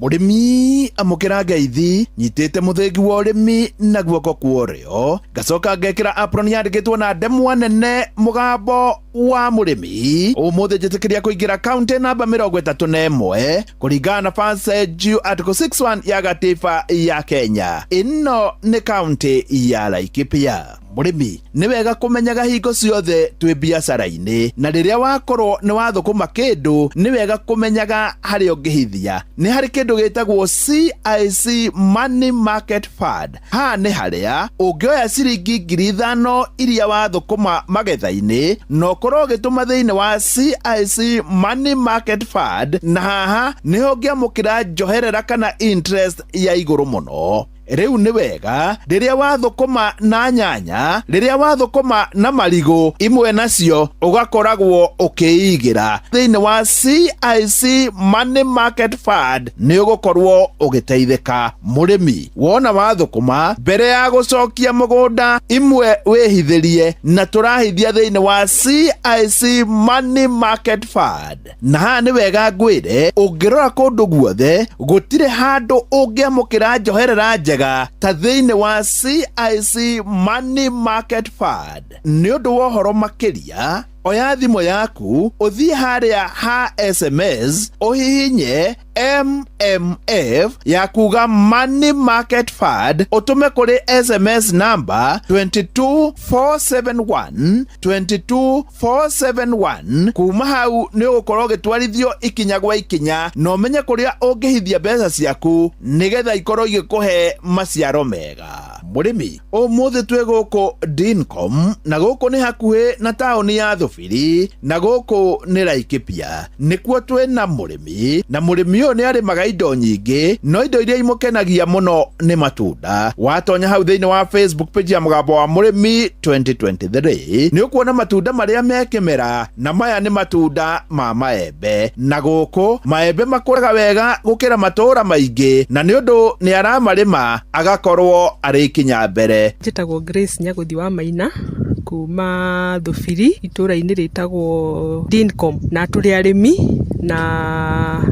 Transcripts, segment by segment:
Mũrĩmi amũkĩra ngeithi, nyitĩte mũthĩgi wa ũrĩmi na guoko kwa ũrĩo, ngacoka ngekĩra apron yandĩkĩtwo na ndemwa nene mũgambo wa mũrĩmi. Ũmũthĩ njĩtĩkĩria kũingĩra kaunti namba 31 kũringana na Passage Article 61 ya gatiba ya Kenya. Ĩno nĩ kaunti ya Laikipia. Mũrĩmi nĩ wega kũmenyaga hingo ciothe twĩ biacara-inĩ, na rĩrĩa wakorwo nĩ wathũkũma kĩndũ nĩ wega kũmenyaga harĩa ũngĩhithia. Nĩ harĩ kĩndũ gĩtagwo CIC Money Market Fund. Haha nĩ harĩa ũngĩoya ciringi 5,000 iria wathũkũma magetha-inĩ na ũkorwo ũgĩtũma thĩinĩ wa CIC Money Market Fund, na haha nĩho ũngĩamũkĩra njoherera kana interest ya igũrũ mũno. Rĩu nĩ wega rĩrĩa wathũkũma na nyanya, rĩrĩa wathũkũma na marigũ, imwe nacio ũgakoragwo ũkĩigĩra thĩinĩ wa CIC Money Market Fund, nĩ ũgũkorwo ũgĩteithĩka. Mũrĩmi, wona wathũkũma, mbere ya gũcokia mũgũnda, imwe wĩhithĩrie, na tũrahithia thĩinĩ wa CIC Money Market Fund. Na haha nĩ wega ngwĩre, ũngĩrora kũndũ guothe gũtirĩ handũ ũngĩamũkĩra njoherera njega ta thĩinĩ wa CIC Money Market Fund. Nĩ ũndũ wa ũhoro makĩria, oya thimũ yaku ũthiĩ harĩa ha SMS ũhihinye MMF ya kuga Money Market Fund, ũtũme kũrĩ SMS number 22471 22471. Kuma hau nĩ ũgũkorwo ũgĩtwarithio ikinya gwa ikinya na ũmenye kũrĩa ũngĩhithia mbeca ciaku nĩgetha ikorwo igĩkũhe maciaro mega. Mũrĩmi, ũmũthĩ twĩ gũkũ Dincom, na gũkũ nĩ hakuhĩ na taũni ya Thubiri, na gũkũ nĩ Laikipia. Nĩkuo twĩ na mũrĩmi, na mũrĩmi ũyũ nĩ arĩmaga indo nyingĩ, no indo iria imũkenagia mũno nĩ matunda. Watonya hau thĩinĩ wa Facebook page ya Mũgambo wa Mũrĩmi 2023 nĩ ũkuona matunda marĩa me kĩmera, na maya nĩ matunda ma maembe. Na gũkũ maembe makũraga wega gũkĩra matũũra maingĩ, na nĩ ũndũ nĩ aramarĩma agakorwo arĩ ikinya mbere. Njĩtagwo Grace Nyagũthi wa Maina kuma Thubiri itũũra-inĩ rĩtagwo Dincom, na tũrĩ arĩmi na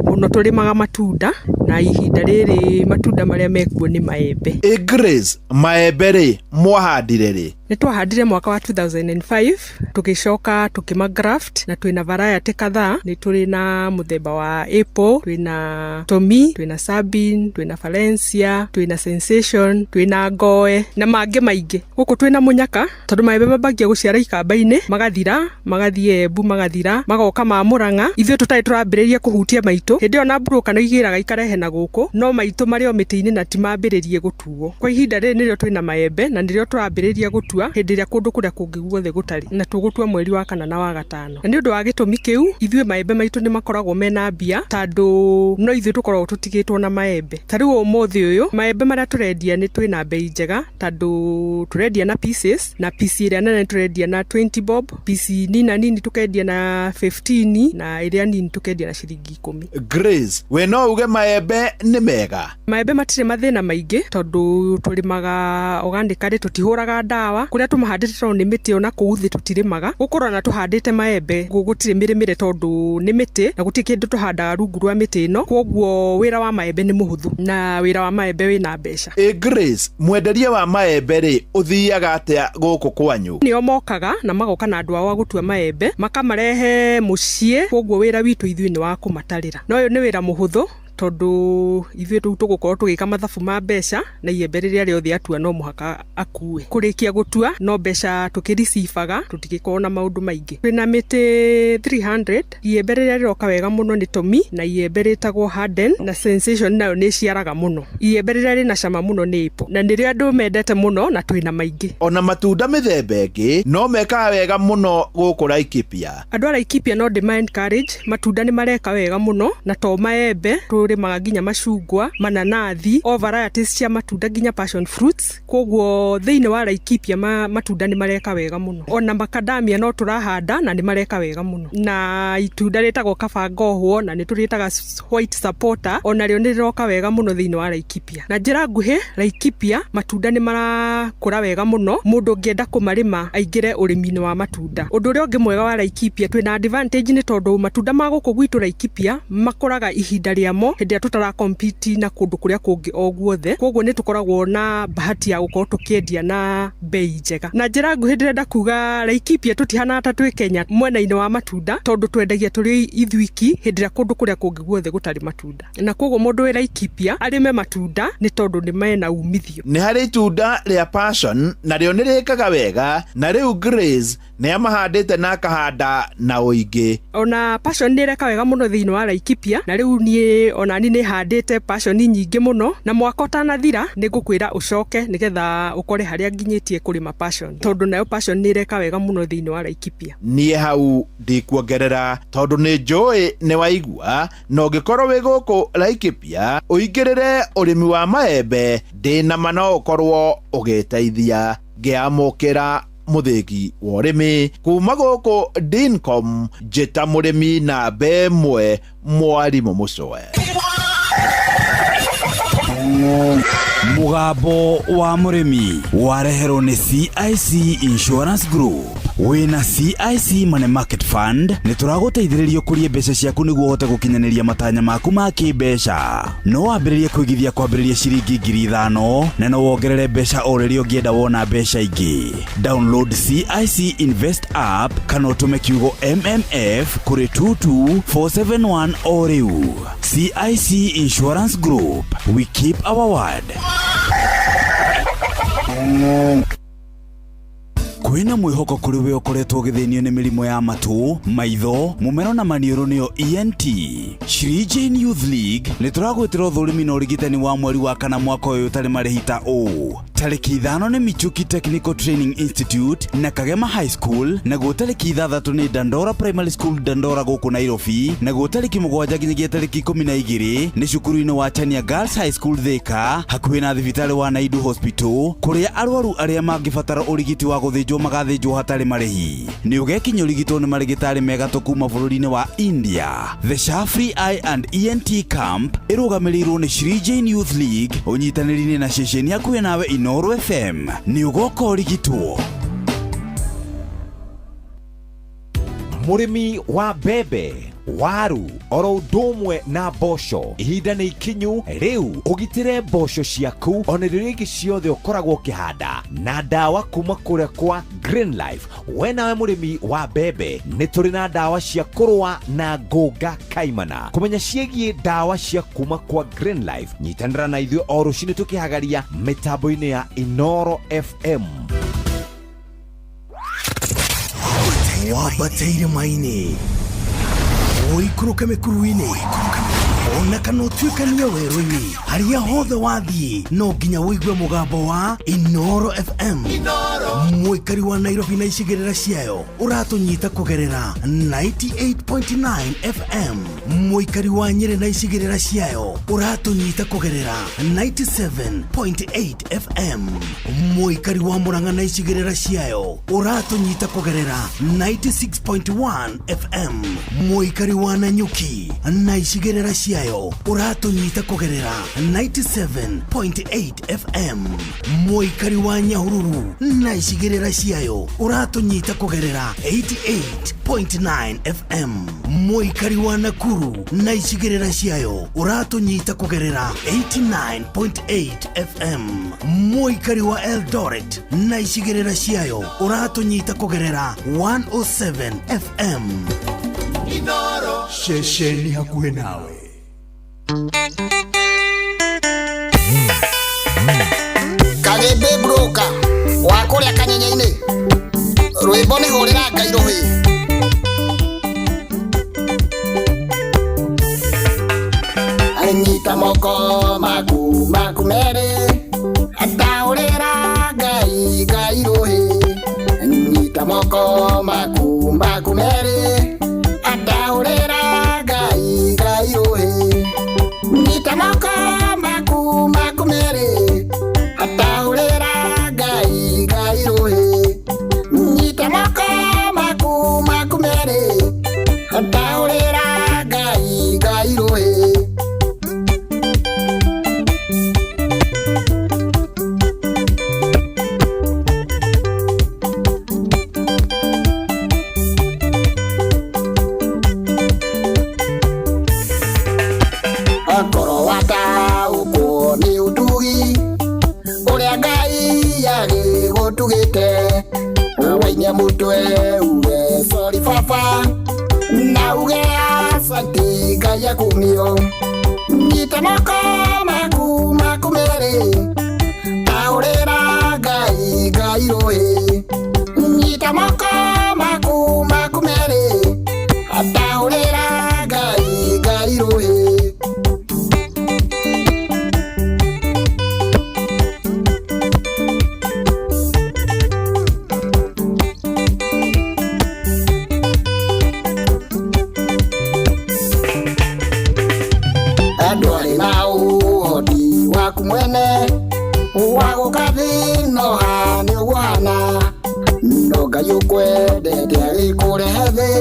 mũno tũrĩmaga matunda, na ihinda rĩrĩ matunda marĩa mekuo nĩ maembe. Ĩ Grace, maembe rĩ mwahandire rĩ? Nĩ twahandire mwaka wa 2005, tũgĩcoka tũkĩma graft, na twĩna variety kadhaa. Nĩ tũrĩ na mũthemba wa apple, twĩna Tommy, twĩna Sabine, twĩna Valencia, twĩna Sensation, twĩna Ngoe na mangĩ maingĩ. Gũkũ twĩna mũnyaka tondũ maembe mambagia gũciara ikamba-inĩ, magathira, magathiĩ Embu, magathira, magoka ma Mũrang'a. Ithuĩ tũtarĩ tũrambĩrĩria kũhutia maitũ hĩndĩ ĩyo, na mburũka nĩ igĩraga ikarehe na gũkũ, no maitũ marĩ o mĩtĩ-inĩ na ti mambĩrĩrie gũtuo. Kwa ihinda rĩrĩ nĩrĩo twĩna maembe na nĩrĩo tũrambĩrĩria gũtua hĩndĩ ĩrĩa kũndũ kũrĩa kũngĩ guothe gũtarĩ, na tũgũtua mweri wa kana na wa gatano. Na nĩ ũndũ wa gĩtũmi kĩu, ithuĩ maembe maitũ nĩ makoragwo mena mbia, tondũ no ithuĩ tũkoragwo tũtigĩtwo na maembe. Ta rĩu ũmũthĩ ũyũ maembe marĩa tũrendia nĩ twĩna mbei njega, tondũ tũrendia na pieces, na piece ĩrĩa nene tũrendia na 20 bob, piece nina nini tũkendia na 15, na ĩrĩa nini tũkendia na ciringi 10. Grace, we no uge maembe nĩ mega? Maembe matirĩ mathĩna maingĩ tondũ tũrĩmaga organically, tũtihũraga ndawa. Kũrĩa tũmahandĩte, tondũ nĩ mĩtĩ, ona kũu thĩ tũtirĩmaga. Gũkorwo na tũhandĩte maembe gũtirĩ mĩrĩmĩre, tondũ nĩ mĩtĩ na gũtirĩ kĩndũ tũhandaga rungu rwa mĩtĩ ĩno, kwoguo wĩra wa maembe nĩ mũhũthũ na wĩra wa maembe wĩna mbeca. Ĩ Grace, mwenderie wa maembe rĩ ũthiaga atĩa gũkũ kwanyu? Nĩo mokaga na magoka na andũ ao a gũtua maembe, makamarehe mũciĩ, kwoguo wĩra witũ ithuĩ nĩ wa kũmatarĩra. Na ũyũ nĩ wĩra mũhũthũ tondũ ithuĩ rĩu tũgũkorwo tũgĩka mathabu ma mbeca, na iembe rĩrĩa rĩothe atua no mũhaka akue. Kũrĩkia gũtua no mbeca tũkĩricibaga, tũtigĩkorwo na maũndũ maingĩ. Twĩna mĩtĩ 300. Iembe rĩrĩa rĩroka wega mũno nĩ Tommy, na iembe rĩtagwo Harden, na Sensation nayo nĩ ĩciaraga mũno. Iembe rĩrĩa rĩna cama mũno nĩ apple, na nĩrĩo andũ mendete mũno na twĩna maingĩ. Ona matunda mĩthemba ĩngĩ no mekaga wega mũno gũkũ Laikipia. Andũ a Laikipia no ndĩma encourage, matunda nĩ mareka wega mũno, na to maembe, tũrĩmaga nginya macungwa, mananathi, o varieties cia matunda, nginya passion fruits. Koguo thĩinĩ wa Laikipia matunda nĩ mareka wega mũno. Ona macadamia no tũrahanda na nĩ mareka wega mũno. Na itunda rĩtagwo kabangohwo, na nĩ tũrĩtaga white supporter, ona rĩo nĩ rĩroka wega mũno thĩinĩ wa Laikipia. Na njĩra nguhĩ, Laikipia matunda nĩ marakũra wega mũno, mũndũ ũngĩenda kũmarĩma aingĩre ũrĩmi-inĩ wa matunda. Ũndũ ũrĩa ũngĩ mwega wa Laikipia, twĩna advantage nĩ tondũ matunda ma gũkũ gwitũ Laikipia makũraga ihinda rĩamo. Hĩndĩ ĩrĩa tũtara compete na kũndũ kũrĩa kũngĩ o guothe. Koguo nĩ tũkoragwo na bahati ya gũkorwo tũkĩendia na bei njega. Na njĩra nguhĩ ndĩrenda kuga Laikipia tũtihanaga ta twĩ Kenya mwena-inĩ wa matunda, tondũ twendagia tũrĩ ithuiki hĩndĩ ĩrĩa kũndũ kũrĩa kũngĩ guothe gũtarĩ matunda. Na koguo mũndũ wĩ Laikipia arĩme matunda nĩ tondũ nĩ mena umithio. Nĩ harĩ itunda rĩa passion narĩo nĩ rĩkaga wega, na rĩu Grace nĩ amahandĩte na akahanda na ũingĩ. Ona passion nĩ ĩreka wega mũno thĩinĩ wa Laikipia, na rĩu niĩ onani nĩ handĩte passion nyingĩ mũno, na mwaka ũtanathira nĩ ngũkwĩra ũcoke nĩgetha ũkore harĩa nginyĩtie kũrĩma passion, tondũ nayo passion nĩ ĩreka wega mũno thĩinĩ wa Laikipia. Niĩ hau ndikuongerera tondũ nĩ njũĩ nĩ waigua, na ũngĩkorwo wĩ gũkũ Laikipia ũingĩrĩre ũrĩmi wa maembe, ndĩna ma no ũkorwo ũgĩteithia. Ngĩamũkĩra mũthĩgi wa ũrĩmi kuma gũkũ Dincom, njĩta mũrĩmi namba ĩmwe mwarimũ Mũcwe. Mũgambo wa mũrĩmi wareherwo nĩ CIC Insurance Group. Wĩna CIC Money Market Fund nĩ tũragũteithĩrĩria ũkũrie mbeca ciaku nĩguo ũhote gũkinyanĩria matanya maku ma kĩmbeca. No wambĩrĩrie kũigithia kwambĩrĩria ciringi 5,000 na no wongerere mbeca o rĩrĩa ũngĩenda wona mbeca ingĩ. Download CIC Invest app kana ũtũme kiugo MMF kũrĩ 22471 o rĩu. CIC Insurance Group, we keep our word. Kwĩna mwĩhoko kũrĩ we ũkoretwo ũgĩthĩnio nĩ mĩrimũ ya matũ, maitho, mũmero na maniũrũ nĩyo ENT. Shri Jane Youth League nĩ tũragwĩtĩra ũthũrimi na ũrigitani wa mweri wa kana mwaka ũyũ ũtarĩ marĩhi ta ũũ. Tarĩki 5 nĩ Michuki Technical Training Institute na Kagema High School, naguo tarĩki 6 nĩ Dandora Primary School Dandora gũkũ Nairobi, naguo tarĩki 7 nginyagia tarĩki 12 nĩ cukuru-inĩ wa Chania Girls High School Thika, hakuhĩ na thibitarĩ wa Naidu Hospital, kũrĩa arwaru arĩa mangĩbatara ũrigiti wa gũthĩnjwo magathĩnjwo hatarĩ marĩhi. Nĩ ũgekinya ũrigitwo nĩ marĩgĩtarĩ megatũ kuma bũrũri-inĩ wa India. The Shafri Eye and ENT Camp ĩrũgamĩrĩirwo nĩ Shri Jane Youth League ũnyitanĩri-inĩ na ceceni hakuhĩ nawe Inooro FM. Nĩ ũgoka ũrigitwo. Mũrĩmi wa mbembe, waru oro ũndũ ũmwe na mboco, ihinda nĩ ikinyu rĩu ũgitĩre mboco ciaku ona irio iria ingĩ ciothe ũkoragwo ũkĩhanda na ndawa kuma kũrĩa kwa Green Life. We nawe mũrĩmi wa mbembe, nĩ tũrĩ na ndawa cia kũrũa na ngũnga kaimana. Kũmenya ciĩgiĩ ndawa cia kuma kwa Green Life, nyitanĩra na ithuĩ o rũcinĩ tũkĩhagaria mĩtambo-inĩ ya Inooro FM. Wambate irĩma-inĩ, ũikũrũke mĩkuru-inĩ, ona kana ũtuĩkanie werũ-inĩ, harĩa hothe wathiĩ no nginya ũigue mũgambo wa Inooro FM. Mũikari wa Nairobi na icigĩrĩra ciayo ũratũnyita kũgerera 98.9 FM. Mũikari wa Nyĩrĩ na icigĩrĩra ciayo ũratũnyita kũgerera 97.8 FM. Mũikari wa Murang'a na icigĩrĩra ciayo ũratũnyita kũgerera 96.1 FM. Mũikari wa Nanyuki na icigĩrĩra ciayo ũratũnyita kũgerera 97.8 FM. Mũikari wa Nyahururu na icigĩrĩra ciayo ũratũnyita kũgerera 88.9 FM. Mũikari wa Nakuru na icigĩrĩra ciayo ũratũnyita kũgerera 89.8 FM. Mũikari wa Eldoret na icigĩrĩra ciayo ũratũnyita kũgerera 107 FM. Ceceni hakuhĩ nawe. Kagĩmbĩ broka wa kũrĩa kanyenya-inĩ, rwĩmbo nĩ hũrĩra Ngai rũhĩ. Anyita moko maku maku merĩ, ataũrĩra Ngai Ngai rũhĩ. Nyita moko maku maku merĩ, ataũrĩra Ngai Ngai rũhĩ. Nyita moko maku maku merĩ, ataũrĩra Ngai Ngai rũhĩ. Nyita moko maku maku merĩ, ataũrĩra Ngai Ngai rũhĩ. Korwo wataũkwo nĩ ũtugi ũrĩa Ngai agĩgũtugĩte, wainia mũtwe uge sorry baba, na uge asante Ngai akumio. Nyita moko maku maku merĩ, taũrĩra Ngai Ngai rũĩ. Nyita moko maku maku merĩ, taũrĩra Ngai Ngai rũĩ. Ndwarĩ na ũhoti waku mwene wa gũka thĩ no haha nĩ ũguo hana, no Ngai ũkwendete agĩkũrehe thĩ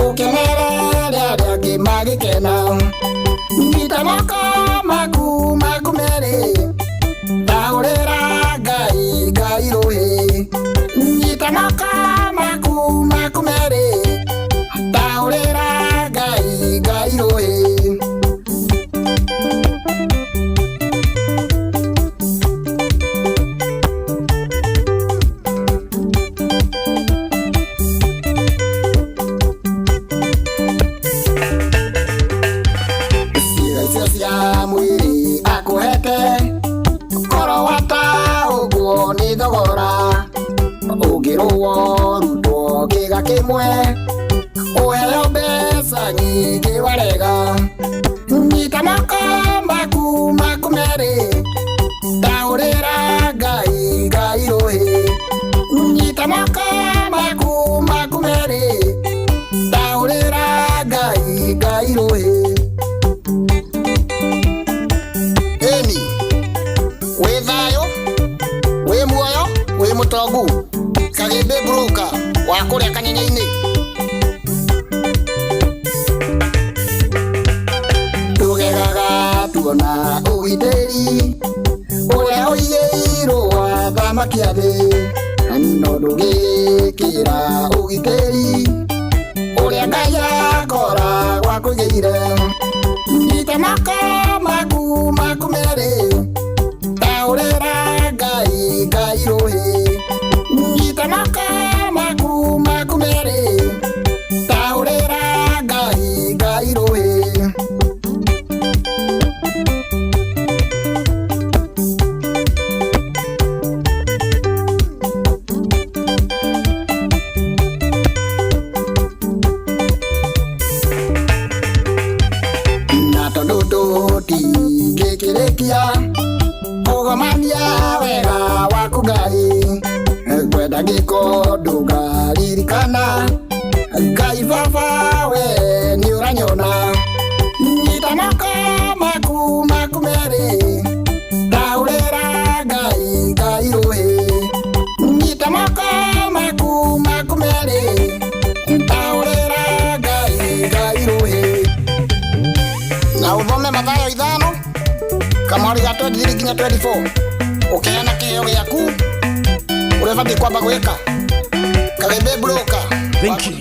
ũkenere arĩa angĩ magĩkena. Nyita moko maku maku merĩ, taũrĩra Ngai Ngai rũĩ. Nyita moko maku maku merĩ, taũrĩra Ngai Ngai rũĩ. Ciĩga icio cia mwĩrĩ akũhete, korwo wataũkwo nĩ thogora, ũngĩrũo rutwo kĩga kĩmwe, ũheo mbeca nyingĩ warega. Nyita moko maku maku merĩ, taũrĩra Ngai Ngai rũĩ. Nyita moko maku maku merĩ, taũrĩra Ngai Ngai rũĩ. Ĩni wĩ thayũ, wĩ muoyo, wĩ mũtongu, Kagĩmbĩ broker wa kũrĩa Kanyenya-inĩ. Tũgegaga tuona ũgitĩri ũrĩa ũigĩirwo athamaki a thĩ, no ndũgĩkĩra ũgitĩri ũrĩa Ngai akoragwo akũigĩire. Nyita moko maku maku merĩ, taũrĩra Ngai Ngai rũĩ. Nyita moko maku maku merĩ, taũrĩra Ngai Ngai rũĩ. Na tondũ tũtingĩkĩrĩkia kũgomania wega waku Ngai, ngwenda ngĩko ndũkaririkana Ngai baba we nĩ ũranyona. Nyita moko maku maku merĩ, taũrĩra Ngai Ngai rũĩ. Nyita moko maku maku merĩ, taũrĩra Ngai Ngai rũĩ. Na ũthome Mathayo 5 kamwari ga 23 nginya 24, ũkĩheana kĩheo gĩaku ũrĩa ũbatiĩ kwamba gwĩka. Kagĩmbĩ broker. Thank you.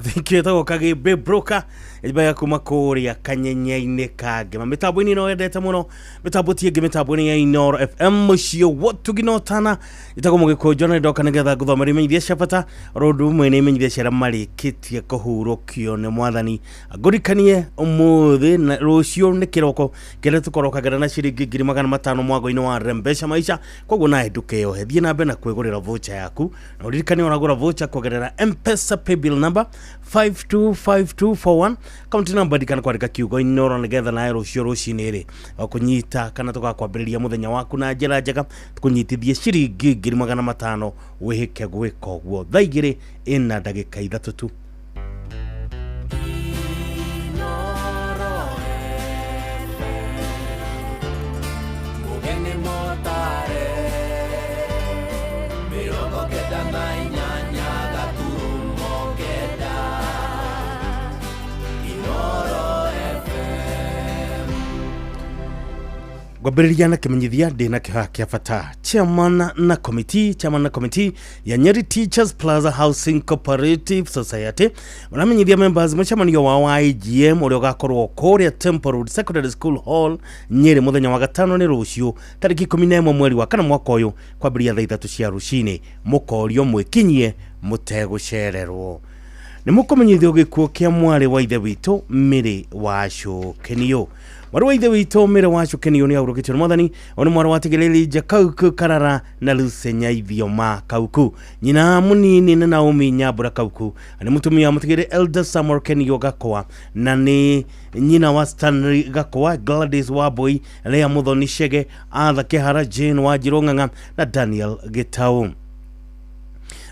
Thank you ĩtagwo Kagĩmbĩ broker ĩmbaga kuma kũrĩa Kanyenya-inĩ ka Ngema mĩtambo-inĩ ĩno wendete mũno, mĩtambo ti ĩngĩ, mĩtambo-inĩ ya Inooro FM mũciĩ wotugi na ũtana. Ĩtagwo Mũgĩkũnjo na ndoka nĩgetha ngũthomere imenyithia cia bata oro ũndũ ũmwe nĩ imenyithia cia arĩa marĩkĩtie kũhurũkio nĩ mwathani. Ngũrikanie ũmũthĩ na rũciũ nĩ kĩroko kĩrĩa tũkorokagĩra na ciringi 500,000 mwago-inĩ wa Rembesha Maisha. Koguo nawe ndũkeyohe, thiĩ na mbere na kwĩgũrĩra voucher yaku, na ũririkane ũragũra voucher kũgerera M-Pesa paybill number 525241, kaunti namba ndikana kwandĩka kiugo Inooro, nĩgetha nawe rũciũ rũcinĩ rĩ kũnyita kana tũgakwambĩrĩria mũthenya waku na njĩra njega, tũkũnyitithie ciringi 500,000 wĩhĩke gwĩka ũguo thaa 2 ĩna ndagĩka 3 tu. Mugeni motare 98.9 Inooro FM. Ngwambĩrĩria na kĩmenyithia ndĩ na kĩhaha kĩa bata. Chairman na committee, chairman na committee ya Nyeri Teachers Plaza Housing Cooperative Society maramenyithia members mũcemanio wao wa AGM ũrĩa ũgakorwo kũrĩa Temple Road Secondary School Hall, Nyeri, mũthenya wa gatano, nĩ rũciũ, tarĩki 11 mweri wa kana mwaka ũyũ, kwambĩrĩria thaa 3 cia rũcinĩ. Mũkorio mwĩkinyie mũtegũcererwo. Nĩ mũkũmenyithio gĩkuũ kĩa mwarĩ wa ithe witũ Mĩrĩ wa Cũkenio. Mwarĩ wa ithe witũ Mĩrĩ wa Cũkenio nĩ ahurũkĩtio nĩ Mwathani. O nĩ mwarĩ wa Tigĩrĩri Kauku Karara na Lucy Nyaithioma Kauku. Nyina mũnini nĩ Naomi Nyambura Kauku, na nĩ mũtumia wa mũtigĩrĩ Elder Samuel Kenio Gakwa, na nĩ nyina wa Stanley Gakwa, Gladys Wambui, Lea Muthoni Shege, Arthur Kĩhara, Jane Wanjirũ Ng'ang'a na Daniel Gĩtau.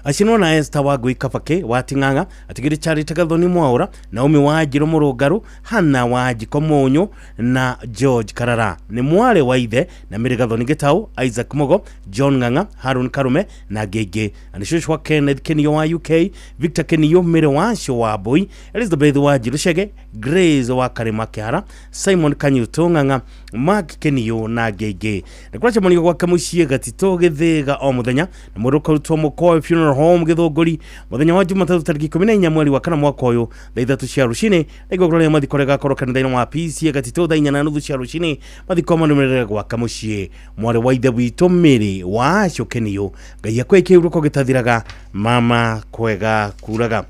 Acinwo na Esther Wangui Kabake wa Ting'ang'a, atigĩrĩ Charity Gathoni Mwaũra, Naomi Wanjirũ Mũrũngarũ, Hana Wanjiko Mũnyũ na George Karara. Nĩ mwarĩ wa ithe na Mary Gathoni Gĩtau, Isaac Mugo, John Ng'ang'a, Harun Karume na angĩ aingĩ. Na nĩ cũcũ wa Kenneth Kenio wa UK, Victor Kenio, Mary Wacio wa Mbui, Elizabeth Wanjirũ Chege, Grace wa Karĩma Kĩhara, Simon Kanyuto Ng'ang'a, Mark Kenio na angĩ aingĩ. Nĩ kũracemanio gwake mũciĩ Gatitũ Gĩthĩga o mũthenya, na mwĩrĩ ũkarutwo Mũkoe Funeral Home Gĩthũngũri mũthenya wa Jumatatũ tarĩki 14 mweri wa kana mwaka ũyũ thaa 3 cia rũcinĩ, na igongona rĩa mathiko rĩgakorwo kanitha-inĩ wa PCA Gatitũ thaa 4:30 cia rũcinĩ. Mathiko marũmĩrĩre gwake mũciĩ. Mwarĩ wa ithe witũ Mĩrĩ wa Cũkenio, Ngai akwe kĩhurũko gĩtathiraga, mama kwega kuraga.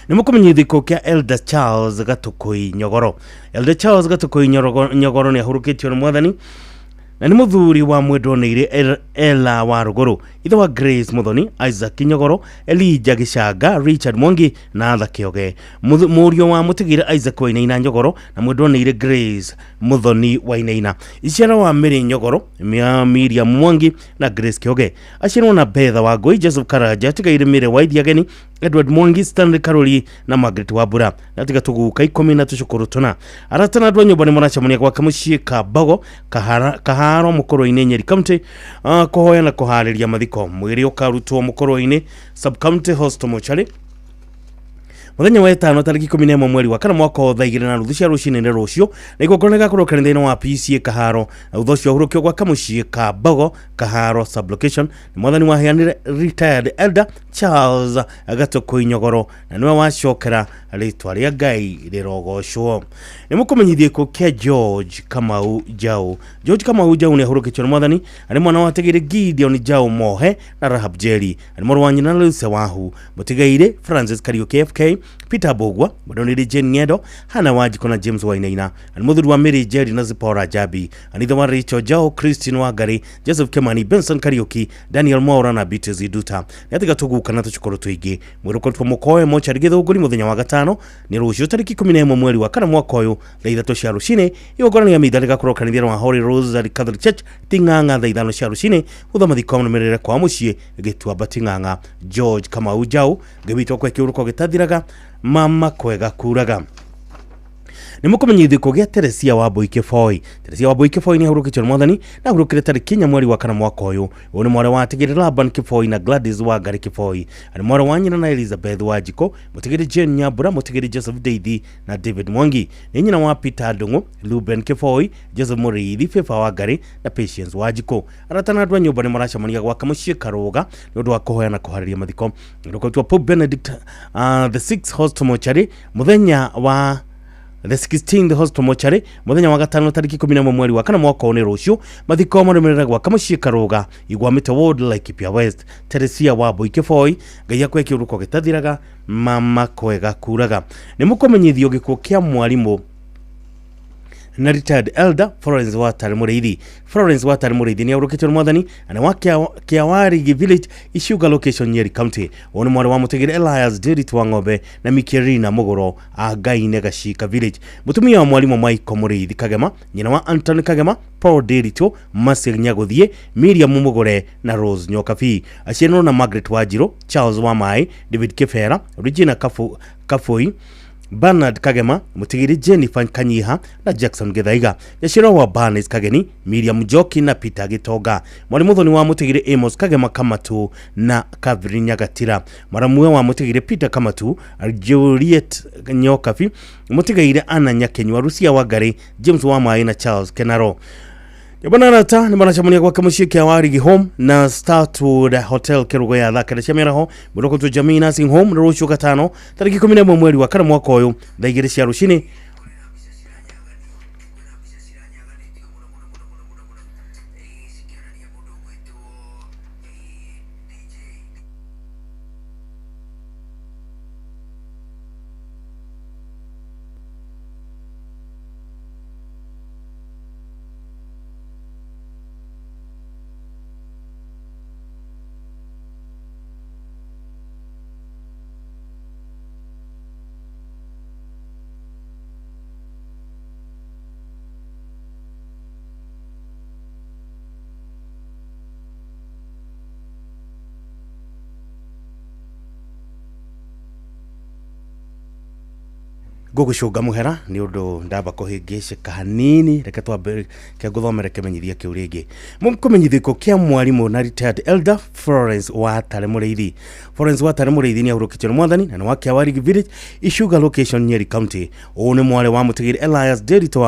Nĩ mũkũmenyithio gĩkuũ kĩa Elder Charles Gatũkũi Nyogoro. Elder Charles Gatũkũi Nyogoro nĩ ahurũkĩtio nĩ Mwathani, na nĩ mũthuri wa mwendwo nĩ Ella wa Rũgũrũ, ithe wa Grace Muthoni, Isaac Nyogoro, Elijah Gĩcanga, Richard Mwangi na Arthur Kĩoge. Mũriũ wa mũtigĩre Isaac Wainaina Nyogoro na mwendwo nĩ Grace Muthoni Wainaina. Iciara wa Mary Nyogoro, Miriam Mwangi na Grace Kĩoge. Aciarwo na Betha wa Ngũi, Joseph Karanja, atigaire Mary Waithiageni, Edward Mwangi, Stanley Karoli na Margaret Wambura. Natiga tũguka 10 na tũcũkũrũ tũna. Arata na andũ a nyũmba nĩ maracemania gwake mũciĩ Kambago Kaharo Mũkũrũ-inĩ, Nyeri County, kũhoya na kũharĩria mathiko. Mwĩrĩ ũkarutwo Mũkũrũ-inĩ Sub County Hospital Mochari mũthenya wa ĩtano tarĩki 11 mweri wa kana mwaka wa thaa 2:30 cia rũcinĩ, nĩ rũciũ, na igongona rĩgakorwo kanitha-inĩ wa PCA Kaharo, na thutha ũcio ahurũkio gwake mũciĩ Kambago Kaharo sublocation. Nĩ Mwathani waheanire retired Elder Charles Gatũkũi Nyogoro, na nĩwe wacokera, rĩtwa rĩa Ngai rĩrogocwo. Nĩ mũkũmenyithia gĩkuũ kĩa George Kamau Jau. George Kamau Jau nĩ ahurũkĩtio nĩ Mwathani. Arĩ mwana wa Tegere Gideon Jau Mohe na Rahab Jerry. Arĩ mũrũ wa nyina Lucy Wahu. Mũtigaire Francis Kariuki FK, Peter Mbugua, Mwendonĩri Jane Ng'endo, Hana Wanjiko na James Wainaina. Arĩ mũthuri wa Mary Jerry na Zipporah Jabi. Anitha wa Rachel Jao, Christine Wangari, Joseph Kimani, Benson Kariuki, Daniel Mwaura na Beatrice Nduta. Nĩ atiga tũguka na tũcũkũrũ tũingĩ. Mwĩrĩ ũkoretwo Mũkoe mochari Gĩthũngũri mũthenya wa gatano, nĩ rũciũ, tarĩki 11 mweri wa kana mwaka ũyũ thaa 3 cia rũcinĩ. Igongona rĩa mitha rĩgakorwo kanitha wa Holy Rosary Catholic Church Ting'ang'a thaa 5 cia rũcinĩ. Gutha mathiko marũmĩrĩre kwa mũciĩ Gĩtuamba Ting'ang'a. George Kamau Jau, Ngai witũ akwe kĩhurũko gĩtathiraga, mama kwega kuraga. Nĩ mũkũmenyithio gĩkuũ gĩa Teresia wa Mbui Kĩboi. Teresia wa Mbui Kĩboi nĩ ahurũkĩtio nĩ Mwathani, na ahurũkire tarĩki 4 mweri wa kana mwaka ũyũ. Ũyũ nĩ mwarĩ wa Atigĩrĩ Laban Kĩboi na Gladys Wangari Kĩboi. Arĩ mwarĩ wa nyina na Elizabeth Wanjikũ, mũtigĩrĩ Jane Nyambura, mũtigĩrĩ Joseph Deithi na David Mwangi. Nĩ nyina wa Peter Ndung'u, Ruben Kĩboi, Joseph Mũrĩithi, Favor Wangari na Patience Wanjikũ. Arata na andũ a nyũmba nĩ maracemania gwake mũciĩ Karũga nĩ ũndũ wa kũhoya na kũharĩria mathiko. Rũkoretwo Pope Benedict the Sixth Hospital Mortuary mũthenya wa the 16th Hospital Mortuary mũthenya wa gatano tarĩki 11 mweri wa kana mwaka ũyũ, nĩ rũciũ. Mathiko marũmĩrĩre gwaka mũciĩ Karũga, Igwamĩte Ward, Laikipia West. Teresia wa Mbui Kĩboi, Ngai akwe kĩhurũko gĩtathiraga, mama kwega kuraga. Nĩ mũkũmenyithio gĩkuũ kĩa mwarimũ na retired Elder Florence Watari Mũrĩithi. Florence Watari Mũrĩithi nĩ ahurũkĩtio nĩ Mwathani, na nĩ wa Kĩawarigi Village, Ishuga Location, Nyeri County. Ũyũ nĩ mwarĩ wa mũtigĩrĩ Elias Ndiritu wa Ng'ombe na Mikirina Mũgũro a Ngaine Gacika Village. Mũtumia wa mwarimũ Michael Mũrĩithi Kagema, nyina wa Anthony Kagema, Paul Ndiritu, Marcel Nyagũthiĩ, Miriam Mũgũre na Rose Nyokabi. Aciarirwo na Margaret Wanjirũ, Charles Wamaĩ, David Kĩbera, Regina Kabui. Bernard Kagema, Mutigiri Jennifer Kanyiha na Jackson Githaiga, Nyaciro wa Barnes Kageni, Miriam Njoki na Peter Gitonga, Mwari Muthoni wa Mutigiri Amos Kagema Kamatu na Catherine Nyagatira, Mwaramwe wa Mutigiri Peter Kamatu, Juliet Nyokabi, Mutigaire Anna Nyakenywa, Rusia Wangari, James Wamai na Charles Kenaro. Bwana rata nĩ maracemania gwake mũciĩ kĩa Warigi Home na Startwood Hotel kĩrũgo ya Thaka cia mĩaraho mũroko Jamii Nursing Home nĩ rũciũ gatano tarĩki 11 mweri wa kana mwaka ũyũ thaa 2 cia rũcinĩ. Ngũgũcũnga mũhera nĩ ũndũ ndamba kũhĩngĩcĩka hanini, reke twambe ke ngũthomere kĩmenyithia kĩu rĩngĩ. Kũmenyithio kĩa mwarimũ na retired elder Florence Watare Mũrĩithi. Florence Watare Mũrĩithi nĩ ahurũkĩtio nĩ mwathani na nĩ wa Kĩawarigi Village, Icuga location, Nyeri County. Ũũ nĩ mwarĩ wa Mũtigiri Elias Nderitu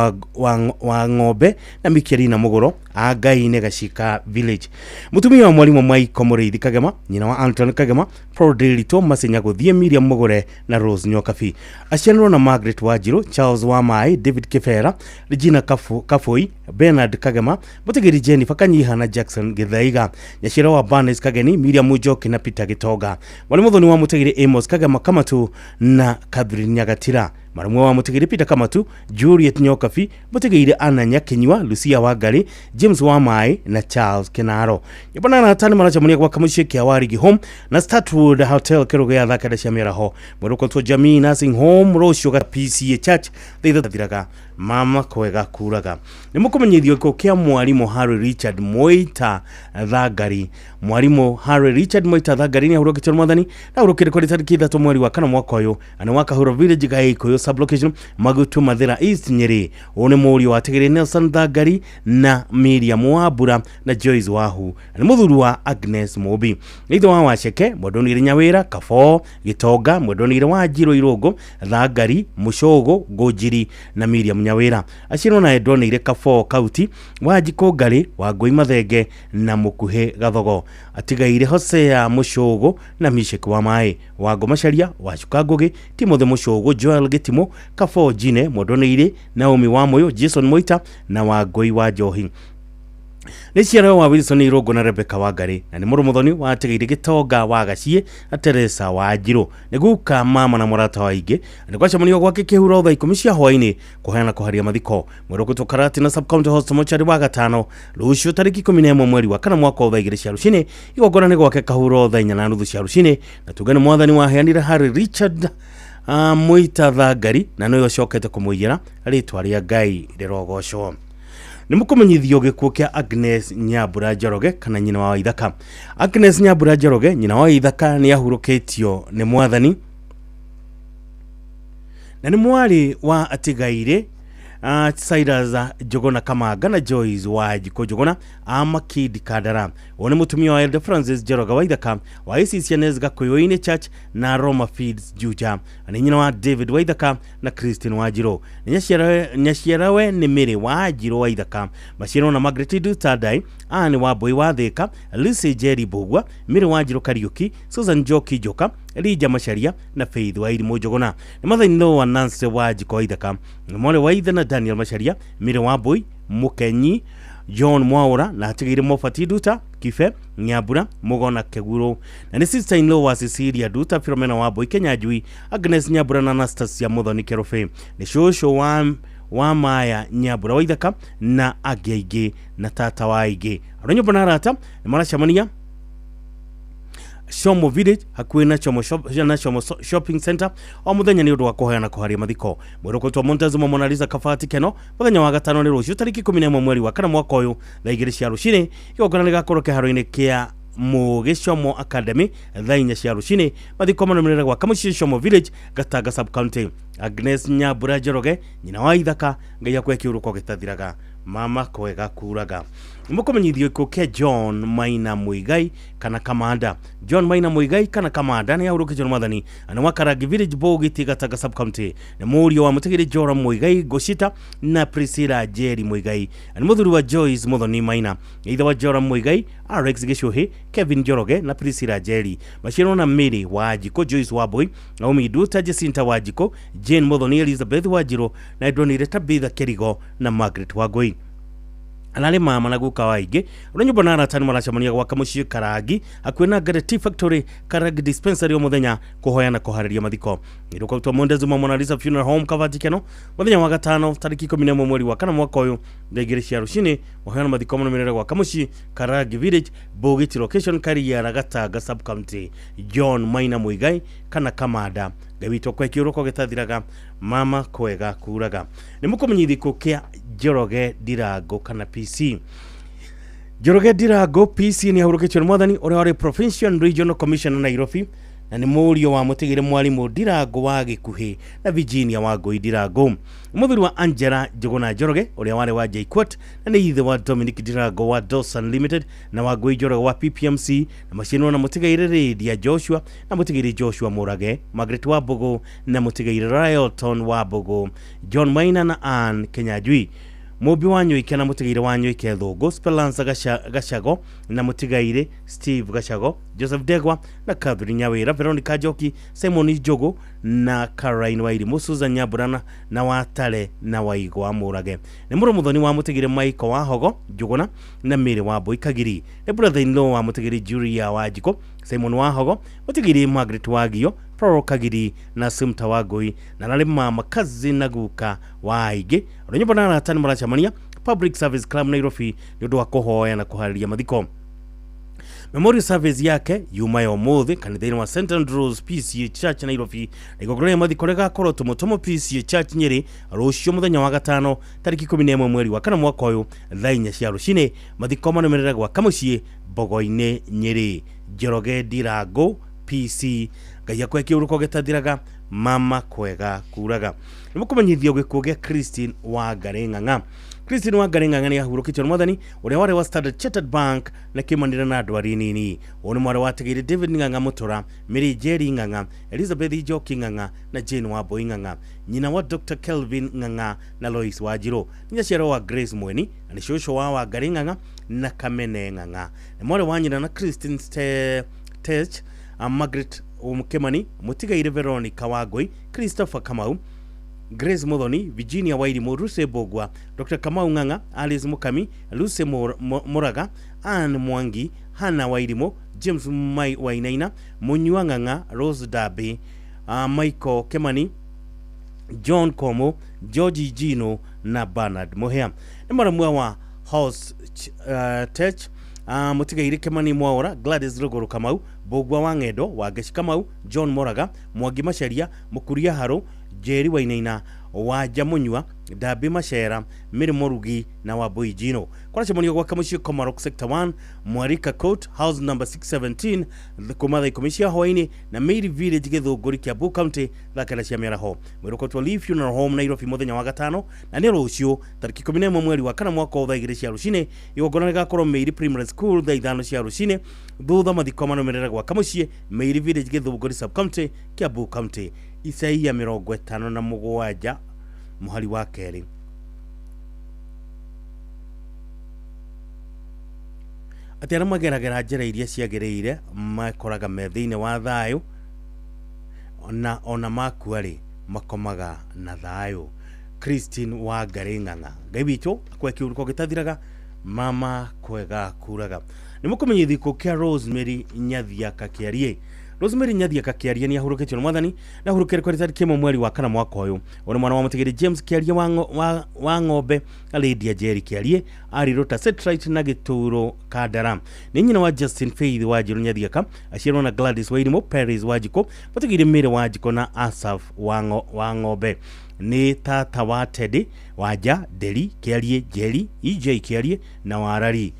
wa Ng'ombe na Mikelina Mũgũro a Ngai-inĩ Gacika Village. Mũtumia wa mwarimũ Michael Mũrĩithi Kagema, nyina wa Anton Kagema, Paul Nderitu, Masinya Gũthiĩ, Miriam Mũgũre na Rose Nyokabi. Aciarirwo na Margaret Wanjiru, Charles Wamai, David Kibera, Regina Kabui, Bernard Kagema, Mũtigiri Jennifer Kanyiha na Jackson Githaiga, Nyaciara wa Barnes Kageni, Miriam Njoki na Peter Gitonga, Mwarimu Muthoni wa Mũtigiri Amos Kagema Kamatu na Catherine Nyagatira, Maramwe wa Mũtigiri Peter Kamatu, Juliet Nyokabi, Mũtigiri Anna Nyakinyua, Lucia Wangari, James Wamai na Charles Kenaro. Nyũmba na atani maracemania gwaka mũciĩ kĩa Warigi Home na Startwood Hotel kĩrũgo ya Thaka cia mĩaraho. Mwĩrũkotwo Jamii Nursing Home rũciũ ga PCA Church thaa mama kwega kuraga. Nĩ mũkũmenyithio gĩkuũ kĩa mwarimũ Harry Richard Moita Thangari. Mwarimũ Harry Richard Moita Thangari nĩ ahurũkĩtio nĩ mwathani na ahurũkire kũrĩ tarĩki 3 mweri wa kana mwaka ũyũ na nĩ wa Kahuro Village Gaikuyu sublocation Magutu Mathira East Nyeri. Ũũ nĩ mũriũ wa Tigiri Nelson Thangari na Miriam Wambura na Joyce Wahu na nĩ mũthuri wa Agnes Mũmbi. Nĩ ithe wa Waceke Mwendonire Nyawĩra Kaboo Gĩtonga Mwendonire wa Njirũ Irũngũ Thangari Mũcũgũ Ngũnjiri na Miriam Nyawĩra. Aciarwo na Endonire Kaboo Kauti Wanjikũ Ngarĩ Wangũi Mathenge na Mũkuhĩ Gathogo. Atigaire Hosea Mũcũgũ na Mishek wa Maĩ Wangũ Macharia Wacuka Ngũgĩ Timothy Mũcũgũ Joel Gĩtimũ Kaboo Jine Mwendonire Naomi Wamũyũ Jason Moita na Wangũi wa Njohi. Nĩ ciarwo wa Wilson Irũngũ na Rebecca Wangari na nĩ mũrũ mũthoni wa Tigiri Gĩtonga wa Gaciĩ na Teresa wa Njirũ. Nĩ guka mama na mũrata wa aingĩ. Nĩ gwacemanio gwake kĩhuro thaa 10 cia hwaĩ-inĩ kũheana kũharia mathiko. Mwĩrũkũtwo Karatina Sub-County Hospital mochari wa gatano rũciũ tarĩki 11 mweri wa kana mwaka wa thaa 2 cia rũcinĩ. Igongona nĩ gwake Kahuro thaa 4:30 cia rũcinĩ na tuge nĩ mwathani waheanire Harry Richard Moita Thangari na nĩwe ũcokete kũmũiyĩra rĩtwa rĩa Ngai rĩrogocwo. Nĩ mũkũmenyithio gĩkuũ kĩa Agnes Nyambura Njoroge kana nyina wa Waithaka. Agnes Nyambura Njoroge nyina wa Waithaka nĩ ahurũkĩtio nĩ mwathani na nĩ mwarĩ wa atigaire Cyrus Njuguna Kamanga na Joyce Wanjikũ Njuguna a Makindi Kandara. Ũyũ nĩ mũtumia wa Elder Francis Njoroge Waithaka wa ACCNS Gakũyũ-inĩ Church na Roma Feeds Juja. Nĩ nyina wa David Waithaka na Christine Wanjirũ. Nyaciarawe nĩ Mary Wanjirũ Waithaka. Maciarwo na Margaret Dutadai, Anne Wambui wa Thika, Lucy Jerry Mbugua, Mary Wanjirũ Kariuki, Susan Njoki Njoka, Elijah Macharia na Faith Wairimũ Njuguna. Nĩ mother-in-law wa Nancy Wanjikũ Waithaka, nĩ mwarĩ wa ithe na Daniel Macharia, Mary Wambui, Mũkenyi, John Mwaura na atigĩire Mofati Nduta, Kibe, Nyambura, Mũgona Keguro. Na nĩ sister-in-law wa Cecilia Nduta, Philomena Wambui Kenyanjui, Agnes Nyambura na Anastasia Muthoni Kerobe. Nĩ cũcũ wa Maya Nyambura Waithaka na angĩ aingĩ na tata wa aingĩ. Arĩa nyũmba na arata nĩ maracemania Chomo Village hakuhĩ na Chomo Shop, na Chomo Shopping Center o mũthenya nĩ ũndũ wa kũheana kũharia mathiko. Mwĩrũkũtwo Montezuma Monalisa Kabati Keno mũthenya wa gatano nĩ rũciũ tarĩki 11 mweri wa kana mwaka ũyũ thaa 2 cia rũcinĩ. Igongona rĩgakorwo kĩharo-inĩ kĩa Mũgĩcomo Academy thaa 4 cia rũcinĩ. Mathiko marũmĩrĩre gwa Kamũciĩ Shomo Village, Gatanga Sub County. Agnes Nyambura Njoroge, nyina wa Ithaka, Ngai akwe kĩũrũko gĩtathiraga, mama kwega kuraga. Mũkũmenyithio gĩkuũ kĩa John Maina Muigai kana Kamanda. John Maina Muigai kana Kamanda nĩ ahurũkĩtio nĩ Mwathani, na wa Karangi Village, Bũgiti, Gatanga Sub County. Nĩ mũriũ wa mũtigĩrĩ Joram Muigai Ngũcita na Priscilla Njeri Muigai. Nĩ mũthuri wa Joyce Muthoni Maina, ithe wa Joram Muigai, Alex Gĩcũhĩ, Kevin Njoroge na Priscilla Njeri. Maciarwo na Mary Wanjikũ, Joyce Wambui, Naomi Nduta, Jacinta Wanjikũ, Jane Muthoni, Elizabeth Wanjirũ na Edwin Tabitha Kerigo na Margaret Wangui. Anarĩ mama na guka wa aingĩ ũrĩa nyũmba na arata nĩ maracemania gwaka mũciĩ Karangi hakuhĩ na Ngare Tea Factory, Karangi Dispensary o mũthenya kũhoya na kũharĩria mathiko. Nĩrũkautwo Montezuma Mona Lisa Funeral Home Kavatikano mũthenya wa gatano tarĩki 11 mweri wa kana mwaka ũyũ thaa 2 cia rũcinĩ. Mahoya na mathiko marũmĩrĩre gwaka mũciĩ Karangi Village, Bũgiti Location, Kariara, Gatanga Sub County. John Maina Muigai kana Kamanda, Ngai witũ akwe kĩũrũko gĩtathiraga, mama kwega kuraga. Nĩ mũkũmenyithio gĩkuũ kĩa Njoroge Ndirango kana PC. Njoroge Ndirango PC nĩ ahurũkĩtio nĩ Mwathani, ũrĩa warĩ Provincial and Regional Commissioner Nairobi, na nĩ mũriũ wa mũtigĩrĩ mwarimũ Ndirango wa Gĩkuhĩ na Virginia wa Ngũi Ndirango. Mũthuri wa Angela Njũgũna Njoroge ũrĩa warĩ wa JKUAT, na nĩ ithe wa Dominic Ndirango wa Dawson Limited na wa Ngũi Njoroge wa PPMC, na maciarwo na mũtigairĩ Lydia Joshua na mũtigairĩ Joshua Mũrage, Margaret Wambũgũ na mũtigairĩ Railton Wambũgũ, John Maina na Ann Kenyanjui. Mũmbi wa Nyoike na mũtigairĩ wa Nyoike Thũngũ, Spelanza Gacago na mũtigairĩ Steve Gacago, Joseph Ndegwa na Catherine Nyawĩra, Veronica Njoki, Simon Njogu na Caroline Wairimũ, Susan Nyambura na Watare na Waigwa Mũrage. Nĩ mũrũ mũthoni wa mũtigĩrĩ Michael wa Hogo Njũgũna na Mary wa Mbũi Kagiri. Nĩ brother in law wa mũtigĩrĩ Julia Wanjikũ, Simon wa Hogo, mũtigĩrĩ Margaret Wagio, Paul Kagiri na Simta Wangui, na narĩ mama cousin na guka wa aingĩ. Ũrĩa nyũmba na arata nĩ maracemania Public Service Club Nairobi nĩ ũndũ wa kũhoya na kũharĩria mathiko. Memorial service yake yuma ya ũmũthĩ kanitha-inĩ wa St Andrews PCA Church Nairobi, na igongona rĩa mathiko rĩgakorwo Tũmũtũmũ PCA Church Nyĩrĩ rũciũ mũthenya wa gatano tarĩki 11 mweri wa kana mwaka ũyũ thaa 4 cia rũcinĩ. Mathiko marũmĩrĩre gwa Kamũciĩ Mbogo-inĩ Nyĩrĩ. Njoroge Ndirango PC, Ngai akwe kĩũrũko gĩtathiraga, mama kwega kuraga. Nĩ mũkũmenyithio gĩkuũ gĩa Christine Wangari Ng'ang'a. Christine Wangari Ng'ang'a nĩ ahurũkĩtio nĩ Mwathani, ũrĩa warĩ wa Standard Chartered Bank na kĩmanĩre na ndwari nini. Ũyũ nĩ mwarĩ watigĩire David Ng'ang'a Mũtũra, Mary Njeri Ng'ang'a, Elizabeth Njoki Ng'ang'a na Jane Wambui Ng'ang'a, nyina wa Dr. Kelvin Ng'ang'a na Lois Wanjirũ. Nĩ nyaciaro wa Grace Mweni na nĩ cũcũ wa Wangari Ng'ang'a na Kamene Ng'ang'a. Nĩ mwarĩ wa nyina na Christine Tech, Margaret Mukemani, mũtigairĩ Veronica Wangui, Christopher Kamau, Grace Muthoni, Virginia Wairimu, Lucy Mbũgua, Dr. Kamau Ng'ang'a, Alice Mukami, Lucy Muraga, Ann Mwangi, Hannah Wairimu, James Mai Wainaina, Munyua Ng'ang'a, Rose Darby, Michael Kemani, John Komo, George Gino na Bernard Muhea. Nĩ mũramua wa House Tech, mũtigairĩ Kemani Mwaura, Gladys Ruguru Kamau, Mbũgua wa Ng'endo, Wangeci Kamau, John Moraga, Mwangi Macharia, Mũkuria Harũ, Njeri Wainaina, Wanja Mũnyua, Ndambi Macera, Mary Mũrugi na Wambui Njino. Kũracemanio gwake mũciĩ Komarok Sector 1, Mwarika Court, House number 617, kuma thaa 10 cia hwaĩ-inĩ na Mary Village Gĩthũngũri, Kiambu County thaa 9 cia mĩaraho. Mwĩrũkotwo Lee Funeral Home Nairobi mũthenya wa gatano na nĩ rũciũ tarĩki 11 mweri wa kana mwaka thaa 2 cia rũcinĩ. Igongona rĩgakorwo Meiri Primary School thaa 5 cia rũcinĩ, thutha mathiko marũmĩrĩre gwaka mũciĩ Meiri Village Gĩthũngũri Sub County, Kiambu County. Isaia 57 mũhari wa 2. Atĩ arĩa mageragĩra njĩra iria ciagĩrĩire makoraga me thĩinĩ wa thayũ, na ona makua rĩ makomaga na thayũ. Christine Wangari Ng'ang'a, Ngai witũ akwe kĩũrũko gĩtathiraga, mama kwega kuraga. Nĩ mũkũmenyithio gĩkuũ kĩa Rosemary Nyathiaka Kĩarie. Rosemary Nyathiaka Kĩarie nĩ ahurũkĩtio nĩ Mwathani na ahurũkĩre kwĩ tarĩki 1 mweri wa kana mwaka ũyũ. Ũyũ nĩ mwana wa mũtigĩrĩ James Kĩarie wa Ng'ombe na Lydia Njeri Kĩarie, arirũ Setrite na Gĩtũũro Kandara. Nĩ nyina wa Justin Faith Wanjirũ Nyathiaka, aciarwo na Gladys Wairimũ, Paris Wanjikũ, mũtigĩrĩ Mary Wanjikũ na Asaph wa Ng'ombe. Nĩ tata wa Teddy Wanja, Nderi Kĩarie, Njeri, EJ Kĩarie na Warari.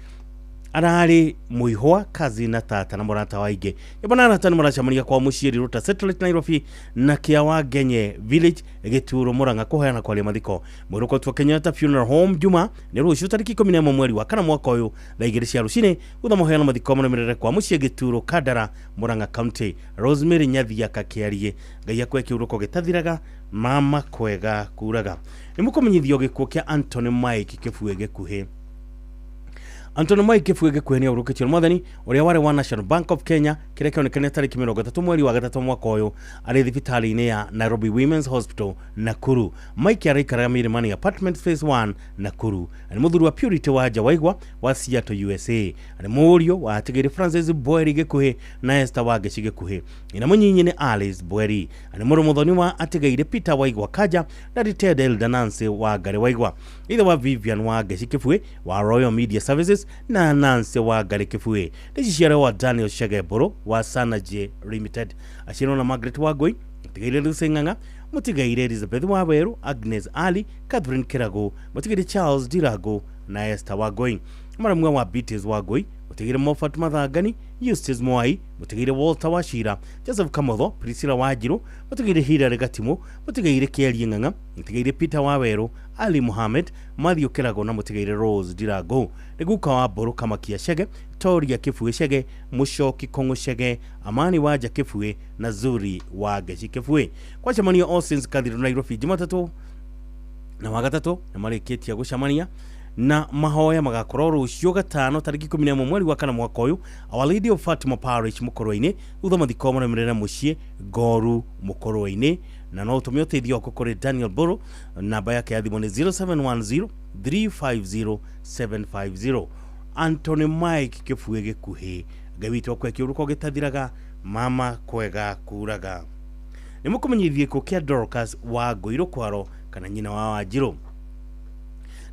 Ararĩ mũihwa kazi na tata na mũrata wa ingĩ. Nyũmba na arata nĩ maracemania kwa mũciĩ Riruta Satellite Nairobi na kĩa wa Ngenye Village Gĩturo Murang'a kũheana kwaria mathiko. Mwĩrũko twa Kenyatta Funeral Home Juma nĩ rũciũ tarĩki 11 mweri wa kana mwaka ũyũ thaa 2 cia rũcinĩ thutha mũheano mathiko marũmĩrĩre kwa mũciĩ Gĩturo Kandara Murang'a County. Rosemary Nyathiaka Kĩarie. Ngai akwe kĩurũko gĩtathiraga mama kwega kuraga. Nĩ mũkũmenyithio gĩkuũ kĩa Anthony Mike Kĩbue Gĩkuhĩ. Anthony Mike Kĩbue Gĩkuhĩ nĩ ahurũkĩtio nĩ mwathani ũrĩa warĩ wa National Bank of Kenya kĩrĩa kĩonekanire tarĩki 30 mweri wa gatatũ mwaka ũyũ arĩ thibitarĩ-inĩ ya Nairobi Women's Hospital Nakuru. Mike araikaraga Milimani Apartment Phase 1 Nakuru. Nĩ mũthuri wa Purity wa Njawaigwa wa Seattle USA. Nĩ mũriũ wa Atigĩrĩ Francis Boeri Gĩkuhĩ na Esther Wangeci Gĩkuhĩ. Nyina mũnyinyi nĩ Alice Boeri. Nĩ mũrũ mũthoni wa Atigĩrĩ Peter Waigwa Kaja na retired Elder Nancy Wangari Waigwa. Ithe wa Vivian Wangeci Kĩbue wa Royal Media Services na Nancy Wangari Kĩbue. Nĩ ciciaro wa Daniel Chege Mbũrũ wa Sanaje Limited. Aciarwo na Margaret Wangui, mũtigaire Lucy Ng'ang'a, mũtigaire Elizabeth Waweru, Agnes Ali, Catherine Kirago, mũtigaire Charles Dirago na Esther Wangui. Maramwe wa Beatrice Wangui, mũtigaire Moffat Mathangani, Eustace Mwai, mũtigaire Walter Wachira, Joseph Kamotho, Priscilla Wanjiru, mũtigaire Hilary Gatimu, mũtigaire Kĩarie Ng'ang'a, mũtigaire Peter Waweru, Ali Mohamed, Matthew Kirago na mũtigaire Rose Dirago. Nĩ guka wa Mbũrũ Kamakia Chege, Toria Kĩbue Chege, Mũcoki Kong'ũ Chege, Amani Wanja Kĩbue na Zuri Wangeci Kĩbue. Kwacemanio All Saints Cathedral Nairobi Jumatatũ na wagatatũ nĩ marĩkĩtie gũcemania na mahoya magakorwo rũciũ gatano tarĩki 11 mweri wa kana mwaka ũyũ Our Lady of Fatima Parish Mũkũrwe-inĩ thutha mathiko marũmĩrĩre mũciĩ Ngoru Mũkũrwe-inĩ. Na no ũtũme ũteithio waku kũrĩ Daniel Mbũrũ, namba yake ya thimũ nĩ 0710 350 750. Anthony Mike Kĩbue Gĩkuhĩ. Ngai witũ akwe kĩũrũko gĩtathiraga mama kwega kuraga. Nĩ mũkũmenyithie gĩkuũ kĩa Dorcas Wangũi Rũkwaro kana nyina wa Wanjirũ.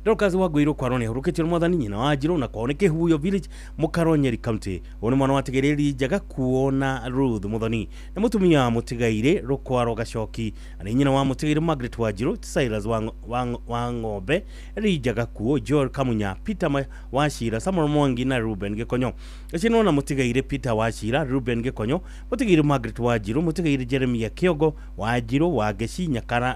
Dorcas Wangũi Rũkwaro nĩ ahurũkĩtio nĩ mwathani nyina wa Wanjirũ na kwao nĩ Kĩhuyo Village Mũkaro Nyeri County. Ũyũ nĩ mwana wa Tigĩrĩri Njaga kuona Ruth Mũthoni. Nĩ mũtumia wa Mũtigairĩ Rũkwaro Gacoki. Nĩ nyina wa Mũtigairĩ Margaret Wanjirũ, Silas wa Ng'ombe, Elijah Gakuo, Joel Kamunya, Peter Wachira, Samuel Mwangi na Ruben Gĩkonyo. Acio na Mũtigairĩ Peter Wachira, Ruben Gĩkonyo, Mũtigairĩ Margaret Wanjirũ, Mũtigairĩ Jeremia Kĩongo, Wanjirũ, Wangeci,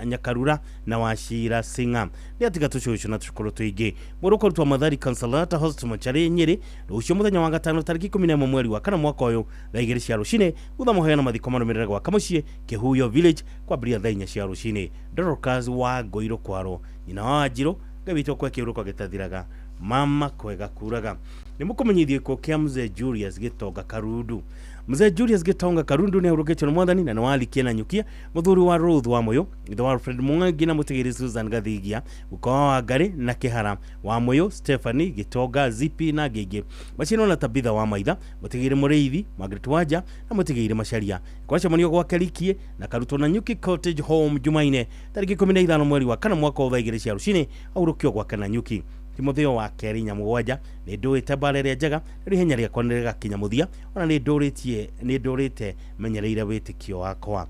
Nyakarura na Wachira Singa. Nĩ atiga tũcũcũ na tũcũkũrũ tũingĩ. Mwĩrĩ ũkarutwo Mathari Consolata Hospital Mochari Nyeri rũciũ mũthenya wa gatano tarĩki 11 mweri wa kana mwaka ũyũ thaa 2 cia rũcinĩ thutha mũheano mathiko marũmĩrĩre gwa Kamũciĩ Kĩhuyo Village kwambĩrĩria thaa 4 cia rũcinĩ. Dorcas Wangũi Rũkwaro nyina wa Wanjirũ. Ngai witũ akwe kĩũrũko gĩtathiraga mama kwega kuraga. Nĩ mũkũmenyithio gĩkuũ kĩa Mzee Julius Gĩtonga Karundu. Mzee Julius Gĩtonga Karundu nĩ ahurũkĩtio nĩ mwathani na nĩ walikie na nyukia mũthuri wa Ruth wa Mũyũ, ithe wa Alfred Mwangi na mũtigĩri Susan Gathigia, guka wa Wangari na Kĩhara wa Mũyũ, Stephanie Gĩtonga Zipi na ngĩngĩ. Macinwo na Tabitha wa Maitha, mũtigĩri Mũrĩithi, Margaret Wanja na mũtigĩri Macharia. Kwacemanio gwake Likie na karutwo na Nyuki Cottage Home Jumaine tarĩki 15 mweri wa kana mwaka wa thaa 2 cia rũcinĩ ahurũkio gwake na Nyuki. Timotheo wa kerĩ inya mũgwanja nĩ ndũĩte mbara ĩrĩa njega rĩu ihenya rĩakwa nĩ rĩgakinya mũthia ona nĩ ndũrĩte menyereire wĩtĩkio wakwa.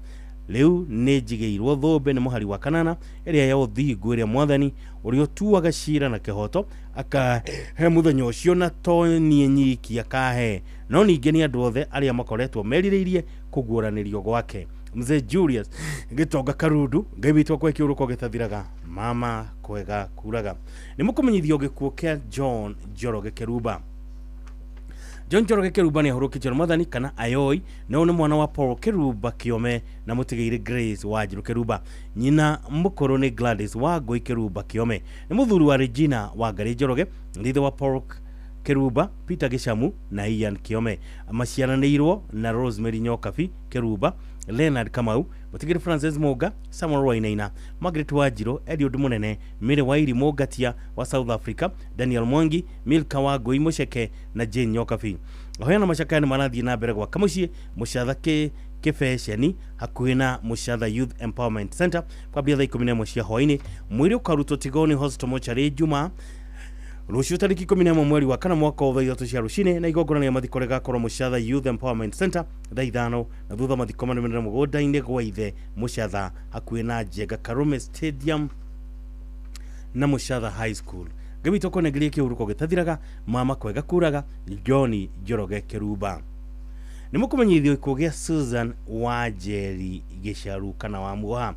Rĩu nĩ njigĩirwo thũmbĩ nĩ mũhari wa kanana ĩrĩa ya ũthingu ĩrĩa mwathani ũrĩa ũtuaga ciira na kĩhoto akahe mũthenya ũcio na to niĩ nyiki akahe no ningĩ nĩ andũ othe arĩa makoretwo merirĩirie kũguũranĩrio gwake. Mzee Julius Gĩtonga Karundu. Ngai witũ akwe kĩũrũko gĩtathiraga mama kwega kuraga. Nĩ mũkũmenyithio gĩkuũ kĩa John Njoroge Kĩrumba. John Njoroge Kĩrumba nĩ ahurũkĩtio nĩ mwathani kana Ayoi no nĩ mwana wa Paul Kĩrumba Kĩome na mũtigĩire Grace Wanjirũ Kĩrumba. Nyina mũkũrũ nĩ Gladys Wangũi Kĩrumba Kĩome. Nĩ mũthuri wa Regina Wangari Njoroge, ithe wa Paul Kĩrumba, Peter Gĩcamu na Ian Kĩome. Maciaranĩirwo na Rosemary Nyokabi Kĩrumba, Leonard Kamau, mũtigĩri Francis Mũnga, Samuel Wainaina, Margaret Wanjirũ, Eliud Mũnene, Mary Wairi Mũngatia wa South Africa, Daniel Mwangi, Milka Wangũi Mũceke na Jane Nyokabi. Ahoyana macakaya nĩ marathiĩ na mbere gwa Kamũciĩ Mũcatha Kĩbeceni hakuhĩ na Mũcatha Youth Empowerment Center kwambĩrĩria thaa 11 cia hwaĩ-inĩ. Mwĩrĩ ũkarutwo Tigoni Hospital Mochari Jumaa rũciũ tarĩki 11 mweri wa kana mwaka wa thaa 3 cia rũcinĩ na igongona rĩa mathiko rĩgakorwo Mũcatha Youth Empowerment Center thaa 5 na thutha mathiko marũmĩrĩre mũgũnda-inĩ gwa ithe Mũcatha hakuhĩ na Njenga Karume Stadium na Mũcatha High School. Ngai witũ akũnengerie kĩhuruko gĩtathiraga. Mama kwega kuraga. John Njoroge Kĩrumba. Nĩ mũkũmenyithio gĩkuũ gĩa Susan Wanjeri Gĩcaru kana wa Muoha.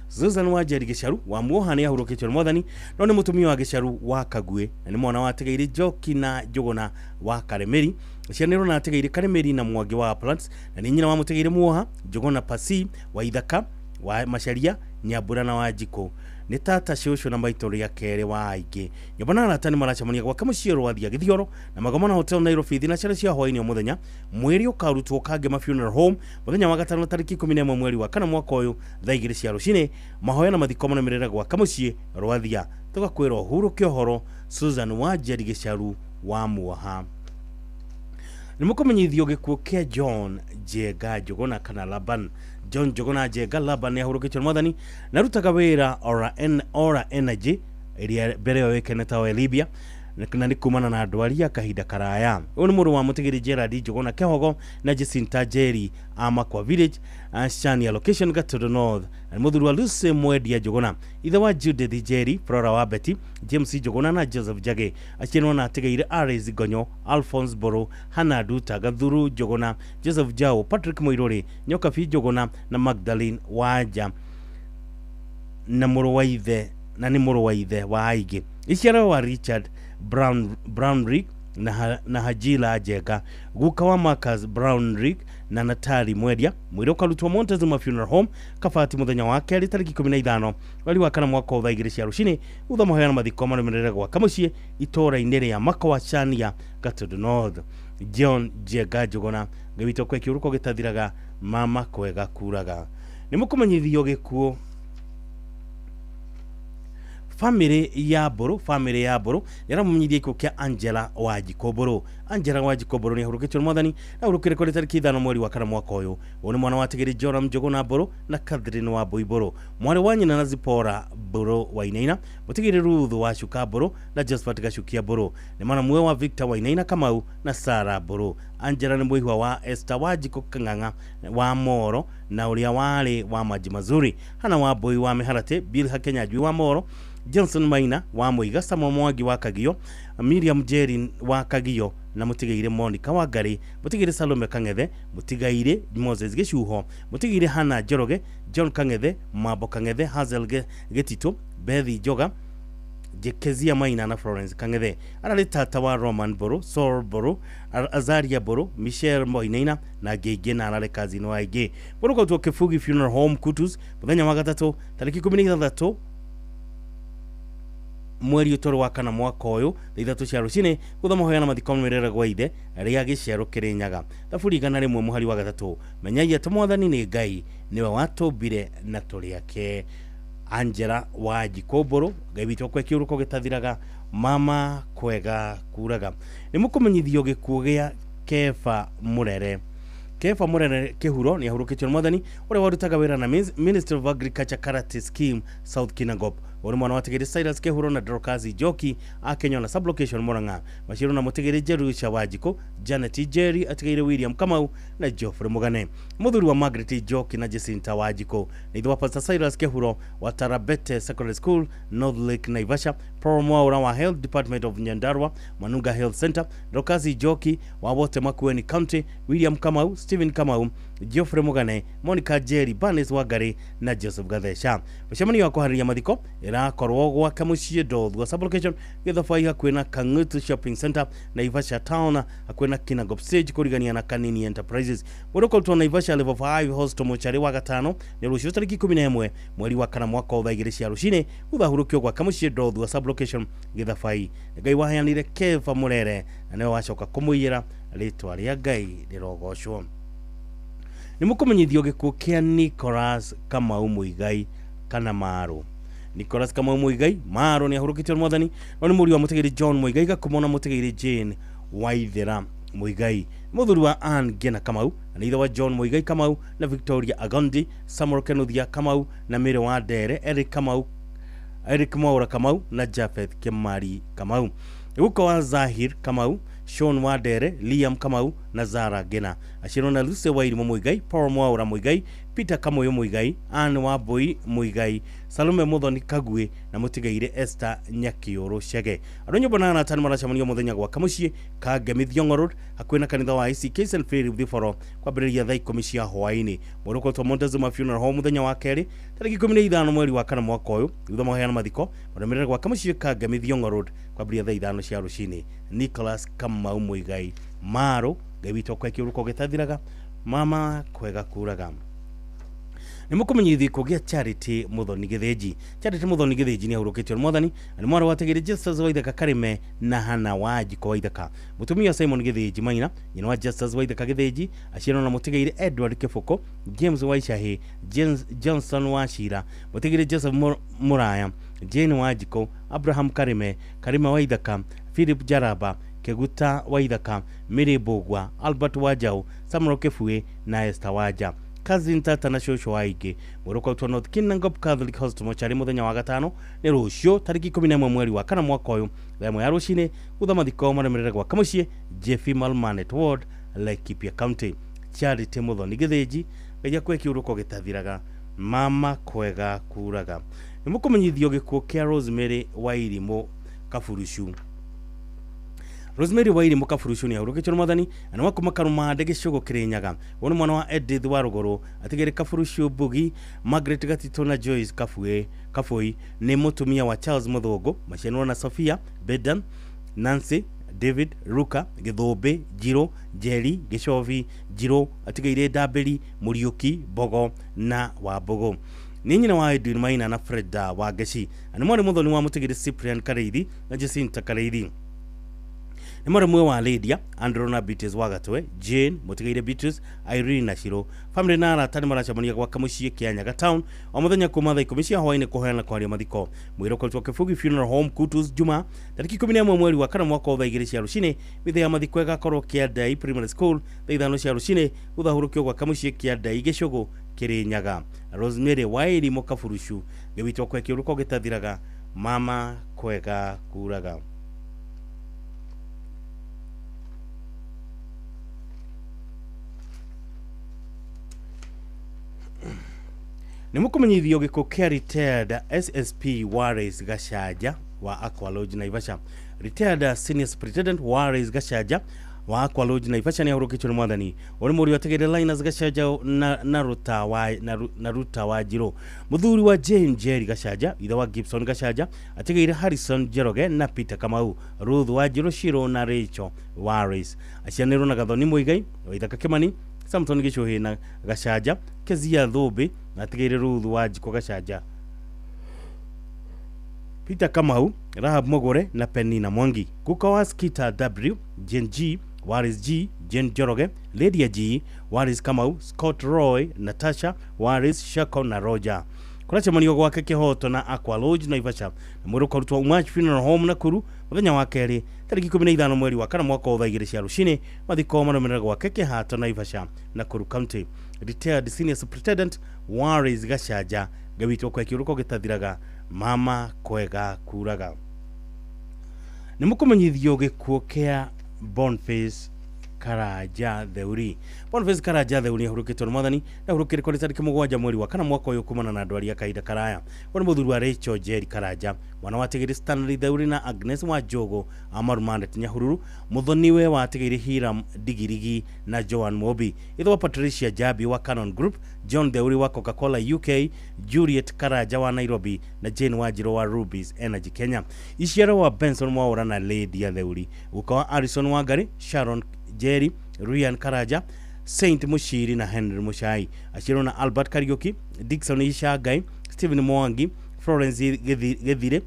Susan Wanjeri Gĩcaru wa Muoha nĩ ahurũkĩtio nĩ Mwathani, no nĩ mũtumia wa Gĩcaru wa Kaguĩ na nĩ mwana wa Ategeire Njoki na Njũgũna wa Karemeri. Cianĩrwo na Ategeire Karemeri na Mwangi wa Uplands, na nĩ nyina wa Mũtegeire Muoha, Njũgũna Pasi wa Ithaka wa Macharia, Nyambura na Wanjikũ. Nĩ tata cũcũ na maitũ rĩa kerĩ wa aingĩ. Nyũmba na arata nĩ maracemania gwake mũciĩ Rwathia Gĩthioro na Magomano Hotel Nairobi thinacara cia hwaĩ-inĩ o mũthenya. Mwĩrĩ ũkarutwo Kangema Funeral Home mũthenya wa gatano tarĩki 11 mweri wa kana mwaka ũyũ thaa 2 cia rũcinĩ. Mahoya na mathiko marũmĩrĩre gwake mũciĩ Rwathia. Tũgakwĩra ũhurũke ũhoro Susan Wanjeri Gĩcaru wa Muoha. Nĩ mũkũmenyithio gĩkuũ kĩa John Njenga Njũgũna kana Laban. John Njũgũna Njenga Laban nĩ ahurũkĩtio nĩ Mwathani na arutaga wĩra Ora Energy ĩrĩa mbere ĩyo yoĩkaine ta Oil Libya, na nĩ kumana na ndwari ya kahinda karaya. Ũyũ nĩ mũrũ wa Mũtigĩri Gerard Njũgũna Kĩhogo na Jacinta Njeri a Makwa Village, Shania location Gatundu North. Na nĩ mũthuri wa Lucy Mwendia Njũgũna, ithe wa Judith Njeri, Flora wa Betty, James Njũgũna na Joseph Njage. Aciarwo na Ategeire Aris Gonyo, Alphonse Mbũrũ, Hannah Nduta, Gathuru Njũgũna, Joseph Jao, Patrick Mũirũrĩ, Nyokabi Njũgũna na Magdalene Wanja, na mũrũ wa ithe na nĩ mũrũ wa ithe wa aingĩ. Iciarwo wa Richard Brownrigg na Hajila Njenga, guka wa Marcus Brownrigg na Natali Mwendia. Mwĩrĩ ũkarutwo Montezuma Funeral Home Kabati mũthenya wa kerĩ tarĩki 15 mweri wa kana mwaka wa thaa 2 cia rũcinĩ. Thutha mahoya na mathiko marũmĩrĩre gwaka mũciĩ itũũra-inĩ rĩa Makwa Shania Gatundu North. John Njenga Njũgũna, Ngai witũ akũhe kĩhuruko gĩtathiraga. Mama kwega kuraga. Nĩ mũkũmenyithio gĩkuũ family ya Mbũrũ. Family ya Mbũrũ nĩaramũmenyithia gĩkuũ kĩa Angela Wanjikũ Mbũrũ. Angela Wanjikũ Mbũrũ nĩ ahurũkĩtio nĩ Mwathani na ahurũkire kũrĩ tarĩki 5 mweri wa kana mwaka ũyũ. Ũyũ nĩ mwana wa Tigiri Joram Njũgũna Mbũrũ na Catherine wa Mbũi Mbũrũ, mwarĩ wa nyina na Zipora Mbũrũ Wainaina, Mũtigĩri Ruth wa Cuka Mbũrũ na Josephat Gacukia Mbũrũ. Nĩ mwana muoyo wa Victor Wainaina Kamau na Sarah Mbũrũ. Angela nĩ mũihwa wa Esther Wanjikũ Kang'ang'a wa Moro na ũrĩa warĩ wa Maji Mazuri, Hana wa Mbũi wa Mĩharatĩ, Bilha Kenyanjui wa Moro, Johnson Maina wa Mũiga, Samuel Mwangi wa Kagio, Miriam Njeri wa Kagio na Mũtigaire Monica wa Ngarĩ, Mũtigaire Salome Kang'ethe, Mũtigaire Moses Gĩcuho, Mũtigaire Hannah Njoroge, John Kang'ethe, Mambo Kang'ethe, Hazel Gĩtitũ, Bethi Njoga, Kezia Maina na Florence Kang'ethe. Ararĩ tata wa Roman Mbũrũ, Saul Mbũrũ, Azaria Mbũrũ, Michelle Moinaina na angĩ aingĩ, na ararĩ kazini wa aingĩ. Mbũrũ kautwo Kĩbugi Funeral Home Kutus mũthenya wa gatatũ tarĩki 16 mweri ũtũrũ wa kana mwaka ũyũ thaa 3 cia rũcinĩ. Gũtha mahoya na mathiko marũmĩrĩre gwa ithe rĩa Gĩciaro Kĩrĩnyaga. Thaburi 100 mũhari wa 3. Menyai atĩ Mwathani nĩ Ngai, nĩwe watũmbire na tũrĩ ake. Angela Wanjikũ Mbũrũ, Ngai witũ akũhe kĩhuruko gĩtathiraga. Mama kwega kuraga. Nĩ mũkũmenyithio gĩkuũ gĩa Kefa Mũrere. Kefa Mũrere Kĩhuro nĩ ahurũkĩtio nĩ Mwathani, ũrĩa warutaga wĩra na Ministry of Agriculture Karate Scheme South Kinangop. Ũyũ nĩ mwana wa Tigiri Cyrus Kĩhuro na Dorcas Njoki a Kenya na sublocation Murang'a. Maciaro na Mũtigiri Jerusha Wanjikũ, Janet Njeri, Atigĩire William Kamau na Geoffrey Mugane. Mũthuri wa Margaret Njoki na Jacinta Wanjikũ. Nĩ ithe wa Pastor Cyrus Kĩhuro wa Tarabete Secondary School, North Lake Naivasha, Paul Mwaura wa Health Department of Nyandarua, Manunga Health Center, Dorcas Njoki wa wote Makueni County, William Kamau, Stephen Kamau, Geoffrey Mugane, Monica Jerry, Bernice Wangari na Joseph Gathesha. Mũcemanio wa kũharĩria mathiko ĩrakorwo gwake mũciĩ Ndothua sublocation Gĩthabai hakuhĩ na Kang'utu Shopping Center, Naivasha Town hakuhĩ na Kinangop Stage kũrigania na Kanini Enterprises. Mũndũ ũkorwo Naivasha Level 5 Hostel Mochari wa gatano nĩ rũciũ tarĩki 11 mweri wa kana mwaka wa thaa 2 cia rũcinĩ. Gũthahurũkio gwake mũciĩ Ndothua sublocation Gĩthabai. Ngai waheanire Kefa Mũrere na nĩwe wacoka kũmũiyĩra. Rĩtwa rĩa Ngai rĩrogocwo. Nĩ mũkũmenyithio gĩkuũ kĩa Nicholas Kamau Muigai kana Maro. Nicholas Kamau Muigai Maro nĩ ahurũkĩtio nĩ Mwathani, no nĩ mũriũ wa Mũtigĩri John Muigai Gakumo na Mũtigĩri Jane Waithera Muigai. Mũthuri wa Ann Ngena Kamau na ithe wa John Muigai Kamau na Victoria Agondi, Samuel Kenuthia Kamau na Mary wa Ndere, Eric Kamau, Eric Mwaura Kamau na Japheth Kimari Kamau. Guka wa Zahir Kamau, Sean Wandere, Liam Kamau, na Zara Ngena. Aciarwo na Lucy Wairimu Muigai, Paul Mwaura Muigai, Peter Kamoyo Muigai, Anne Wambui Muigai, Salome Muthoni Kagwe na mutigaire Esther Nyakiuru Chege. Andũ nyũmba na arata nĩ maracemania mũthenya gwa Kamuciĩ ka Ngemi Thiong'o Road hakuhĩ na kanitha wa ICK St Philip Thiboro kwambĩrĩria thaa 10 cia hwaĩ-inĩ. Mwĩrĩ ũkoretwo Montezuma Funeral Home mũthenya wa kerĩ tarĩki 15 mweri wa kana mwaka ũyũ thutha maheana mathiko marũmĩrĩre gwa Kamuciĩ ka Ngemi Thiong'o Road kwambĩrĩria thaa 5 cia rũcinĩ. Nicholas Kamau Muigai Maro Ngai witũ akwe kĩũrũko gĩtathiraga mama kwega kuraga. Nĩ mũkũmenyithio gĩkuũ gĩa Charity Muthoni Gĩthĩnji. Charity Muthoni Gĩthĩnji nĩ ahurũkĩtio nĩ Mwathani na nĩ mwarĩ wa Tegere Justus Waithaka Karime na Hana Wanjikũ Waithaka. Mũtumia Simon Gĩthĩnji Maina, nyina wa Justus Waithaka Gĩthĩnji, aciarwo na mũtigaire Edward Kĩbũkũ, James Waicahĩ, James Johnson Wachira, mũtigaire Joseph Muraya, Jane Wanjikũ, Abraham Karime, Karime Waithaka, Philip Jaraba, Keguta Waithaka, Mary Mbũgua, Albert Wanjaũ, Samuel Kĩbui na Esther Wanja. Cousin tata na cũcũ wa aingĩ. Mwĩrĩ ũkautwo North Kinangop Catholic Hospital mochari mũthenya wa gatano nĩ rũciũ tarĩki 11 mweri wa kana mwaka ũyũ thaa 1 ya rũcinĩ gutha mathiko marũmĩrĩre gwa Kamuciĩ Jeffy Malmanet Ward, Laikipia County. Charity Muthoni Gĩthĩnji, Ngai akwe kĩũrũko gĩtathiraga mama kwega kuraga. Nĩ mũkũmenyithio gĩkuũ kĩa Rosemary Wairimu Kaburucu. Rosemary Wairimu Kaburucu nĩ ahurũkĩtio nĩ Mwathani na nĩ wa kuma Karumande gĩcũgũ Kĩrĩnyaga. Ũyũ nĩ mwana wa Edith wa Rũgũrũ atigĩrĩ Kaburucu Mbugi, Margaret Gatitũ na Joyce Kabui nĩ mũtumia wa Charles Mũthũngũ. Macianirwo na Sophia Bedan, Nancy, David, Ruka, Gĩthũmbĩ, Njirũ, Njeri, Gĩcobi, Njirũ, atigĩire Ndambĩri, Mũriũki, Mbogo na Wambũgũ. Nĩ nyina wa Edwin Maina na Freda wa Ngeci. Na nĩ mwarĩ mũthoni wa mũtigĩrĩ Cyprian Kareithi na Jacinta Kareithi. Nĩ mwarĩ mwe wa Lydia, Andrew na Beatrice wa Gatwe, Jane, mũtigaire Beatrice, Irene na Shiro. Family na arata nĩ maracemania gwa Kamuciĩ Kĩanyaga Town o mũthenya kuma thaa 10 cia hwaĩ-inĩ kũheana kwaria mathiko. Mwĩrĩ ũkoretwo Kĩbugi Funeral Home Kutus Juma tarĩki 11 mweri wa kana mwaka wa thaa 2 cia rũcinĩ. Mĩthenya ya mathiko ĩgakorwo Kĩandai Primary School thaa 5 cia rũcinĩ gũthahũrũkio gwa Kamuciĩ Kĩandai Gĩcũgũ Kĩrĩnyaga. Rosemary Wairimu Kaburucu, Ngai witũ akwe kĩũrũko gĩtathiraga mama kwega kuraga. Nĩ mũkũmenyithio gĩkuũ kĩa retired SSP Wallace Gachanja wa Aqua Lodge Naivasha. Retired Senior Superintendent Wallace Gachanja wa Aqua Lodge Naivasha nĩ ahurũkĩtio nĩ Mwathani. Ũrĩ mũriũ atigĩrĩ Linus Gachanja na Ruta wa Njirũ. Mũthuri wa Jane Njeri Gachanja, ithe wa Gibson Gachanja, atigĩire Harrison Njoroge na Peter Kamau, Ruth wa Njirũ Shiro na Rachel Wallace. Acianĩrwo na Gathoni Muigai, Waithaka Kimani, Samson Gĩcũhĩ na Gachanja, Kezia Thũmbĩ na atigĩire Ruth wa Njikũ Gachanja, Peter Kamau, Rahab Mogore na Penina Mwangi. Guka wa Skita W, Jane G, Wallace G, Jane Njoroge, Lydia G, Wallace Kamau, Scott Roy, Natasha, Wallace Shako na Roger. Kũracemanio gwake Kĩhoto na Aqua Lodge Naivasha na mwĩrĩ ũkarutwo Umach Funeral Home Nakuru mũthenya wa kerĩ tarĩki 15 mweri wa kana mwaka wa thaa 2 cia rũcinĩ. Mathiko marũmĩrĩre gwake Kĩhato Naivasha Nakuru County. Retired Senior Superintendent Wallace Gachanja, Ngai witũ akwe kĩũrũko gĩtathiraga mama kwega kuraga. Nĩ mũkũmenyithio gĩkuũ kĩa Boniface Karanja Theuri. Boniface Karanja Theuri ahurũkĩtio nĩ Mwathani na ahurũkire kũrĩ tarĩki 7 mweri wa kana mwaka ũyũ kumana na ndwari ya kahinda karaya. Ũyũ nĩ mũthuri wa Rachel Njeri Karanja, mwana wa Tigiri Stanley Theuri na Agnes wa Njogo a Marumanet Nyahururu, mũthoniwe wa Tigiri Hiram Digirigi na Joan Mobi, ithe wa Patricia Jabi wa Canon Group, John Theuri wa Coca-Cola UK, Juliet Karanja wa Nairobi na Jane Wanjiru wa Rubies Energy Kenya. Iciaro wa Benson Mwaura na Lydia Theuri, guka wa Alison Wangari, Sharon Jerry, Ryan Karanja, Saint Mushiri na Henry Mushai. Aciarwo na Albert Kariuki, Dickson Ishagai, Stephen Mwangi, Florence Gethire,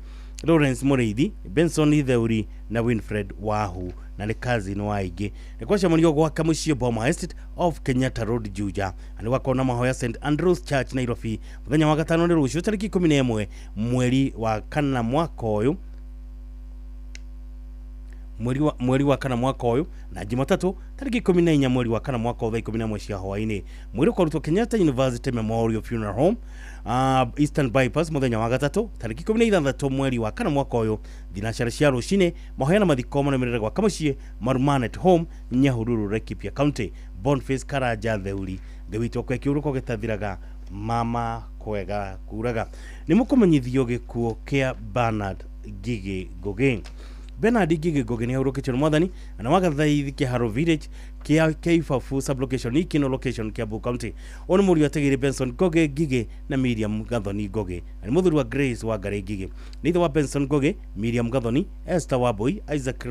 Lawrence Mũrĩithi, Benson Theuri na Winfred Wahu na nĩ cousin wa aingĩ. Nĩ kwacemanio gwa Kamuciĩ Boma Estate of Kenyatta Road Juja. Na nĩ gwakorwo na mahoya St Andrews Church Nairobi mũthenya wa gatano nĩ rũciũ tarĩki 11 mweri wa kana mwaka ũyũ Mweri wa kana mwaka ũyũ na Jumatatu tarĩki 14 mweri wa kana mwaka wa 11 cia hwaĩ-inĩ. Mwĩrĩ ũkarutwo Kenyatta University Memorial Funeral Home, Eastern Bypass, mũthenya wa gatatũ tarĩki 16 mweri wa kana mwaka ũyũ thinacara cia rũcinĩ. Mahoya na mathiko marũmĩrĩre gwaka mũciĩ Marumanet Home, Nyahururu, Laikipia County. Boniface Karanja Theuri, Ngai witũ akwe kĩũrũko gĩtathiraga, mama kwega kuraga. Nĩ mũkũmenyithio gĩkuũ kĩa Bernard Ngigĩ Ngũgĩ. Bernard Ngigĩ Ngũgĩ nĩ ahurũkĩtio nĩ mwathani na wagathaithi Kĩharo Village kia Keibabu sublocation Ikino location, Kiambu County. Ũyũ nĩ mũriũ ategeire Benson Ngũgĩ Ngigĩ na Miriam Gathoni Ngũgĩ, na nĩ mũthuri wa Grace Wangari Ngigĩ. Nĩ ithe wa Benson Ngũgĩ, Miriam Gathoni, Esther Wambui, Isaac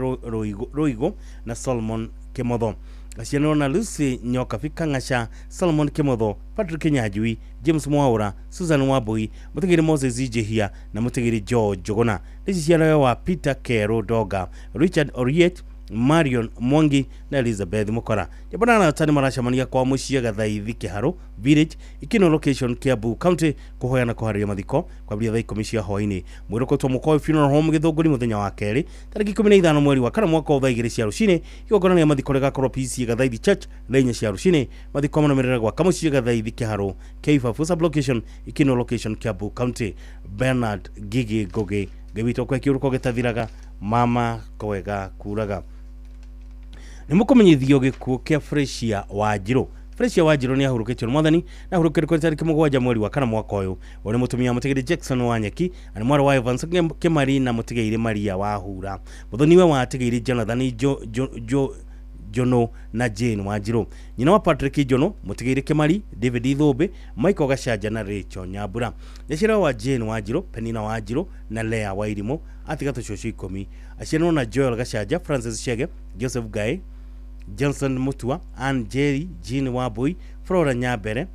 Ruigo na Solomon Kimotho. Aciaranĩrwo na Lucy Nyokabi Kang'aca, Solomon Kimotho, Patrick Nyanjui, James Mwaura, Susan Wambui, mũtigĩri Moses Njihia na mũtigĩri George Njuguna. Nĩ ciaragwo wa Peter Kero Donga, Richard Oriet, Marion Mwangi na Elizabeth Mukora. Jabana na tani maracemania kwa mũciĩ Gathaithi Kĩharũ Village, Ikino location, Kiambu County, kũhoya na kũharĩria mathiko kwambĩrĩria thaa 10 cia hwaĩ-inĩ. Mwĩrĩ ũkũtwo Mũkoĩ Funeral Home Gĩthũngũri mũthenya wa kerĩ tarĩki 15 mweri wa kana mwaka wa thaa 2 cia rũcinĩ. Igongona rĩa mathiko rĩgakorwo PCEA Gathaithi Church thaa 4 cia rũcinĩ. Mathiko marũmĩrĩre gwaka mũciĩ Gathaithi Kĩharũ Keibabu sublocation Ikino location, Kiambu County. Bernard Ngigĩ Ngũgĩ, Ngai witũ akwe kĩũrũko gĩtathiraga, mama kwega kuraga. Nĩ mũkũmenyithio gĩkuũ kĩa Fresia Wanjirũ. Fresia Wanjirũ nĩ ahurũkĩtio nĩ mwathani na ahurũkĩre tarĩki 7 mweri wa kana mwaka ũyũ. Ũyũ nĩ mũtumia wa mũtigĩri Jackson Wanyeki na nĩ mwarĩ wa Evans Kĩmari na mũtigĩire Maria Wahura. Mũthoniwe wa atigĩire Jonathan Jono na Jane Wanjirũ. Nyina wa Patrick Jono, mũtigĩire Kĩmari, David Ithũmbĩ, Michael Gacanja na Rachel Nyambura. Nyaciara wa Jane Wanjirũ, Penina Wanjirũ na Lea Wairimũ, atiga tũcũcũ 10. Aciaranwo na Joel Gacanja, Francis Chege, Joseph Gae, Johnson Mutua, Ann Jerry, Jean Wambui, Flora Nyambere,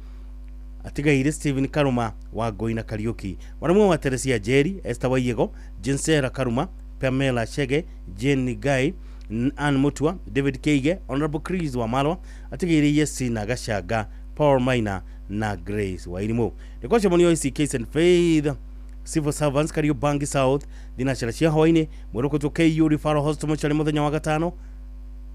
atigaire Stephen Karuma wa Ngoi na Kariuki. Mwarimũ wa Teresia Jerry, Esther Waiyego, Jinsera Karuma, Pamela Chege, Jane Ngai, Ann Mutua, David Keige, Honorable Chris Wamalwa, atigaire Yesina Gachanga, Paul Maina na Grace Wairimu. Nĩ kwacemanio ICK St Faith Civil Servants Kariobangi South thinacara cia hwaĩ-inĩ. Mwĩrĩ ũkũtwo KU Referral Hospital Mochari mũthenya wa gatano,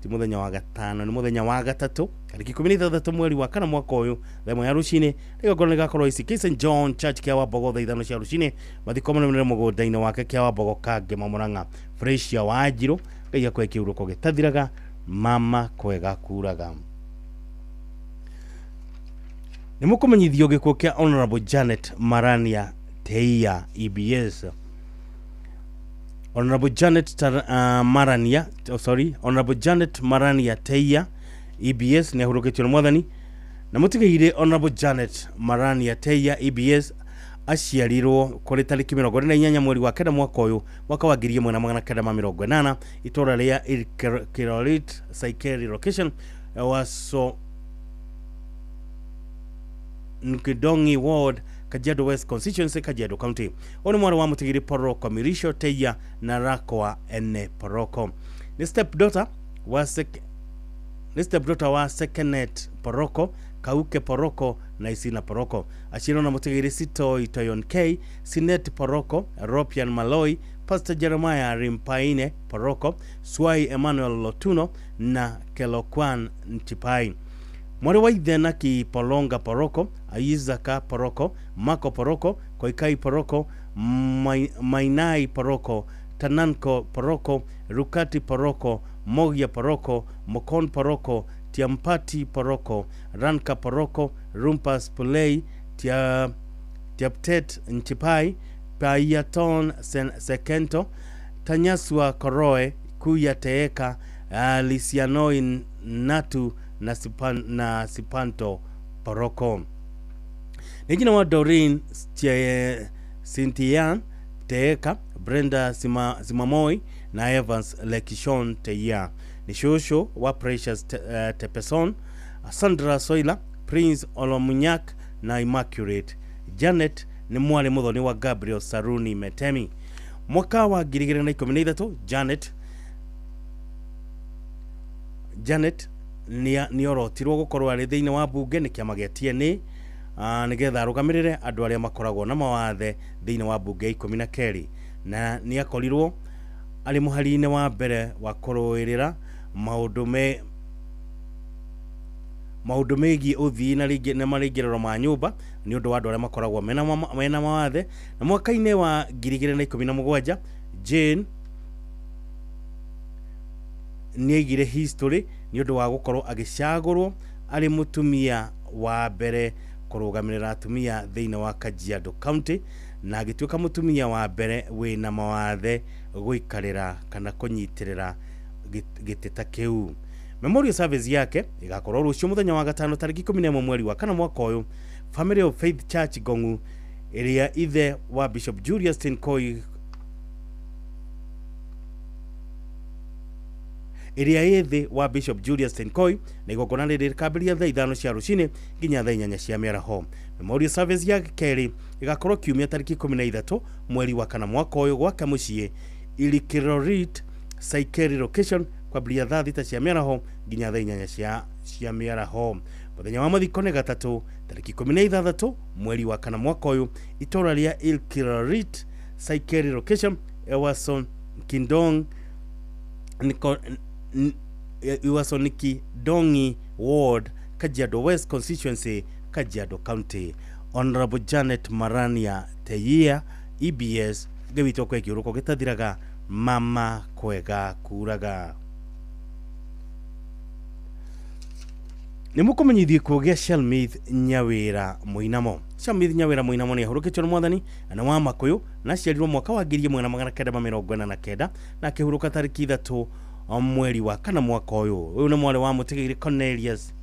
ti mũthenya wa gatano, nĩ mũthenya wa gatatũ tarĩki 16 mweri wa kana mwaka ũyũ thaa 1 ya rũcinĩ. Igongona rĩgakorwo ICK St John Church kĩa Wambogo thaa 5 cia rũcinĩ. Mathiko marũmĩrĩre mũgũnda-inĩ wake kĩa Wambogo Kangema Murang'a. Fresia Wanjirũ, Ngai akwe kĩurũko gĩtathiraga, mama kwega kuraga. Nĩ mũkũmenyithio gĩkuũ kĩa Honorable Janet Marania Teia EBS. Honorable Janet Marania, sorry, Honorable Janet Marania Teia EBS nĩ ahurũkĩtio nĩ mwathani na mũtigĩire. Honorable Janet Marania Teia EBS aciarirwo kũrĩ tarĩki 28 mweri wa kenda mwaka ũyũ mwaka wa 1980 itũra rĩa Kirorit Saikeri location, Waso Nkidongi Ward, Kajiado West Constituency, Kajiado County. Ũyũ nĩ mwarĩ wa mũtigĩri Poroko Mirisho Teia na Rakwa Ene Poroko. Nĩ step daughter wa Sekenet Poroko, Kauke Poroko na Isina Poroko. Aciarwo na mũtigĩri Sitoi Toyon K, Sinet Poroko, Ropian Maloi, Pastor Jeremiah Rimpaine Poroko, Swai Emmanuel Lotuno na Kelokwan Nchipai. Mwarĩ wa ithe na Kipolonga Poroko, Isaka Poroko, Mako Poroko, Koikai Poroko, Mainai Poroko, Tananko Poroko, Rukati Poroko, Mogia Poroko, Mokon Poroko, Tiampati Poroko, Ranka Poroko, Rumpas Pulei, Tiaptet Nchipai, Payaton Sekento, Tanyaswa Koroe, Kuya Teeka, Lisianoi Natu na Sipanto Poroko. Nĩ nyina wa Doreen Cynthia Teeka, Brenda Simamoi na Evans Lekishon Teia. Ni shosho wa Precious Tepeson, Sandra Soila, Prince Olomunyak na Immaculate. Janet nĩ mwarĩ mũthoni wa Gabriel Saruni Metemi. Mwaka wa 2013 Janet nĩ orotirwo gũkorwo arĩ thĩinĩ wa bunge nĩ kĩama gĩa TNA, nĩgetha arũgamĩrĩre andũ arĩa makoragwo na mawathe thĩinĩ wa bunge 12, na nĩ akorirwo Arĩ mũhari-inĩ wa mbere wa kũrũĩrĩra maũndũ me maũndũ megiĩ ũthii na rĩngĩ na marĩngĩrĩro ma nyũmba nĩ ũndũ wa andũ arĩa makoragwo mena, mena mawathe. Na mwaka-inĩ wa 2017 Jane nĩ aigire history nĩ ũndũ wa gũkorwo agĩcagũrwo arĩ mũtumia wa mbere kũrũgamĩrĩra atumia thĩinĩ wa Kajiado County, na agĩtuĩka mũtumia wa mbere wĩna mawathe gũikarĩra kana kũnyitĩrĩra gĩtĩ ta kĩu. Memorial service yake ĩgakorwo rũciũ mũthenya wa gatano tarĩki 11 mweri wa kana mwaka ũyũ, Family of Faith Church Ngong'u, ĩrĩa ithe wa Bishop Julius Tinkoi ĩrĩa ĩ thĩ wa Bishop Julius Tenkoi, na igongona rĩrĩ rĩkambĩrĩria thaa 5 cia rũcinĩ nginya thaa 8 cia mĩaraho. Memorial service ya kerĩ ĩgakorwo kiumia tarĩki 13 mweri wa kana mwaka ũyũ gwake mũciĩ Ilikirorit Saikeri location, kwambĩrĩria thaa 6 cia mĩaraho nginya thaa 8 cia mĩaraho. Mũthenya wa mathiko nĩ gatatũ tarĩki 16 mweri wa kana mwaka ũyũ, itũra rĩa Ilkirorit Saikeri location, Ewason Kindong Niko, Iwasoniki Dongi Ward, Kajiado West Constituency, Kajiado County. Honorable Janet Marania Teyia, EBS, ngĩwitwo kwa kĩũrũko gĩtathiraga, mama kwega kuraga. Nĩ mũkũmenyithio gĩkuũ gĩa Shalmith Nyawĩra Mũinamo. Shalmith Nyawĩra Mũinamo nĩ ahurũkĩtio nĩ mwathani na wa Makũyũ, na aciarirwo mwaka wa 1949 na akĩhurũka tarĩki 3 mweri wa kana mwaka ũyũ. Ũyũ nĩ mwarĩ wa mũtigĩrĩ Cornelius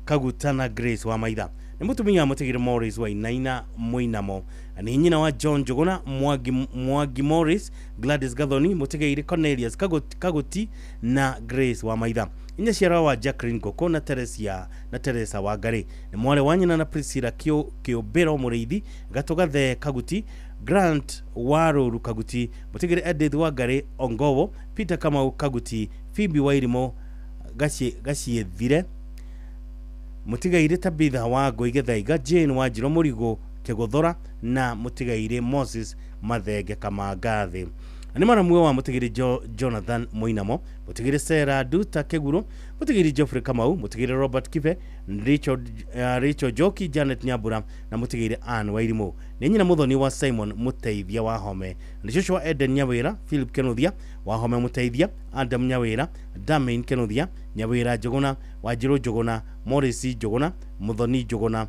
Kaguta na Grace wa Maitha. Nĩ mũtumia wa mũtigĩrĩ Morris wa Inaina Mũinamo. Nĩ nyina wa John Njuguna, Mwangi Morris, Gladys Gathoni, mũtigĩrĩ Cornelius Kaguti na Grace wa Maitha. Inya ciara wa Jacqueline Ngũkũ na Teresia na Teresa wa Ngarĩ. Nĩ mwarĩ wa nyina na Priscilla Kĩũmbĩro Mũrĩithi, Gatũ Gathe Kaguti, Grant Warũru Kaguti, mũtigĩrĩ Edith wa Ngarĩ Ongowo, Peter Kamau Kaguti, Phoebe Wairimo Gaciethire, mũtigairĩ Tabitha wa Ngũi Gĩthaiga, Jane Wanjirũ Mũrigo Kĩgũthora na mũtigairĩ Moses Mathenge Kamangathĩ. Nĩ maramuo wa mũtigĩrĩ Jonathan Mũinamo, mũtigĩrĩ Sarah Duta Kĩguro, mũtigĩrĩ Geoffrey Kamau, mũtigĩrĩ Robert Kibe, Rachel Njoki, Janet Nyambura na mũtigĩrĩ Ann Wairimũ. Nĩ nyina mũthoni wa Simon Mũteithia wa Home. Nĩ cũcũ wa Eden Nyawĩra, Philip Kenuthia wa Home Mũteithia, Adam Nyawĩra, Damain Kenuthia, Nyawĩra Njũgũna, Wanjirũ Njũgũna, Morris Njũgũna, Mũthoni Njũgũna,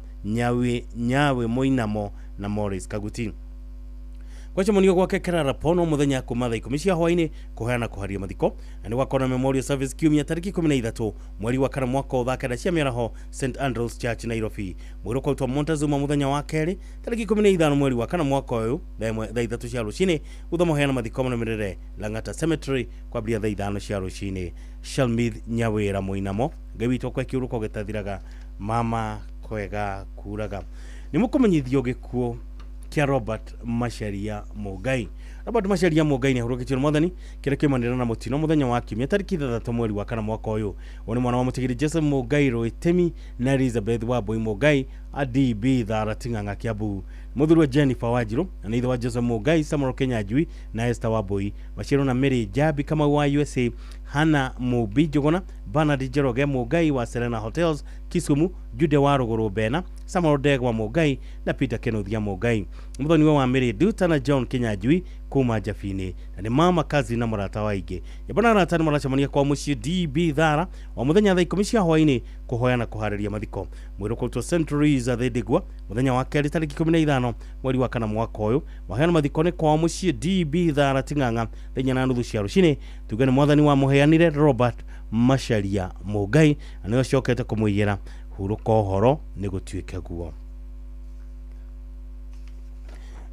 Nyawe Mũinamo na Morris Kaguti. Gwacemanio gwake Kerara Pono mũthenya kuma thaa 10 cia hwaĩ-inĩ kũheana kũharia mathiko, na nĩ gwakorwo na memorial service kiumia tarĩki 13 mweri wa kana mwaka ũyũ thaa 9 cia mĩaraho St Andrews Church Nairobi. Mwĩrĩ ũkarutwo Montezuma mũthenya wa kerĩ tarĩki 15 mweri wa kana mwaka ũyũ thaa 3 cia rũcinĩ, thutha maheana mathiko marũmĩrĩre Lang'ata Cemetery kwambĩrĩria thaa 5 cia rũcinĩ. Shalmith Nyawĩra Mũinamo, Ngai witũ akwe kĩũrũko gĩtathiraga, mama kwega kuraga. Nĩ mũkũmenyithio gĩkuũ kĩa Robert Macharia Mũngai. Robert Macharia Mũngai nĩ ahurũkĩtio nĩ mwathani kĩrĩa kĩoimanĩra na mũtino mũthenya wa kiumia tarĩki 6 mweri wa kana mwaka ũyũ. Ũyũ nĩ mwana wa mũtigĩrĩ Joseph Mũngai Rũĩtĩmi na Elizabeth Wambui Mũngai a DB Thara Ting'ang'a Kiambu. Mũthuri wa Jennifer Wanjirũ na nĩ ithe wa Joseph Mũngai, Samuel Kinyanjui na Esther Wambui. Maciaro na Mary Njambi Kamau wa USA, Hannah Mumbi Njũgũna, Bernard Njoroge Mũngai wa Serena Hotels Kisumu, Jude wa Rũgũrũ Bena, Samuel Ndegwa Mũngai na Peter Kenuthia Mũngai. Mũthoni wa Mary Duta na John Kinyanjui kuma Njabini, na nĩ mama kazi na mũrata wa aingĩ. Nyambo na arata nĩ maracemania kwa mũciĩ DB Thara o mũthenya thaa 10 cia hwaĩ-inĩ kũhoya na kũharĩria mathiko. Mwĩrĩ ũkũrutwo St. Louis Thĩndĩgua mũthenya wa kerĩ tarĩki 15 mweri wa kana mwaka ũyũ. Maheano mathiko nĩ kwao mũciĩ DB Thara Ting'ang'a thaa 4:30 cia rũcinĩ. Tuge nĩ mwathani wamũheanire Robert Macharia Mũngai na nĩwe ũcokete kũmũiyĩra hurũka ũhoro nĩ gũtuĩke guo.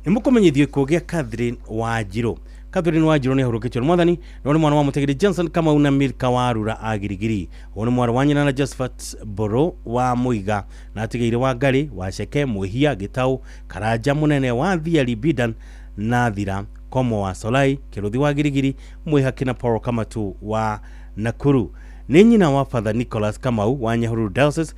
Nĩ mũkũmenyithio gĩkuũ gĩa Catherine Wanjirũ. Catherine Wanjirũ nĩ ahurũkĩtio nĩ mwathani, na nĩ mwana wa mũtigĩrĩ Johnson Kamau na Milka Warura a Girigiri. Ũyũ nĩ mwarĩ wa nyina na Josephat Mbũrũ wa Mũiga na atigĩire wa Ngarĩ, Waceke, Mwĩhia, Gĩtaũ, Karanja Mũnene wa Thiari Bidan na Thira, Komo wa Solai, Kĩrũthi wa Girigiri, Mwĩhaki na Paul Kamatu wa Nakuru. Nĩ nyina wa Father Nicholas Kamau wa Nyahururu Diocese,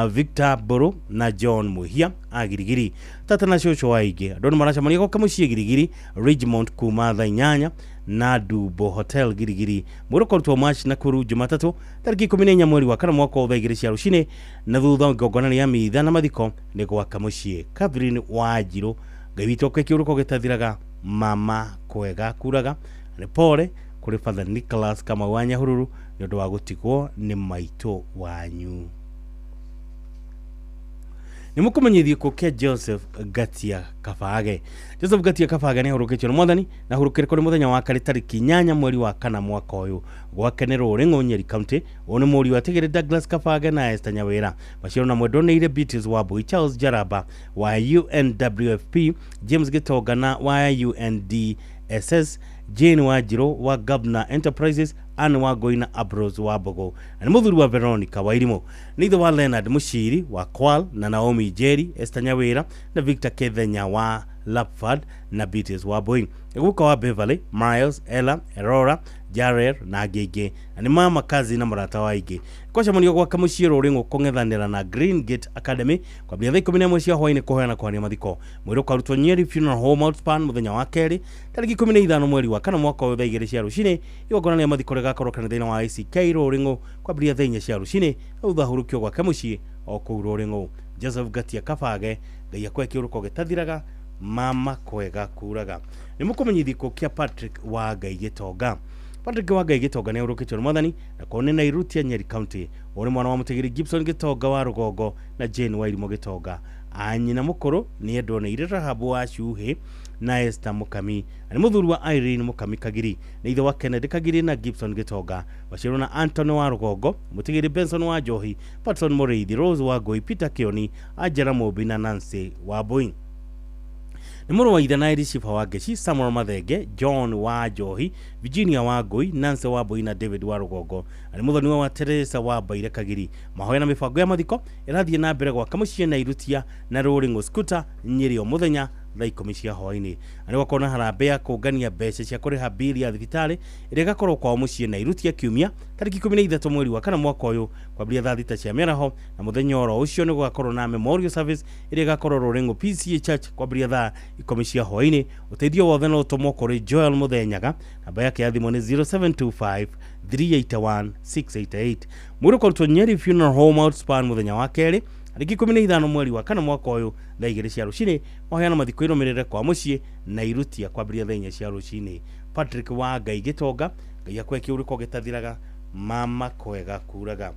Victor Mburu na John Muhia a Girigiri. Tata na cũcũ wa aingĩ andũ nĩ maracemania gwake mũciĩ Girigiri Ridgemont kuma thaa 8 na Dubo Hotel Girigiri. Mwĩrĩ ũkarutwo March Nakuru Jumatatũ tarĩki 14 mweri wa kana mwaka wa thaa 2 cia rũcinĩ, na thutha igongona rĩa mitha na mathiko nĩ gwaka mũciĩ. Catherine Wanjirũ, Ngai witũ akwe kĩũrũko gĩtathiraga, mama kwega kuraga. Nĩ pole kũrĩ Father Nicholas Kamau wa Nyahururu nĩ ũndũ wa gũtigwo nĩ maitũ wanyu. Nĩ mũkũmenyithio gĩkuũ kĩa Joseph Ngatia Kabage. Joseph Ngatia Kabage nĩ ahurũkĩtio nĩ Mwathani na ahurũkire kũrĩ mũthenya wa kerĩ tarĩki 8 mweri wa kana mwaka ũyũ gwake nĩ Rũrĩng'ũ, Nyeri County. Ũyũ nĩ mũriũ wa Tigĩrĩ Douglas Kabage na Esther Nyawĩra. Maciaro na mwendwa nĩ Beatrice Wambui, Charles Jaraba wa UNWFP, James Gitonga na wa UNDSS, Jane Wanjirũ wa Governor Enterprises, Anne Wangũi na Ambrose wa Mbogo. Na nĩ mũthuri wa Veronica Wairimũ. Nĩ ithe wa Leonard Mushiri wa Kwal na Naomi Njeri, Esther Nyawĩra na Victor Kethenya wa Lapford na Beatrice Wambui. Guka wa Beverly, Miles, Ella, Erora, Jarer na angĩ aingĩ. Na nĩ mama kazi na mũrata wa aingĩ. Kwacemanio gwake mũciĩ Rũrĩng'ũ kũng'ethanĩra na Green Gate Academy kwambĩrĩria thaa 11 cia hwaĩ-inĩ kũheana kwaria mathiko. Mwĩrĩ ũkarutwo Nyeri Funeral Home Outspan mũthenya wa kerĩ tarĩki 15 mweri wa kana mwaka ũyũ thaa 2 cia rũcinĩ. Igongona rĩa mathiko rĩgakorwo kanitha-inĩ wa ACK Rũrĩng'ũ kwambĩrĩria thaa 4 cia rũcinĩ na thutha ahurũkio gwake mũciĩ o kũu Rũrĩng'ũ. Joseph Ngatia Kabage, Ngai akwe kĩũrũko gĩtathiraga, mama kwega kuraga. Nĩ mũkũmenyithio gĩkuũ kĩa Patrick wa Ngai Gĩtonga. Patrick wa Ngai Gĩtonga nĩ ahurũkĩtio nĩ Mwathani na korwo nĩ Nairutia, Nyeri County. Ũyũ nĩ mwana wa Mũtigiri Gibson Gĩtonga wa Rũgongo na Jane Wairimũ Gĩtonga. Anyina mũkũrũ nĩ endwo nĩ Ire Rahabu wa Cuhĩ na Esther Mukami. Na nĩ mũthuri wa Irene Mukami Kagiri. Nĩ ithe wa Kennedy Kagiri na Gibson Gĩtonga. Maciarwo na Anthony wa Rũgongo, Mũtigiri Benson wa Njohi, Patson Mũrĩithi, Rose wa Ngũi, Peter Kĩoni, Angela Mũmbi na Nancy wa Mbui. Nĩ mũrũ wa ithe na Elishifa wa Ngeci, Samuel Mathenge, John wa Njohi, Virginia wa Ngũi, Nancy wa Mbui na David wa Rũgongo. Na nĩ mũthoniwa wa Teresa wa Mbaire Kagiri. Mahoya na mĩbango ya mathiko ĩrathiĩ na mbere gwaka mũciĩ na Irutia na Rũrĩng'ũ Skuta Nyeri o mũthenya thaa 10 cia hwaĩ-inĩ. Na nĩ gwakorwo na harambee ya kũngania mbeca cia kũrĩha bili ya thibitarĩ ĩrĩa ĩgakorwo kwao mũciĩ na Irutia kiumia tarĩki 13 mweri wa kana mwaka ũyũ kwambĩrĩria thaa 6 cia mĩaraho, na mũthenya oro ũcio nĩ gũgakorwo na memorial service ĩrĩa ĩgakorwo Rũrĩng'ũ PCA Church kwambĩrĩria thaa 10 cia hwaĩ-inĩ. Ũteithio wothe no ũtũmwo kũrĩ Joel Mũthenyaga, namba yake ya thimũ nĩ 0725 381 688. Mwĩrĩ ũkarutwo Nyeri Funeral Home Outspan mũthenya wa kerĩ tarĩki 15 mweri wa kana mwaka ũyũ thaa 2 cia rũcinĩ. Mahoya mathiko irũmĩrĩre kwa mũciĩ na Irutia kwambĩrĩria thaa 4 cia rũcinĩ. Patrick wa Ngai Gĩtonga, Ngai akwe kĩũrũko gĩtathiraga, mama kwega kuraga.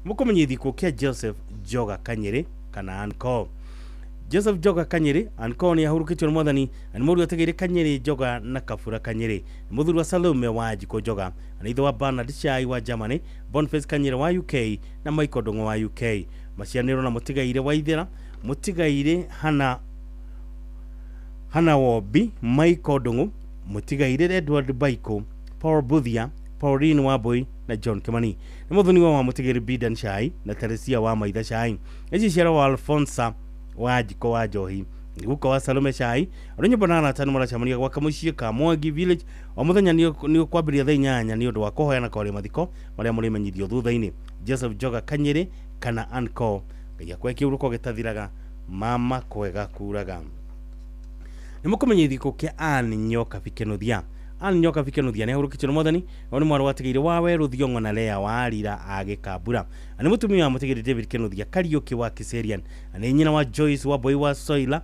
Mũkũmenyithio gĩkuũ kĩa Joseph Njoga Kanyĩrĩ kana Anko. Joseph Njoga Kanyĩrĩ Anko nĩ ahurũkĩtio nĩ Mwathani na nĩ mũriũ ategeire Kanyĩrĩ Njoga na Kabura Kanyĩrĩ. Nĩ mũthuri wa Salome wa Njikũ Njoga na nĩ ithe wa Bernard Chai wa Germany, Boniface Kanyĩrĩ wa UK na Michael Ndung'u wa UK. Macianĩrwo na mũtigaire wa Ithera, mũtigaire Hana Wombi, Michael Ndung'u, mũtigaire Edward Baiko, Paul Buthia, Pauline Wambui na John Kimani. Nĩ mũthoniwa wa mũtigaire Bidan Chai na Teresia wa Maitha Chai. Nĩ ciaro wa Alfonsa wa Njiko wa Njohi. Nĩ guka wa Salome Chai. Arĩ nyũmba na arata nĩ maracemania gwaka mũciĩ ka Mwangi Village o mũthenya nĩ ũkwambĩrĩria thaa 8 nĩ ũndũ wa kũhoya kwaria mathiko marĩa mũrĩmenyithio thutha-inĩ. Joseph Njoga Kanyĩrĩ kana Anko, Ngai akwe kĩũrũko gĩtathiraga, mama kwega kuraga. Nĩ mũkũmenyithio gĩkuũ kĩa Ann Nyokabi Kĩnuthia. Ann Nyokabi Kĩnuthia nĩ ahurũkĩtio nĩ Mwathani. Ũyũ nĩ mwarĩ watigĩire wa Werũ Thiong'o na Lea wa Rira a Gĩkambura. Na nĩ mũtumia wa mũtigĩri David Kĩnuthia Kariũki wa Kiserian. Na nĩ nyina wa Joyce wa Mbui wa Soila,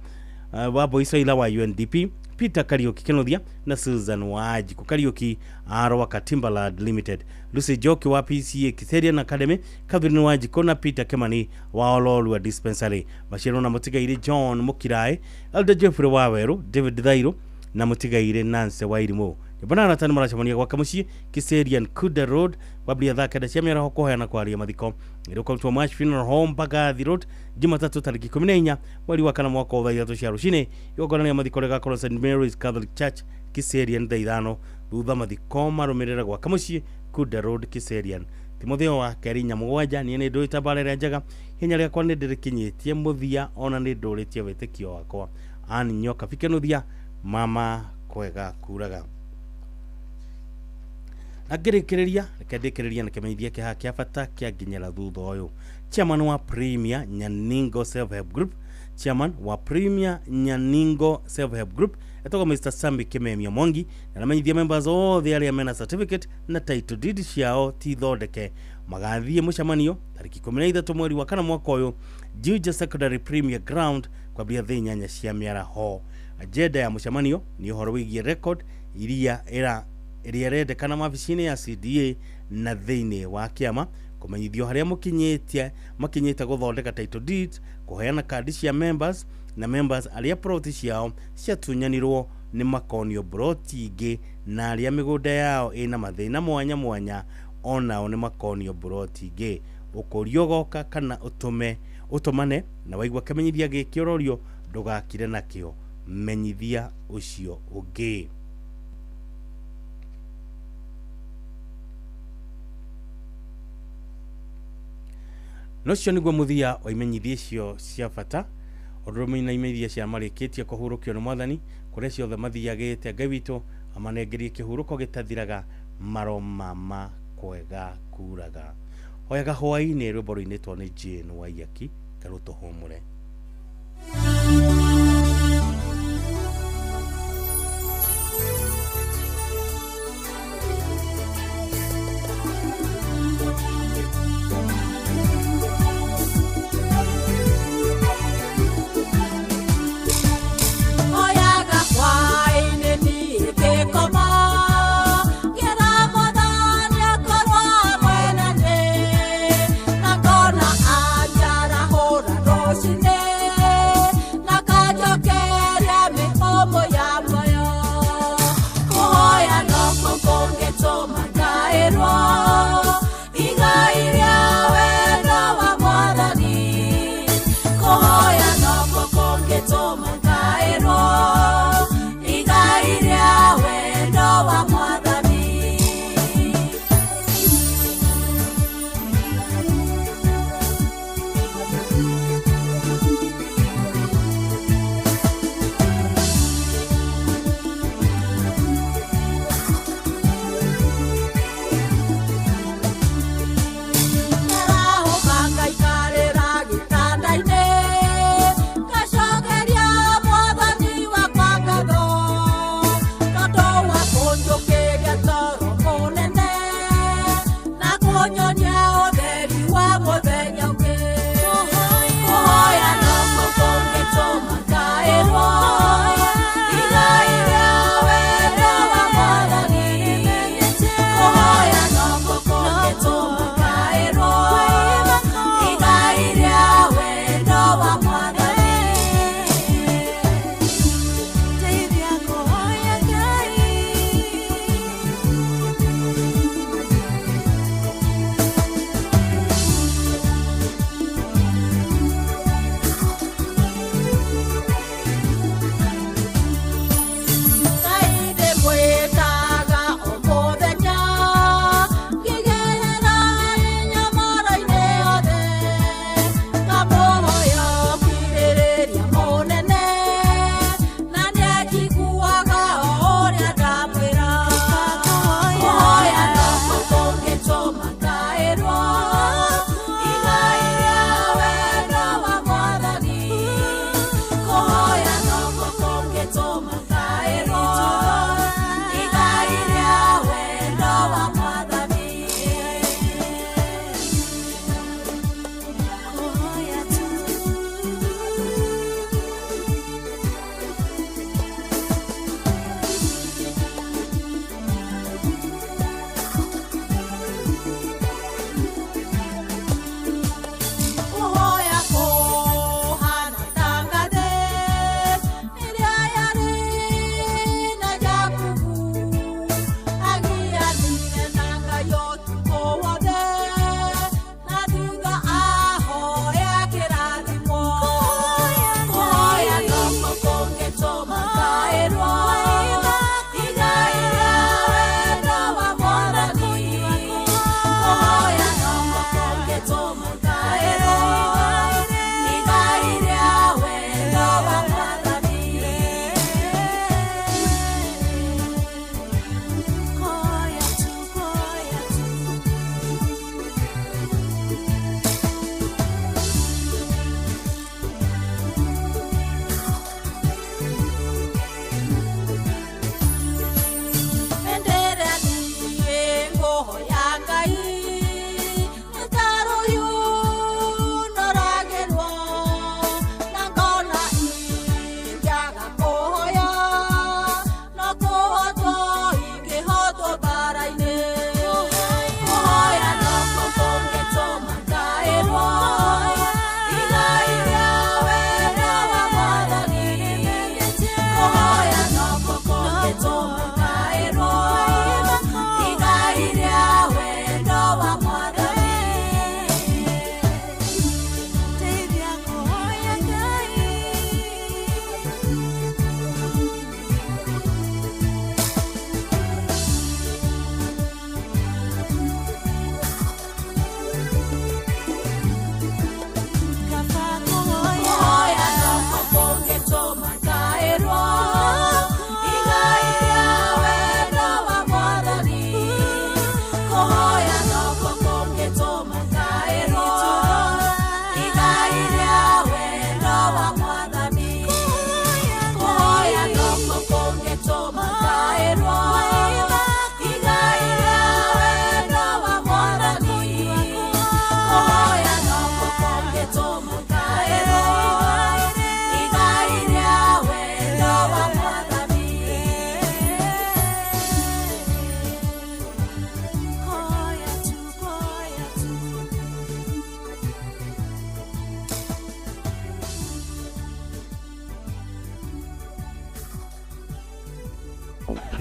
wa Mbui Soila wa UNDP, Peter Kariuki Kĩnuthia na Susan Wanjikũ Kariuki a Rwaka Timberland Limited, Lucy Njoki wa PCA Kiserian Academy, Catherine Wanjikũ na Peter Kimani wa Ololua Dispensary. Maciarwo na mũtigaire John Mũkiraĩ, Elder Jeffrey wa Werũ, David Thairũ na mũtigaire Nancy Wairimũ. Nyũmba na arata nĩ maracemania gwaka mũciĩ Kiserian Kuda Road kwambĩrĩria thaa 9 cia mĩaraho kũheana kwaria mathiko. Ĩrĩ March Funeral Home Mbagathi Road Jumatatũ tarĩki 14 mweri wa kana mwaka wa thaa 3 cia rũcinĩ. Igongona rĩa mathiko rĩgakorwo St Mary's Catholic Church Kiserian thaa 5, thutha mathiko marũmĩrĩre gwaka mũciĩ Kuda Road Kiserian. Timotheo wa kerĩ 7, niĩ nĩ ndũĩte mbara ĩrĩa njega, hinya rĩakwa nĩ ndĩrĩkinyĩtie mũthia, ona nĩ ndũrĩtie wĩtĩkio wakwa. Ann Nyokabi Kĩnuthia, mama kwega kuraga. Na ngĩrĩkĩrĩria, reke ndĩkĩrĩrie na kĩmenyithia kĩhaha kĩa bata kĩa nginyĩra thutha ũyũ. Chairman wa Premier Nyaningo Self Help Group, chairman wa Premier Nyaningo Self Help Group etagwo Mr Sammy Kimemia Mwangi, na aramenyithia members othe arĩa mena certificate na title deed ciao ti thondeke magathiĩ mũcemanio tarĩki 13 mweri wa kana mwaka ũyũ, Juja Secondary Premier Ground, kwambia thaa 8 cia mĩaraho. Agenda ya mũcemanio nĩ ũhoro wĩgiĩ record iria ĩra ĩrĩa ĩrendekana mabici-inĩ ya CDA na thĩinĩ wa kĩama, kũmenyithio harĩa mũkinyĩte makinyĩte gũthondeka title deeds, kũheana kandi cia members na members arĩa ploti ciao ciatunyanirwo nĩ makonio ploti ingĩ, na arĩa mĩgũnda yao ĩna mathĩna mwanya mwanya onao nĩ makonio ploti ingĩ. Ũkũrio ũgoka kana ũtũme ũtũmane, na waigua kĩmenyithia gĩkĩ ũrorio ndũgakire nakĩo, menyithia ũcio ũngĩ. Na ũcio nĩguo mũthia wa imenyithia icio cia bata, ũndũ ũmwe na imenyithia cia marĩkĩtie kũhurũkio nĩ mwathani kũrĩa ciothe mathiagĩte. Ngai witũ amanengerie kĩhurũko gĩtathiraga, maromama kwega kuraga. Hoyaga hwaĩ-inĩ, rwĩmbo rũinĩtwo nĩ Jane Waiyaki, karũtũhũmũre. Hoyaga hwaĩ-inĩ niĩ ngĩkoma, ngĩra Mwathani akorwo hamwe na niĩ, na ngona anjarahũra rũcinĩ.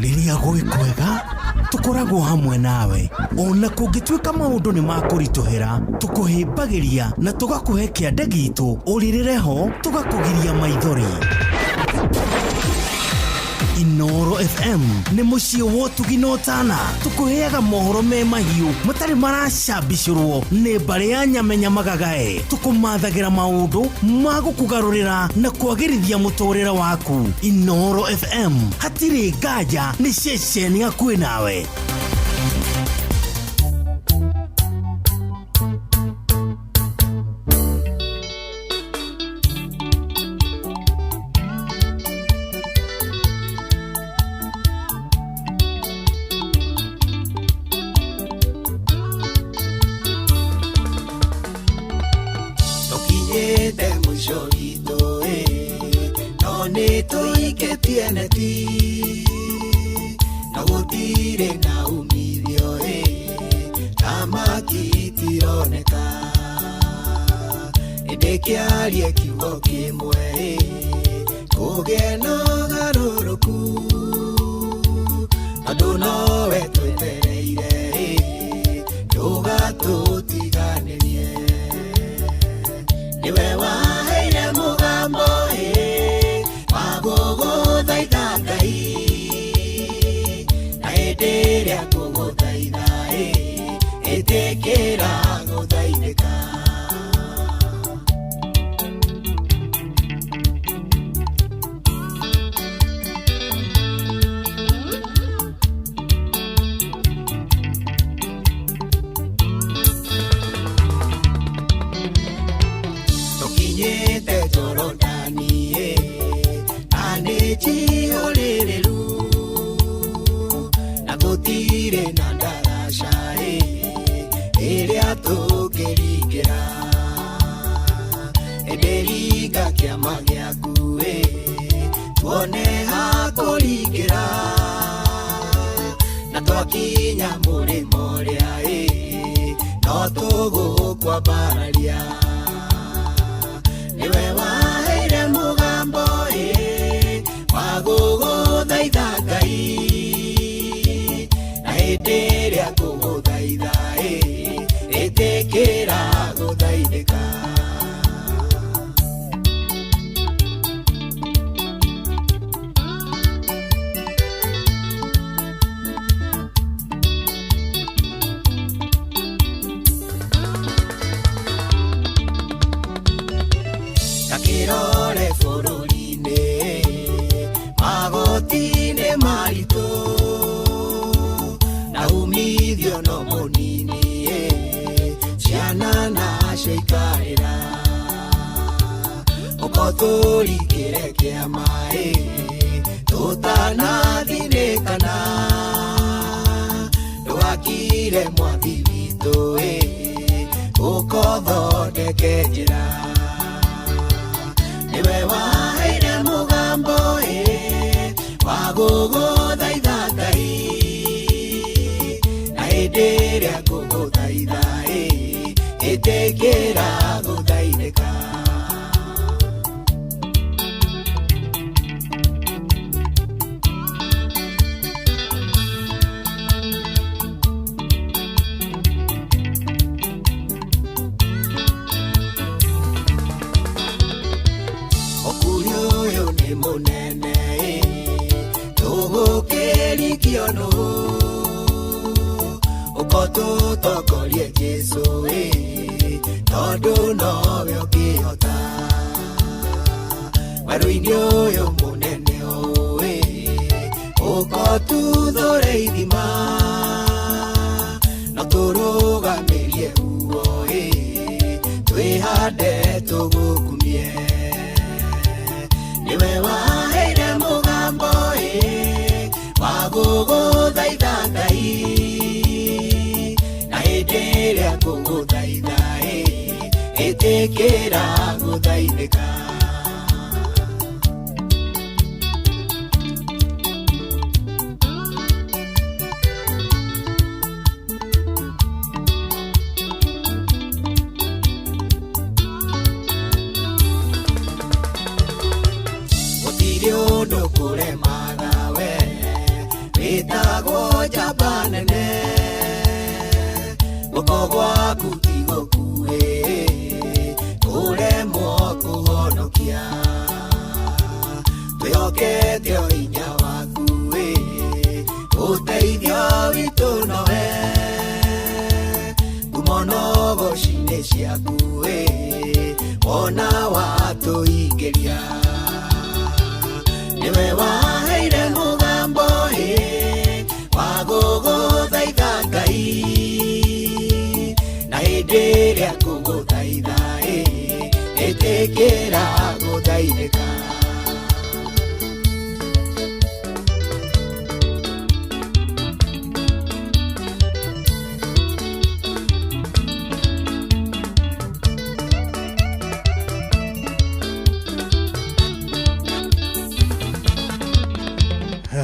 Rĩrĩa gwĩ kwega tũkoragwo hamwe nawe, ona kũngĩtuĩka maũndũ nĩ makũritũhĩra, tũkũhĩmbagĩria na tũgakũhe kĩande gitũ ũrĩrĩre ho, tũgakũgiria maithori. Inoro FM nĩ mũciĩ wa ũtugi na ũtana, tũkũheaga mohoro me mahiũ matarĩ maracambicũrwo nĩ mbarĩ ya nyamenya magagae, tũkũmathagĩra maũndũ ma gũkũgarũrĩra na kwagĩrithia mũtũrĩre waku. Inoro FM hatirĩ nganja nĩ ceceni hakuhĩ nawe. Tũkinyĩte mũico witũ ĩ, no nĩ tũikĩtie neti, no gũtirĩ na umithio ĩ, thamaki itironeka, ĩndĩ kĩarie kiugo kĩmwe ĩ, kũgĩe na ũgarũrũku, tondũ nowe twetereire ĩ, ndũgatũtiganĩrie. Niwe waheire mũgambo ĩ, wa gũgũthaitha Ngai, na hĩndĩ ĩrĩa ngũgũthaitha ĩ, ĩtĩkĩra gũthaithĩka. Tũkinyĩte Jorodani ĩ, na nĩ njihũrĩrĩru, na gũtirĩ na ndaraca ĩ, ĩrĩa tũngĩringĩra, ĩndĩ ringa kĩama gĩaku ĩ, tuone ha kũringĩra, na twakinya mũrĩmo ũrĩa ĩ, no tũgũkwambararia. Niwe waheire mũgambo ĩ, wa gũgũthaitha Ngai, na hĩndĩ ĩrĩa ngũgũthaitha ĩ, ĩtĩkĩra gũthaithĩka. Takĩrore bũrũri-inĩ, magoti-inĩ maritũ, na umithio no mũnini ĩ, ciana nacio ikarĩra, ũko tũringĩre kĩama ĩ, tũtanathinĩkana, ndũgakire mwathi witũ ĩ, ũko thondeke njĩra. Niwe waheire mũgambo ĩ, wa gũgũthaitha Ngai, na hĩndĩ ĩrĩa ngũgũthaitha ĩ, ĩtĩkĩra gũthaithĩka. Ũkuri ũyũ nĩ mũnene ĩ, tũgũkĩrikio nũ, ũko tũtongorie Jesũ ĩ, tondũ nowe ũngĩhota. Werũ-inĩ ũyũ mũnene ũũ ĩ, ũko tuthũre ithima, no tũrũgamĩrie huo ĩ, twĩhande tũgũkumie. Niwe waheire mũgambo ĩ, wa gũgũthaitha Ngai, na hĩndĩ ĩrĩa ngũgũthaitha ĩ, ĩtĩkĩra gũthaithĩka. Gũtirĩ ũndũ kũremaga we, Rĩrĩa ngũgũthaitha ĩ, ĩtĩkĩra gũthaithĩka.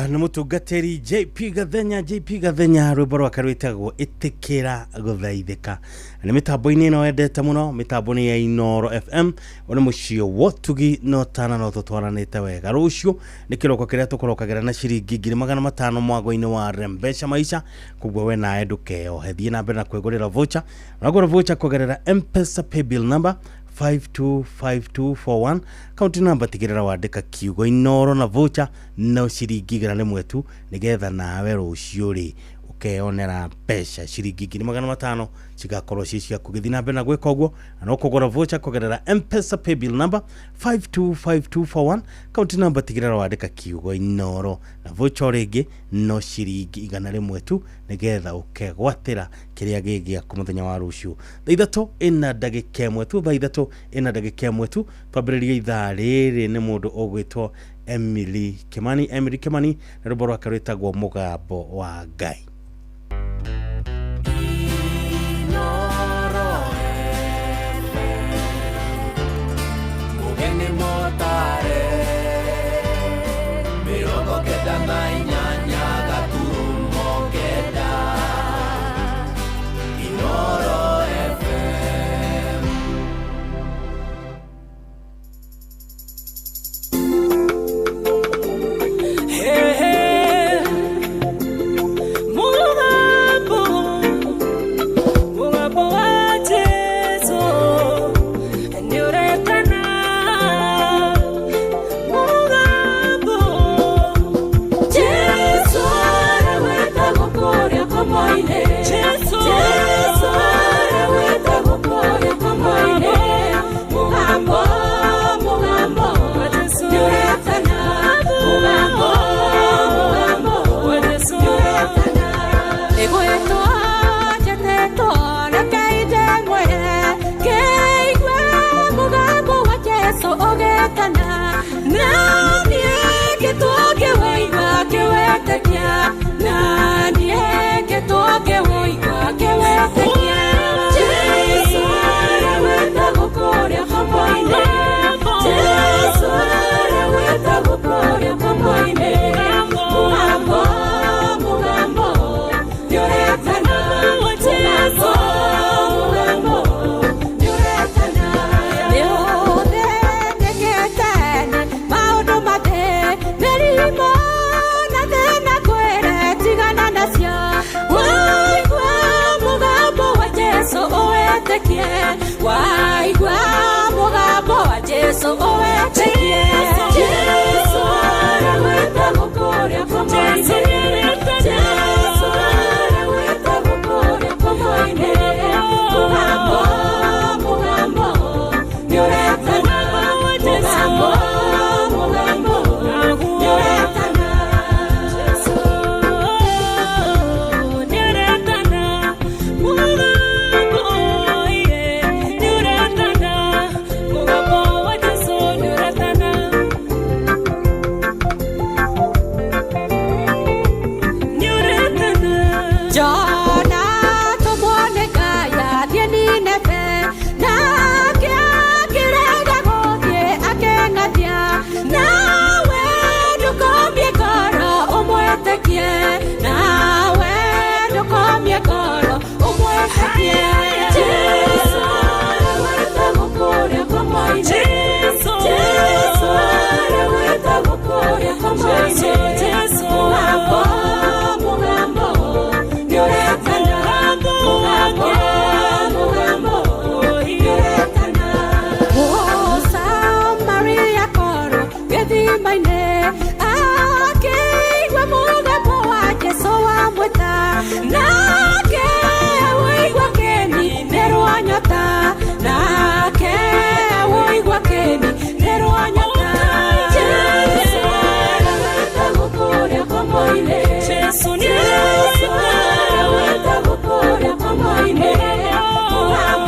Nĩ mũtungatĩri JP Gathenya. JP Gathenya, rwĩmbo rwake rwĩtagwo Ĩtĩkĩra Gũthaithĩka. Nĩ mĩtambo-inĩ ĩno wendete mũno, mĩtambo nĩ ya Inoro FM. Ũyũ nĩ mũciĩ wotugi no tana no tũtwaranĩte wega. Rũciũ nĩ kĩroko kĩrĩa tũkũrokagĩra na ciringi 500,000 mwago-inĩ wa Rembesha Maisha. Koguo we nawe ndũkeyohe, thiĩ na mbere na kwĩgũrĩra voucher. Ũragũra voucher kũgerera M-Pesa paybill number 525241, kaunti namba, tigĩrĩra wandĩka kiugo Inoro na voucher no ciringi 100 tu, nĩgetha nawe rũciũ rĩ ũkeyonera mbeca ciringi 500,000 cigakorwo ci ciaku. Gĩthiĩ na mbere na gwĩka ũguo na no kũgũra voucher kũgerera M-Pesa paybill number 525241, kaunti namba, tigĩrĩra wandĩka kiugo Inoro na voucher o rĩngĩ no ciringi 100 tu, nĩgetha ũkegwatĩra kĩrĩa gĩ gĩaku mũthenya wa rũciũ 3:01 tu. 3:01 tu twambĩrĩrie ithaa rĩrĩ nĩ mũndũ ũgwĩtwo Emily Kimani. Emily Kimani na rwĩmbo rwake rwĩtagwo Mũgambo wa Ngai. Mugeni motare 98.9 Inoro FM. Hey, hey. Mugambo, mugambo wa Jesu, nĩũretana. Mugambo, Jesu araweta gũkũrĩa komoine. Jesu, Jesu araweta gũkũrĩa komoine. Mugambo, mugambo, nĩũretana. Mugambo, mugambo, nĩũretana. Nĩgwĩtwo njetĩtwo na Ngai mwene, ngĩigua mũgambo wa Jesu ũgĩtana, na niĩ ngĩtwo ngĩwũigua ngĩwĩtĩkia, na niĩ ngĩtwo ngĩwũigua ngĩwĩtĩkia. Jesu araweta gũkũrĩa komoine. Jesu araweta gũkũrĩa komoine. Mũgambo, mũgambo, nĩũretana. Mũgambo, mũgambo, nĩũretana. Nĩũthĩnĩkĩte nĩ maũndũ mathĩ, mĩrimũ na thĩna, kwĩre tigana nacio. Waigua mũgambo wa Jesu ũwĩtĩkie, waigua mũgambo wa Jesu ũwĩtĩkie. Jesu araweta gũkũrĩa komoine. Jesu araweta gũkũrĩa komoine. Mũgambo, mũgambo, nĩũretana. Mũgambo, mũgambo, nĩũretana. Jesu nĩũretana. Mũgambo, iye, nĩũretana. Mũgambo wa Jesu nĩũretana. Nĩũretana. Jona tũmwone Ngai athiĩ Nineve, nake akĩrega gũthiĩ akĩng'athia. Nawe ndũkomie ngoro ũmwĩtĩkie, nawe ndũkomie ngoro ũmwĩtĩkie. Jesu araweta gũkũrĩa komoine. Jesu araweta gũkũrĩa komoine. Mũgambo, mũgambo, nĩũretana. Mũgambo, mũgambo, nĩũretana. Mũsamaria korwo gĩthima-inĩ, akĩigua mũgambo wa Jesu wamwĩta, nake awũigua kĩni nĩ rwa nyota, nake awũigua kĩni nĩ rwa nyota. Jesu araweta gũkũrĩa komoine. Jesu araweta gũkũrĩa komoine. Mũgambo,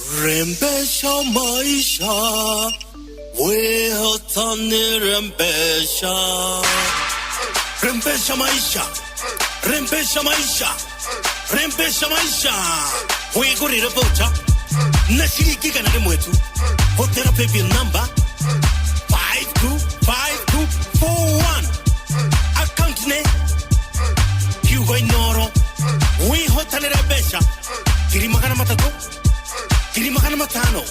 Rembesha maisha, wehotani rembesha. Rembesha maisha, rembesha maisha, rembesha maisha. Wigurire voucher na ciringi igana rĩmwe tu. Hũthĩra paybill number 525241. Account nĩ kiugo Inoro. Wĩhotanĩre mbeca 300,000, 500,000,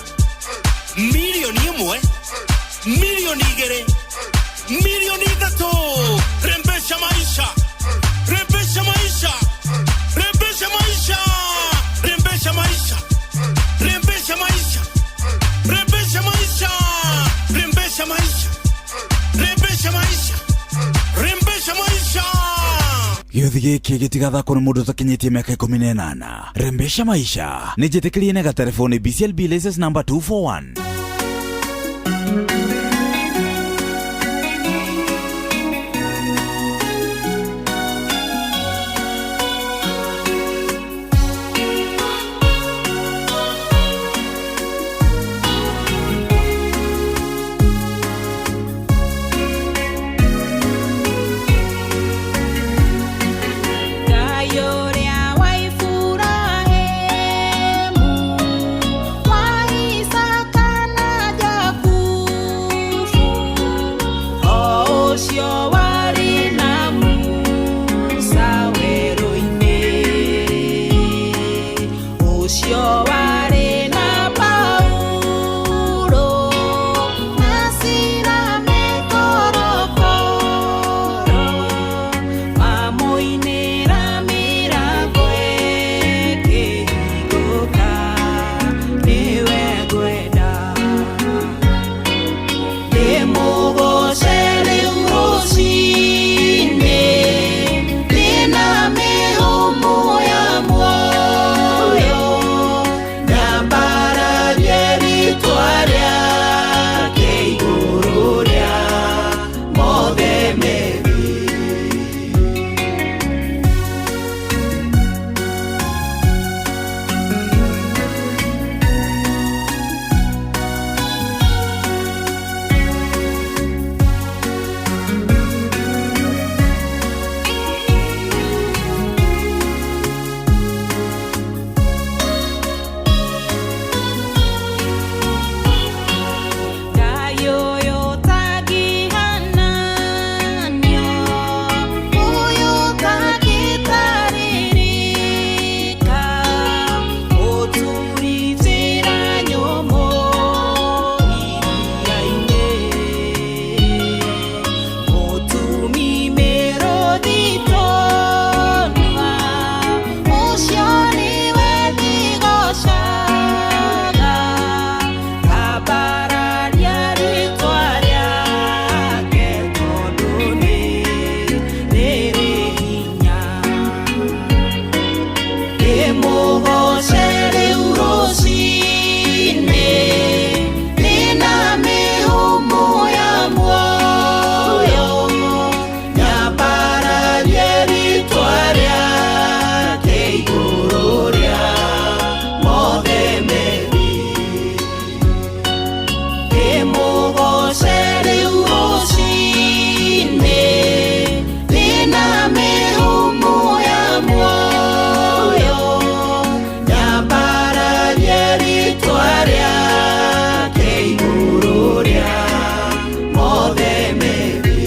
1,000,000, 2,000,000, 3,000,000. Rembesha maisha, rembesha maisha, rembesha maisha, rembesha maisha, rembesha maisha, rembesha maisha, rembesha maisha, rembesha maisha, rembesha maisha. Gĩũthi gĩkĩ gĩtigathakwo nĩ mũndũ ũtakinyĩtie mĩaka 18. Rembesha maisha nĩ njĩtĩkĩrie na gatelefoni BCLB license number 241. Ngai ũrĩa wa Iburahĩmu, wa Isaaka na Jakubu, o ũcio warĩ na Musa werũ-inĩ, ũcio warĩ na Paulo na Sila me korokoro, mamoinĩra mĩrango ĩkĩhingũka, nĩwe ngwenda. Ndĩmũgooce rĩu rũciinĩ, ndĩna mĩhũmũ ya muoyo, nyambararie rĩĩtwa rĩake igũrũ rĩa mothe merĩ. Ngai ũyũ ũtangĩhananio, ũyũ ũtangĩtarĩrĩka, ũtũrutĩra nyũmũ iria-inĩ, mũtumi mĩrũthi tũnua, ũcio nĩwe ndĩgocaga, ngambararia rĩĩtwa rĩake tondũ nĩ rĩrĩ hinya. Ndĩmũgooce rĩu rũciinĩ, ndĩna mĩhũmũ ya muoyo, nyambararie rĩĩtwa rĩake igũrũ rĩa mothe merĩ. Ndĩmũgooce rĩu rũciinĩ, ndĩna mĩhũmũ ya muoyo, nyambararie rĩĩtwa rĩake igũrũ rĩa mothe merĩ.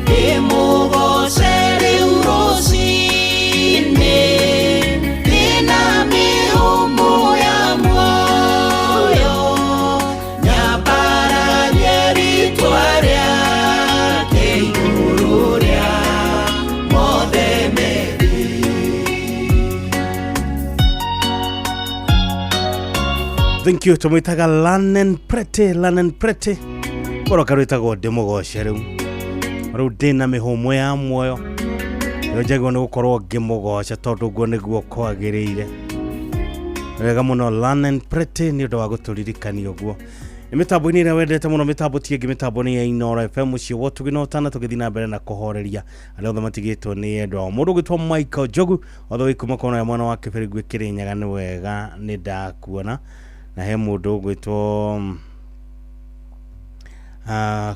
Ndĩmũgooce rĩu rũciinĩ, ndĩna mĩhũmũ ya muoyo, nyambararie rĩĩtwa rĩake igũrũ rĩa mothe merĩ. Thank you. Tũmwĩtaga Lanen Prete, Lanen Prete koroka rwĩtagwo ndĩmũgoce rĩu. Rĩu ndĩna mĩhũmũ ya muoyo, rĩu njagĩrĩirwo nĩ gũkorwo ngĩmũgoca tondũ ũguo nĩguo kwagĩrĩire. Wega mũno Lanen Prete nĩ ũndũ wa gũtũririkania ũguo. Nĩ mĩtambo-inĩ ĩrĩa wendete mũno, mĩtambo ti ĩngĩ, mĩtambo nĩ ya Inooro FM, mũciĩ wa ũtugi na ũtana. Tũgĩthiĩ na mbere na kũhoreria arĩa othe matigĩtwo nĩ endwa ao. Mũndũ ũgwĩtwo Michael Njogu, othe wĩ kuma kona ya mwena wa Kĩbĩrĩngũ Kĩrĩnyaga, nĩ wega nĩ ndakuona. Na he mũndũ ũgwĩtwo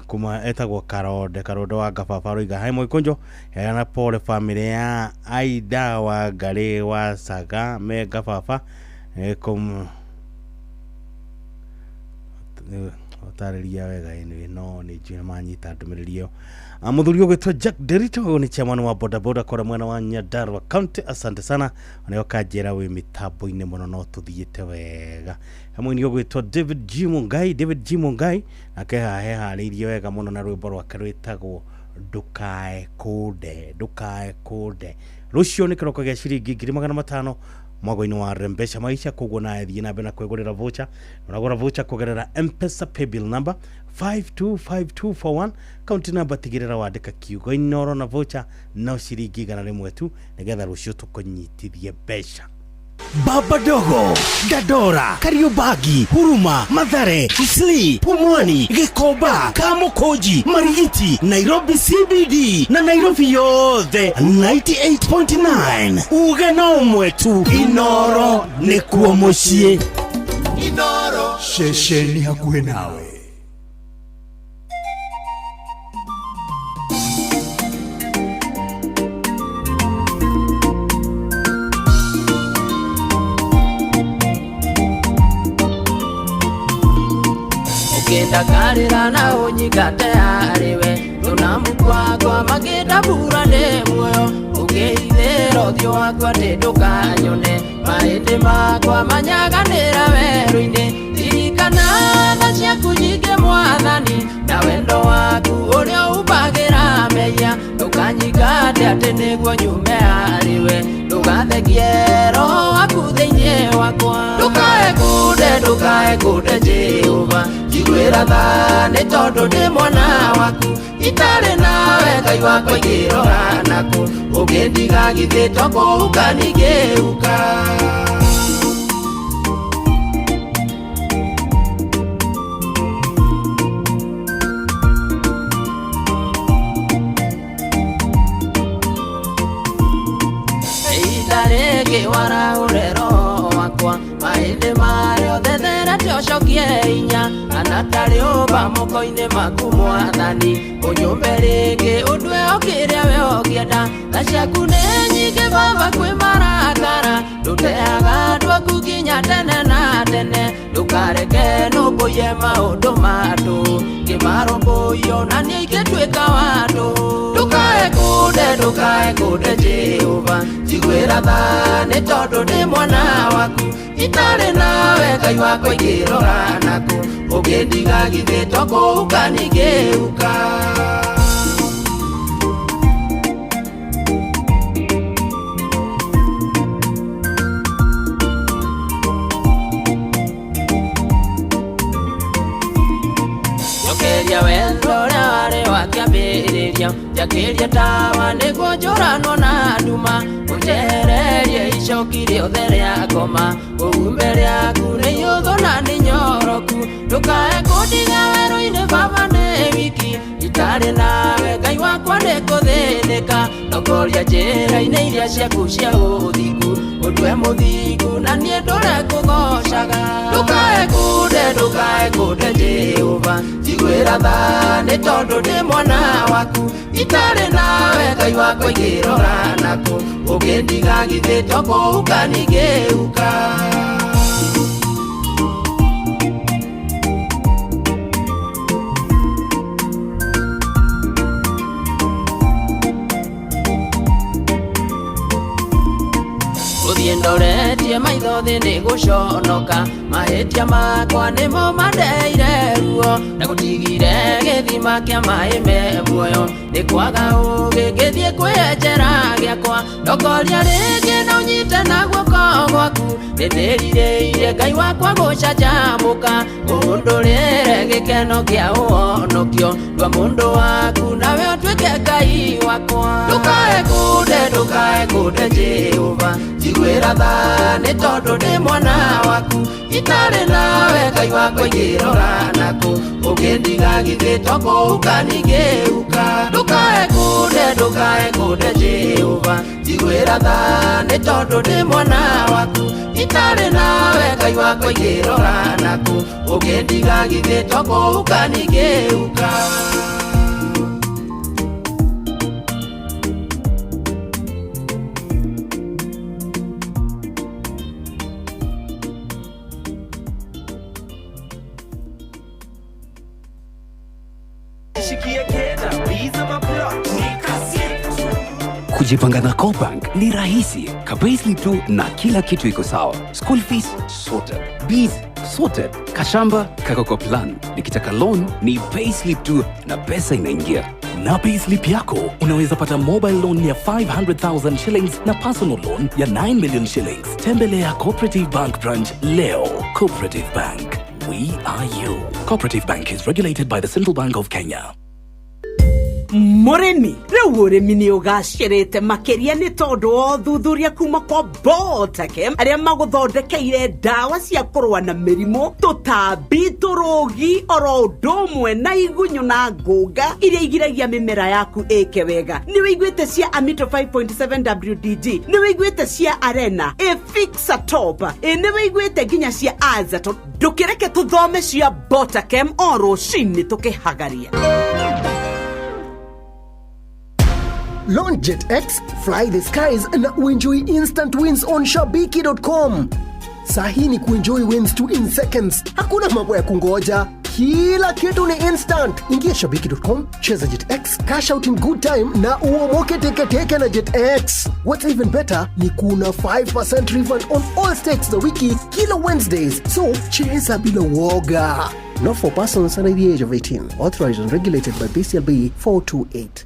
kuma etagwo Karonde, Karonde wa Ngababa, aroiga hai Mũgĩkũnjo, heana pole family ya Aida wa Ngarĩ wa Saga me Ngababa. Ũtarĩria wega anyway, no nĩ njũĩ manyita ndũmĩrĩri ĩyo. Mũthuri ũgwĩtwo Jack Derito, ũyũ nĩ chairman wa bodaboda kũrĩa mwena wa Nyandarua County, asante sana. Ona ũkanjĩra wĩ mĩtambo-inĩ mũno, no tũthiĩte wega. Hamwe nĩ ũgwĩtwo David G Mungai, David G Mungai nake haha heharĩirie wega mũno na rwĩmbo rwake rwĩtagwo Ndũkae Kũnde, Ndũkae Kũnde. Rũciũ nĩ kĩroko gĩa ciringi 500,000 mwago-inĩ wa Rembesha Maisha, koguo nawe thiĩ na mbere na kwĩgũrĩra voucher. Ũragũra voucher kũgerera M-Pesa paybill number 525241, kaunti namba, tigĩrĩra wandĩka kiugo Inooro na voucher no ciringi 100 tu, nĩgetha rũciũ tũkũnyitithie mbeca. Baba Dogo, Dandora, Kariobangi, Huruma, Mathare, Isli, Pumwani, Gikomba, Kamukunji, Marigiti, Nairobi CBD na Nairobi yothe 98.9. Uge no ũmwe tu, Inooro nĩkuo mũciĩ. Inooro, ceceni hakuhĩ nawe. Ũkĩndakarĩra na ũnyingate harĩwe, tũnamukwakwa makĩndambura nĩ muoyo, ũkĩhithĩra ũthiũ wakwa atĩ ndũkanyone, mahĩndĩ makwa manyaganĩra werũ-inĩ. Ririkana tha ciaku nyingĩ Mwathani, na wendo waku ũrĩa umbagĩra mehia, ndũkanyingate atĩ nĩguo nyume harĩwe, ndũgathekie roho waku thĩinĩ wakwa. Ndũkae kũnde, ndũkae kũnde Jehova, njiguĩra tha nĩ tondũ ndĩ mwana waku, itarĩ nawe Ngai wakwa ingĩrora nakũ, ũngĩndiga githĩ to kũhuka ningĩhuka. Ihinda rĩngĩ warahũre roho wakwa, mahĩndĩ marĩa ũthetherete ũcokie hinya, kana ta rĩũmba moko-inĩ maku Mwathani, ũnyũmbe rĩngĩ ũndue o kĩrĩa we ũngĩenda. Tha ciaku nĩ nyingĩ Baba kwĩ marakara, ndũteaga andũ aku nginya tene na tene, ndũkareke nũmbũiye maũndũ ma andũ, ngĩmarũmbũiyo na niĩ ingĩtuĩka wa andũ. Ndũkae kũnde, ndũkae kũnde Jehova, njiguĩra tha nĩ tondũ ndĩ mwana waku, itarĩ nawe Ngai wakwa ingĩrora nakũ, ũngĩndiga githĩ to kũhuka ningĩhuka. Njokeria wendo ũrĩa warĩ wa kĩambĩrĩria, njakĩria tawa nĩguo njũranwo na nduma, ũnjehererie icoki rĩothe rĩa ngoma, ũhumbe rĩaku nĩ iũthũ na nĩ nyoroku, ndũkae kũndiga werũ-inĩ Baba ndĩ wiki, itarĩ nawe Ngai wakwa nĩ kũthĩnĩka, tongoria njĩra-inĩ iria ciaku cia ũthingu, ũndue mũthingu na niĩ ndũre kũgocaga. Ndũkae kũnde, ndũkae kũnde Jehova, njiguĩra tha nĩ tondũ ndĩ mwana waku, itarĩ nawe Ngai wakwa ingĩrora nakũ, ũngĩndiga githĩ to kũhuka ningĩhuka. Gũthiĩ ndoretie maitho thĩ nĩ gũconoka, mahĩtia makwa nĩmo mandeire ruo, na gũtigire gĩthima kĩa maĩ me muoyo, nĩ kwaga ũũgĩ ngĩthiĩ kwĩyenjera gĩakwa, ndokoria rĩngĩ na ũnyite na guoko gwaku, nĩ ndĩrirĩire Ngai wakwa gũcanjamũka, ũndũrĩre gĩkeno kĩa ũhonokio, ndua mũndũ waku nawe ũtuĩke Ngai wakwa. Ndũkae kũnde, ndũkae kũnde Jehova, njiguĩra tha nĩ tondũ ndĩ mwana waku, itarĩ nawe Ngai Ngai wakwa ingĩrora nakũ ũngĩndiga githĩ to kũhuka ningĩhuka ndũkae kũnde ndũkae kũnde Jehova njiguĩra tha nĩ tondũ ndĩ mwana waku itarĩ nawe Ngai wakwa ingĩrora nakũ ũngĩndiga githĩ to kũhuka ningĩhuka. Kujipanga na CoBank ni rahisi. Ka payslip tu na kila kitu iko sawa. School fees sorted, bees sorted, kashamba kako kwa plan. Nikitaka loan ni payslip tu na pesa inaingia. Na payslip yako unaweza pata mobile loan ya 500,000 shillings na personal loan ya 9 million shillings. Tembelea Cooperative Bank branch leo. Cooperative Bank, we are you. Cooperative Bank is regulated by the Central Bank of Kenya. Mũrĩmi rĩu ũrĩmi nĩ ũgacĩrĩte makĩria nĩ tondũ wa ũthuthuria kuma kwa Botakem arĩa magũthondekeire ndawa cia kũrũa na mĩrimũ tũtambi tũrũgi oro ũndũ ũmwe na igunyũ na ngũnga iria igiragia mĩmera yaku ĩke wega. Nĩ wĩiguĩte cia Amito 5.7 WDG, nĩ wĩiguĩte cia Arena Efixa Top, ĩ nĩ wĩiguĩte nginya cia Azaton. Ndũkĩreke tũthome cia Botakem o rũcinĩ tũkĩhagaria. Launch Jet X, fly the skies na uenjoy instant wins on shabiki.com. Sahi ni kuenjoy wins tu in seconds. Hakuna mambo ya kungoja. Kila kitu ni instant. Ingia shabiki.com, cheza Jet X, cash out in good time na uomoke teketeke na Jet X. What's even better ni kuna 5% refund on all stakes za wiki kila Wednesdays. So cheza bila woga. Not for persons under the age of 18. Authorized and regulated by BCLB 428.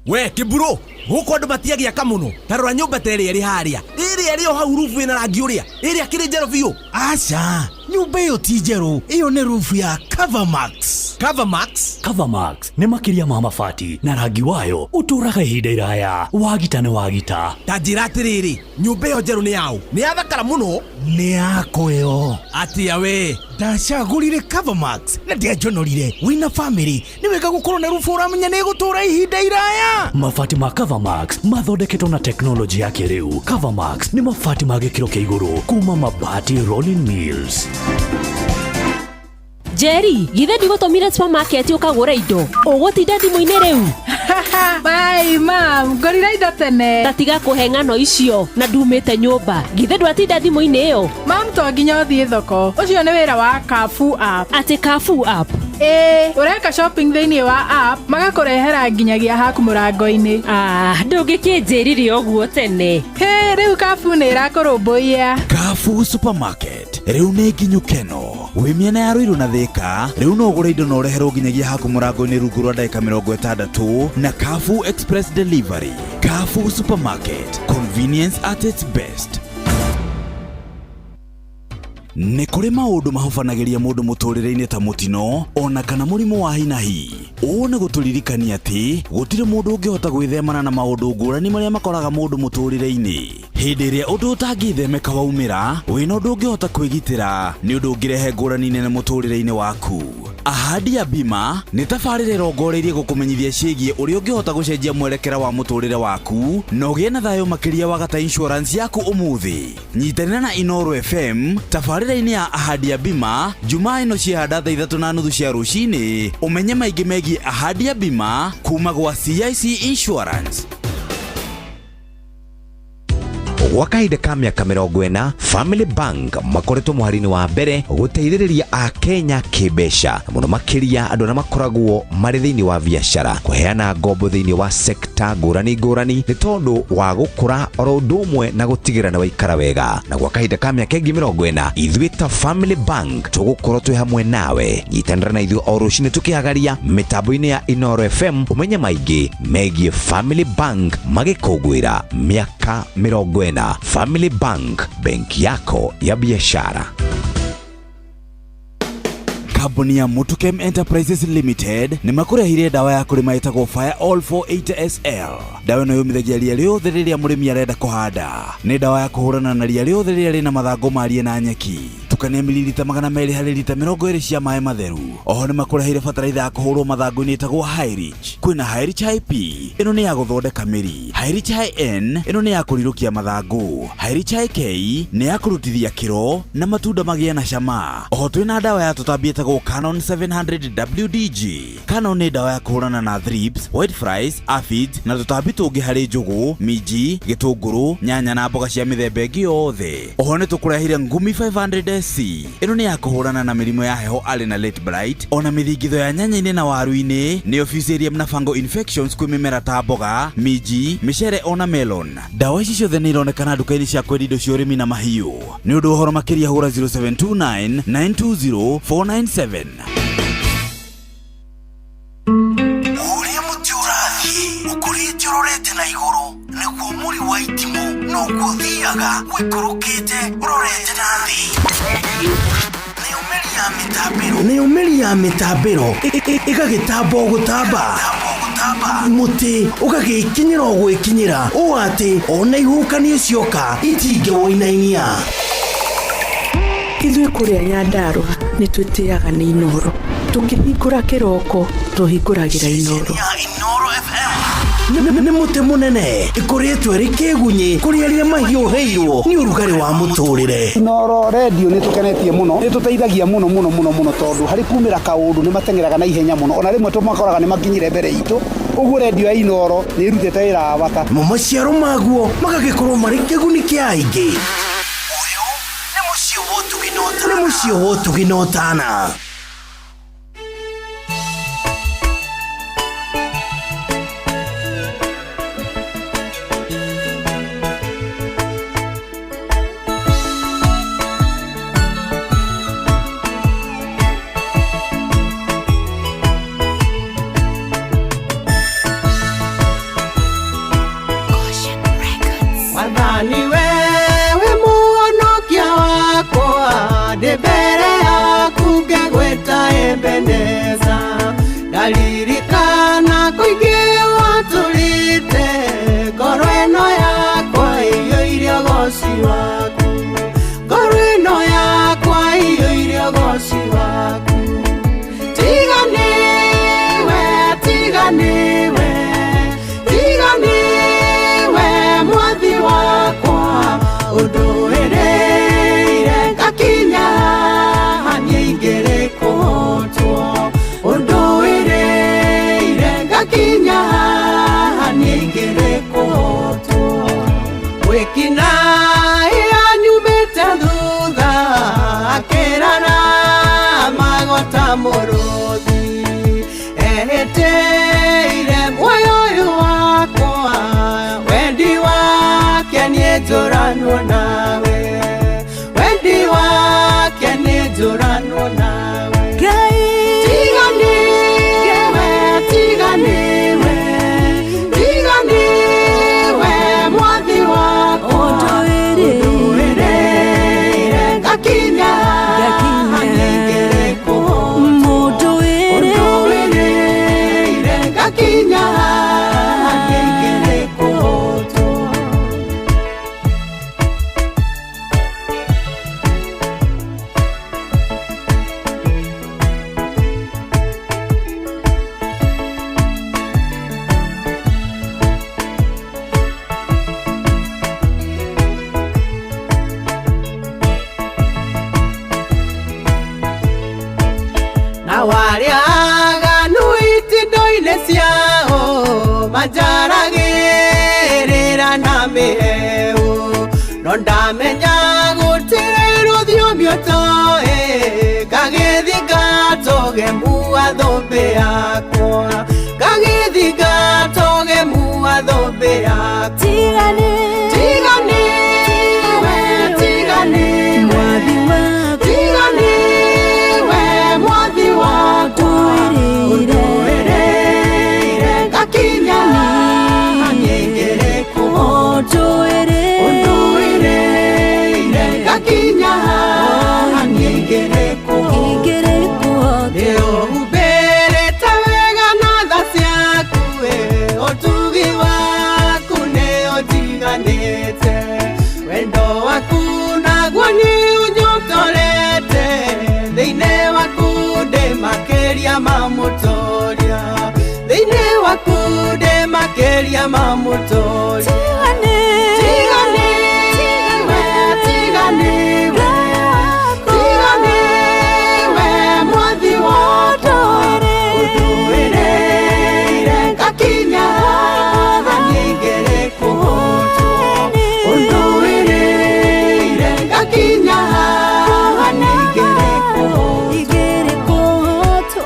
We kiburo guku andu matiagia muno ta rora nyumba ta ĩrĩa ĩrĩ harĩa ĩrĩa ĩrĩ o hau rubu ĩna rangi ũrĩa ĩrĩa kĩrĩ njerũ biũ. Aca, nyumba ĩyo ti njerũ, ĩyo nĩ rubu ya Covermax. Covermax. Covermax nĩ makĩria ma mabati na rangi wayo ũtũũraga ihinda iraya. Wagita nĩ wagita. Ta njĩra atĩrĩrĩ, nyũmba ĩyo njerũ nĩ yaũ? Nĩ yathakara mũno. Nĩ yakwa ĩyo. Atĩa we? Ndacagũrire Covermax na ndianjonorire. Wĩna famĩlĩ nĩ wega gũkorwo na rubu ũramenya nĩ ĩgũtũũra ihinda iraya. Mabati ma Covermax mathondeketwo na teknolojĩ ya kĩrĩu. Covermax nĩ mabati ma gĩkĩro kĩa igũrũ kuma Mabati Rolling Mills. Njeri, githĩ ndigũtũmire supermarket ũkagũre indo ũgũtinda thimũ-inĩ rĩu? Bye, mam, ngorire indo tene. Ta tiga kũhe ng'ano icio na ndumĩte nyũmba. Githĩ ndwatinda thimũ-inĩ ĩyo? Mam, to nginya ũthiĩ thoko. Ũcio nĩ wĩra wa Carrefour app. Atĩ Carrefour app? Ĩĩ, ũreka shopping thĩinĩ wa app magakũrehera nginyagia haku mũrango-inĩ. Ah, ndũngĩkĩnjĩrire ũguo tene. Hĩ, rĩu Carrefour nĩ ĩrakũrũmbũiya. Carrefour Supermarket rĩu nĩ nginyu keno wĩ mĩena ya Ruiru na Thika rĩu no ũgũre indo na ũreherwo nginyagia haku mũrango-inĩ rungu rwa ndagĩka 60 na Carrefour Express Delivery. Carrefour Supermarket, convenience at its best. Nĩ kũrĩ maũndũ mahobanagĩria mũndũ mũtũrĩre-inĩ ta mũtino ona kana mũrimũ wa hinahi. Ũũ nĩ gũtũririkania atĩ gũtirĩ mũndũ ũngĩhota gwĩthemana na maũndũ ngũrani marĩa makoraga mũndũ mũtũrĩre-inĩ. Hĩndĩ ĩrĩa ũndũ ũtangĩthemeka waumĩra, wĩna ũndũ ũngĩhota kwĩgitĩra nĩ ũndũ ũngĩrehe ngũrani nene mũtũrĩre-inĩ waku. Ahadi ya Bima nĩ tabarĩra ĩrongoreirie gũkũmenyithia ciĩgiĩ ũrĩa ũngĩhota gũcenjia mwerekera wa mũtũrĩre waku na ũgĩe na thayũ makĩria wagata insurance yaku ũmũthĩ. Nyitanĩra na Inooro FM tabarĩra-inĩ ya Ahadi ya Bima Jumaa ĩno ciahanda thaa 3:30 cia rũcinĩ ũmenye maingĩ megiĩ Ahadi ya Bima kuma gwa CIC Insurance. Gwa kahinda ka mĩaka 40, Family Bank makoretwo mũhari-inĩ wa mbere gũteithĩrĩria akenya kĩmbeca, na mũno makĩria andũ arĩa makoragwo marĩ thĩinĩ wa biacara kũheana ngombo thĩinĩ wa sekta ngũrani ngũrani nĩ tondũ wa gũkũra oro ũndũ ũmwe na gũtigĩrĩra nĩ waikara wega. Na gwa kahinda ka mĩaka ĩngĩ 40, ithuĩ ta Family Bank tũgũkorwo twĩ hamwe nawe. Nyitanĩra na ithuĩ o rũcinĩ tũkĩhagaria mĩtambo-inĩ ya Inooro FM ũmenye maingĩ megiĩ Family Bank magĩkũngũĩra mĩaka 40. Family Bank, benki yako ya biashara. Kambuni ya Mutukem Enterprises Limited nĩ makũrehire ndawa ya kũrĩma ĩtagwo Fire All 480 SL. Ndawa ĩno yũmithagia ria rĩothe rĩrĩa mũrĩmi arenda kũhanda. Nĩ ndawa ya kũhũrana na ria rĩothe rĩrĩa rĩna mathangũ ma ria na nyeki. Tukania mililita 200 harĩ lita 20 cia maĩ matheru. Oho nĩ makũreheire bataraitha ya kũhũrwo mathangũ-inĩ ĩtagwo Hyrich. Kwĩna Hyrich IP, ĩno nĩ ya gũthondeka mĩri. Hyrich IN, ĩno nĩ ya kũrirũkia mathangũ. Hyrich IK nĩ ya kũrutithia kĩro na matunda magĩe na cama. Oho twĩna ndawa ya tũtambi ĩtagwo Canon 700 WDG. Canon nĩ ndawa ya kũhũrana na thrips, white flies, aphids na tũtambi tũngĩ harĩ njũgũ, minji, gĩtũngũrũ, nyanya na mboga cia mĩthemba ĩngĩ yothe. Oho nĩ tũkũrehire Ngumi 500 SC. Ĩno nĩ ya kũhũrana na mĩrimũ ya heho arĩ na late blight, ona mĩthingitho ya nyanya-inĩ na waru-inĩ, nĩyo Fusarium na fungal infections kwĩ mĩmera ta mboga, minji, mĩcere ona melon. Ndawa ici ciothe nĩ ironekana nduka-inĩ cia kwendia indo cia ũrĩmi na mahiũ. Nĩ ũndũ wa ũhoro makĩria hũra 0729 920 497. Ũrĩa mũtĩ ũrathiĩ ũkũrĩte ũrorete na igũrũ nĩguo mũri wa itimũ noguo ũthiaga ũikũrũkĩte ũrorete na thĩ. Nayo mĩri ya mĩtambĩro nayo mĩri ya mĩtambĩro ĩgagĩtamba o gũtamba mũtĩ ũgagĩkinyĩra o gwĩkinyĩra ũũ atĩ ona ihuhũkanio cioka itingĩwũinainia. Ithuĩ kũrĩa Nyandarũa nĩ twĩtĩaga nĩ Inooro. Tũkĩhingũra kĩroko tũhingũragĩra Inooro. Nĩ mũtĩ mũnene ĩkũrĩtwo ĩrĩ kĩgunyĩ kũrĩ arĩa mahiũhĩirwo nĩ ũrugarĩ wa mũtũrĩre. Inooro redio nĩ tũkenetie mũno, nĩ tũteithagia mũno mũno mũno mũno tondũ harĩ kumĩra kaũndũ nĩ mateng'eraga na ihenya mũno, ona rĩmwe tũmakoraga nĩ makinyire mbere itũ, ũguo redio ya Inooro nĩ ĩrutĩte wĩra wa bata. Namo maciaro maguo magagĩkorwo marĩ kĩguni kĩa aingĩ. Nĩ mũciĩ wa ũtugi na ũtana. Mwathani wewe mũhonokia wakwa ndĩ mbere yaku ngĩgwĩta Ebeneza ndaririkana kũingĩ watũrĩte ngoro ĩno yakwa ĩiyũire ũgoci waku ngoro ĩno yakwa ĩiyũire ũgoci waku tiga nĩwe tiga nĩwe tiga nĩwe mwathi wakwa ũndũĩrĩire ngakinya niĩ ingĩrĩ kũhotwo ũndũĩrĩire ngakinya niĩ ingĩrĩ kũhotwo gwĩkina yanyumĩte thutha akĩrara magota mũrũthi ehĩtĩire muoyo ũyũ wakwa wendi wake nĩ njũranwo nawe wendi wake nĩ njũranwo nawe tiga nĩwe tiga nĩwe tiga nĩwe mwathi wakwa ũndũĩrĩire ngakinya ningĩrĩ kũhotwo ũndũĩrĩire ngakinya ningĩrĩ kũhotwo. Na warĩa aganu itindo-inĩ ciao manjaragĩrĩra na mĩhehu no ndamenya gũtirĩ rũthiomi ũtoĩ ngagĩthiĩ ngatũgemua thũmbĩ yakwa ngagĩthiĩ ngatũgemua thũmbĩ yakwa tiga nĩwe tiga nĩwe tiga nĩwe mwathi wakwa ũndũĩrĩire ngakinya ningĩrĩ kũhotwo ũndũĩrĩire ngakinya ningĩrĩ kũhotwo nĩũhumbĩrĩte wega na tha ciaku ĩ ũtugi waku Makeria ma mũtoria Thĩinĩ waku ndĩ makeria ma mũtoria Tiga niwe, tiga niwe, tiga niwe mwathi wakwa Ũndũĩrĩire ngakinya haha ningĩrĩ kũhotwo Ũndũĩrĩire ngakinya haha ningĩrĩ kũhotwo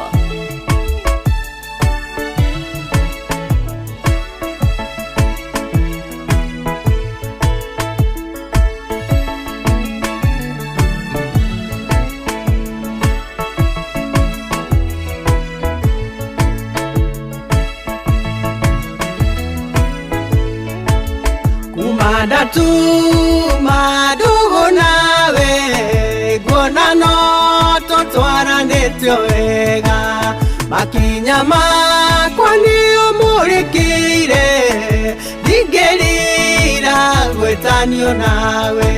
Kuma ndatuma ndũgũ nawe nguona no tũtwaranĩte wega makinya makwa nĩ ũmũrĩkĩire ndingĩrira gwĩtanio nawe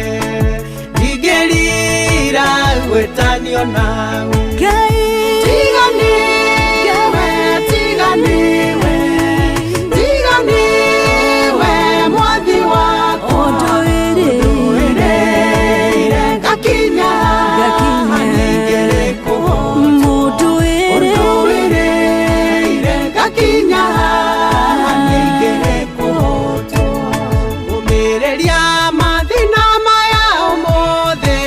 ndingĩrira gwĩtanio nawe Tiga niwe, tiga niwe, tiga niwe mwathi wakwa Ũndũĩrĩire ngakinya haha ningĩrĩ kũhotwo Ũndũĩrĩire ngakinya haha ningĩrĩ kũhotwo Ũmĩrĩria mathĩna maya ũmũthĩ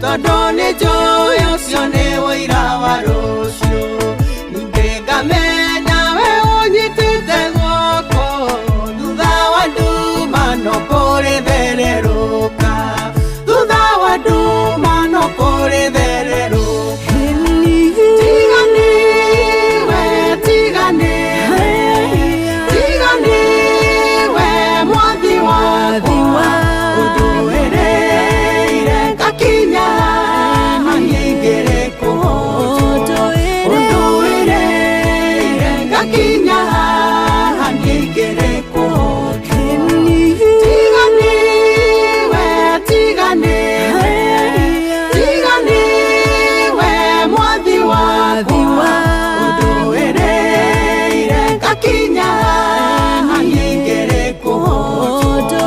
tondũ nĩnjũĩ ũcio nĩ ũira wa rũciũ Ningĩ ngamenya we ũnyitĩte guoko thutha wa nduma no kũrĩ thererũka thutha wa nduma no kũrĩ thererũka Tiga niwe, tiga niwe, tiga niwe mwathi wakwa Ũndũĩrĩire ngakinya haha ningĩrĩ kũhotwo Ũndũĩrĩire ngakinya haha ningĩrĩ kũhotwo Tiga niwe, tiga niwe, tiga niwe mwathi wakwa Ũndũĩrĩire ngakinya haha ningĩrĩ kũhotwo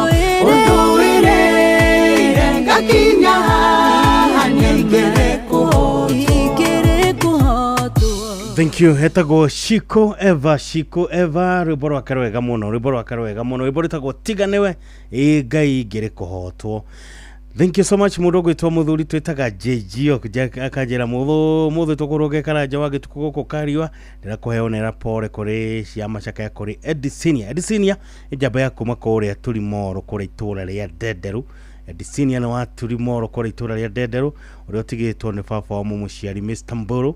Ũndũĩrĩire ngakinya haha ningĩrĩ kũhotwo Thank you. Hetagwo Shiko Eva, Shiko Eva, rwĩmbo rwake rwega mũno, rwĩmbo rwake rwega mũno, rwĩmbo rwĩtagwo Tiga Nĩwe, ĩ Ngai ngĩrĩ kũhotwo. Thank you so much mũndũ ũgwĩtwo mũthuri twĩtaga JG akanjĩra mũthĩ tũkũrũge karanja wa gĩtukũ gũkũ kariũa ndĩrakũhe onera pore kũrĩ cia macakaya kũrĩ Edisinia. Edisinia nĩ njamba ya kuma kũrĩa Turimoro kũrĩa itũũra rĩa Ndenderu. Edisinia nĩ wa Turimoro kũrĩa itũũra rĩa Ndenderu ũrĩa ũtigĩtwo nĩ baba wa mũmũciari Mr. Mbũrũ.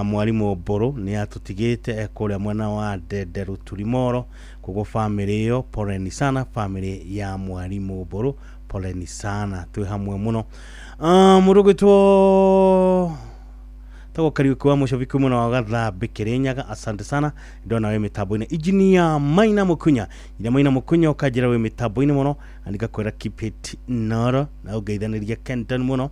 Mwarimũ Mbũrũ nĩ atũtigĩte e kũrĩa mwena wa Ndenderu Turimoro koguo famĩlĩ ĩyo poleni sana, famĩlĩ ya mwarimũ Mbũrũ poleni sana, twĩ hamwe mũno. Mũndũ ũgwĩtwo tagwo Kariuki wa Mũcobiki mwena wa Gathambĩ Kĩrĩnyaga, asante sana ndona wĩ mĩtambo-inĩ. Engineer Maina Mũkunya, Engineer Maina Mũkunya ũkanjĩra wĩ mĩtambo-inĩ mũno na nĩngakwĩra keep it Inooro na ũngeithanĩria Kenton mũno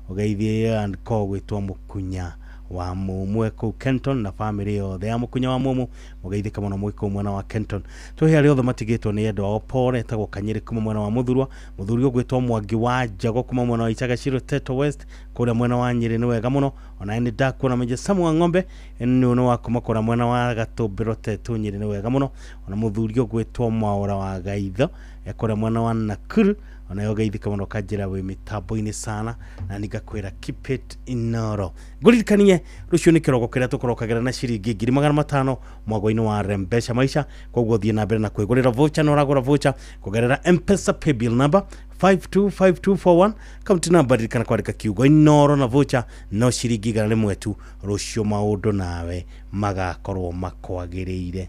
ũgeithie andĩko gwĩtwo Mũkunya wa Mũmwe kũu Kenton na famĩlĩ yothe ya Mũkunya wa Mũmũ mũgeithĩka mũno mwĩ kũu mwena wa Kenton. Tũhe arĩa othe matigĩtwo nĩ endwa ao pore etagwo Kanyĩrĩ kuma mwena wa Mũthurwa, mũthuri ũgwĩtwo Mwangi wa Njago kuma mwena wa Icagaciro Teto West kũrĩa mwena wa Nyĩrĩ nĩ wega mũno onawe nĩ ndakuona Meja Samu wa Ng'ombe nĩ wa kuma kũrĩa mwena wa Gatũmbĩro Teto Nyĩrĩ nĩ wega mũno ona mũthuri ũgwĩtwo Mwaũra wa Gaitho kũrĩa mwena wa Nakuru onayo geithĩka mũno kanjĩra wĩ mĩtambo-inĩ sana na ningakwĩra keep it Inooro. Ngũririkanie rũciũ nĩ kĩroko kĩrĩa tũkũrokagĩra na ciringi 500,000 mwagwa-inĩ wa Rembesha Maisha koguo thiĩ na mbere na kwĩgũrĩra voucher na ũragũra voucher kũgerera M-Pesa paybill number 525241 kaunti namba ririkana kwandĩka kiugo Inooro na voucher no ciringi 100 tu rũciũ maũndũ nawe magakorwo makwagĩrĩire.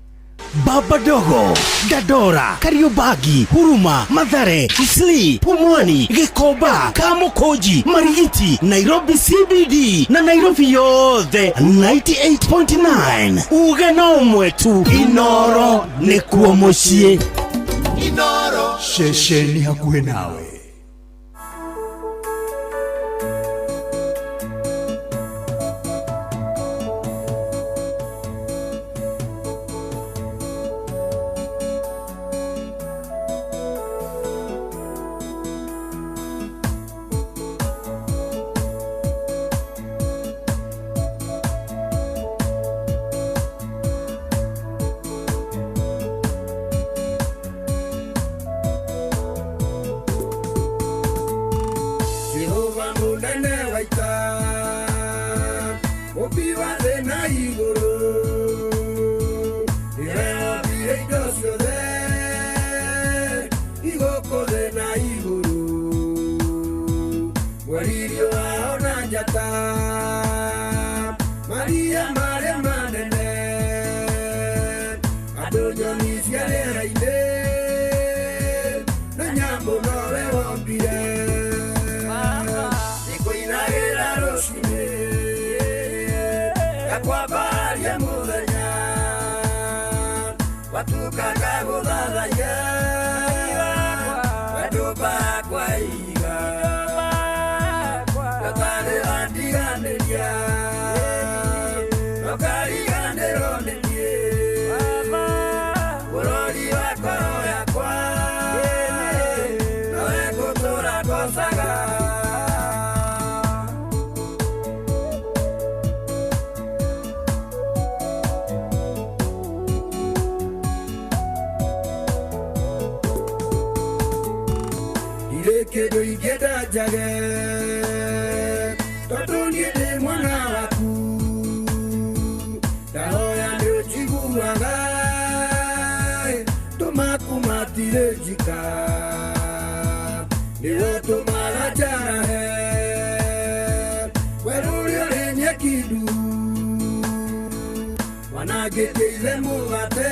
Baba Dogo, Dandora, Kariobangi, Huruma, Mathare, Isli, Pumwani, Gikomba, Kamukunji, Marigiti, Nairobi CBD na Nairobi yothe 98.9. Uge no ũmwe tu, Inooro nĩkuo mũciĩ. Inooro ceceni hakuhĩ nawe. Jehova munene wa ita, mũmbi wa thĩ na igũrũ, nĩwe wombire indo ciothe igũkũ thĩ na igũrũ, mweri riũa ona njata, maria marĩa manene, andũ nyoni cia rĩera-inĩ na nyamũ nowe wombire. Nĩkũinagĩra rũcinĩ ngakwambaria mũthenya, gwatuka ngagũthathaiya wendo bakwa iga, ndũtarĩ wandiganĩria, ndũkariganĩrwo nĩ niĩ, bũrũri wa ngoro yakwa nowe ngũtũũra ngocaga. Ndirĩ kĩndũ ingĩenda njage, tondũ niĩ ndĩ mwana waku, ndahoya nĩũnjiguaga, tũmaku matirĩ njika, nĩwe ũtũmaga njarahe werũ ũrĩa ũrĩ nyeki nduru, wanangĩtie ithe mũgate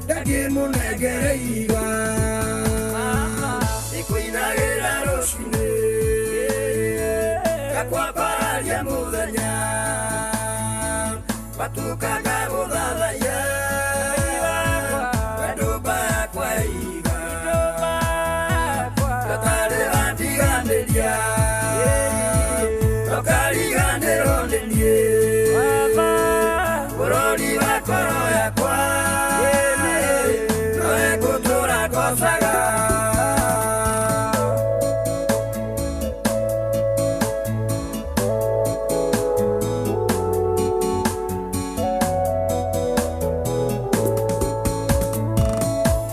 ndangĩmũnengere ihiga. Nĩkũinagĩra rũcinĩ ngakwambararia mũthenya, gwatuka ngagũthathaiya wendo bakwa iga, ndũtarĩ wandiganĩria, ndũkariganĩrwo nĩ niĩ, bũrũri wa ngoro yakwa nowe ngũtũũra ngocaga.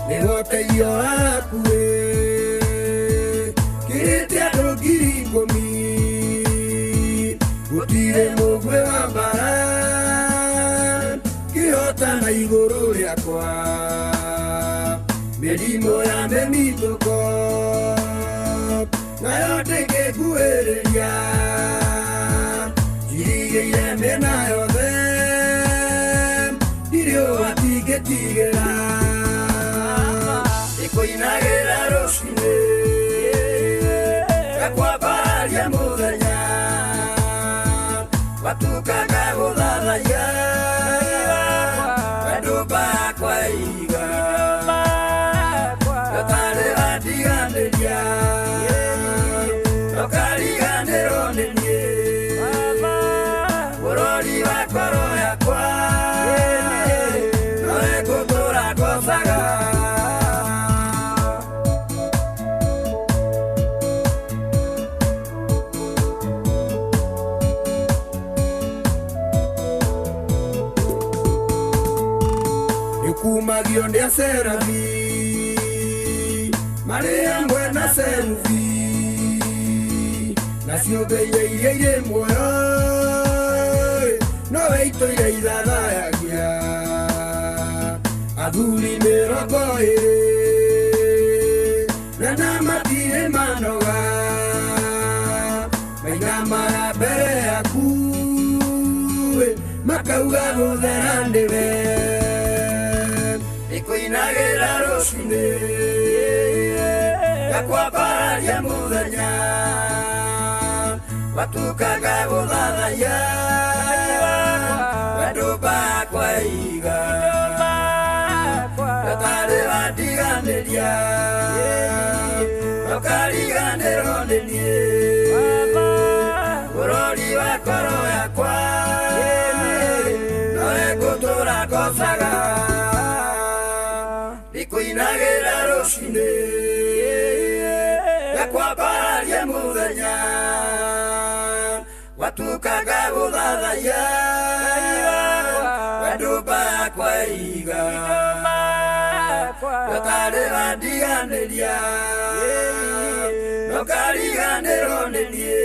Nĩgũteithio waku ĩ, kĩrĩte andũ 10,000, gũtirĩ mũguĩ wa mbara kĩhotana igũrũ rĩakwa, mĩrimũ ya mĩmitũko nayo ndĩngĩnguhĩrĩria, njirigĩire mĩena yothe ndirĩ ũgwati ingĩtigĩra. Nĩkũinagĩra rũcinĩ ngakwambararia mũthenya, gwatuka ngagũthathaiya wendo bakwa iga, ndũtarĩ wandiganĩria, ndũkariganĩrwo nĩ niĩ, bũrũri wa ngoro yakwa nowe ngũtũũra ngocaga. Nĩkumagio nĩ acerabi marĩ hamwe na cerubi, na ciũmbe iria iria irĩ muoyo nowe itũire ithathayagia, athuri 20 na na matirĩ manoga, mainamaga mbere yaku makauga gũthera nĩwe. Nĩkũinagĩra rũcinĩ ngakwambararia mũthenya, gwatuka ngagũthathaiya wendo bakwa iga, ndũtarĩ wandiganĩria, ndũkariganĩrwo nĩ niĩ, bũrũri wa ngoro yakwa nowe ngũtũũra ngocaga. Nĩkũinagĩra rũcinĩ ngakwambararia mũthenya, gwatuka ngagũthathaiya wendo bakwa iga, Ndũkarĩra ndiganĩria, ndũkariganĩrwo nĩ niĩ.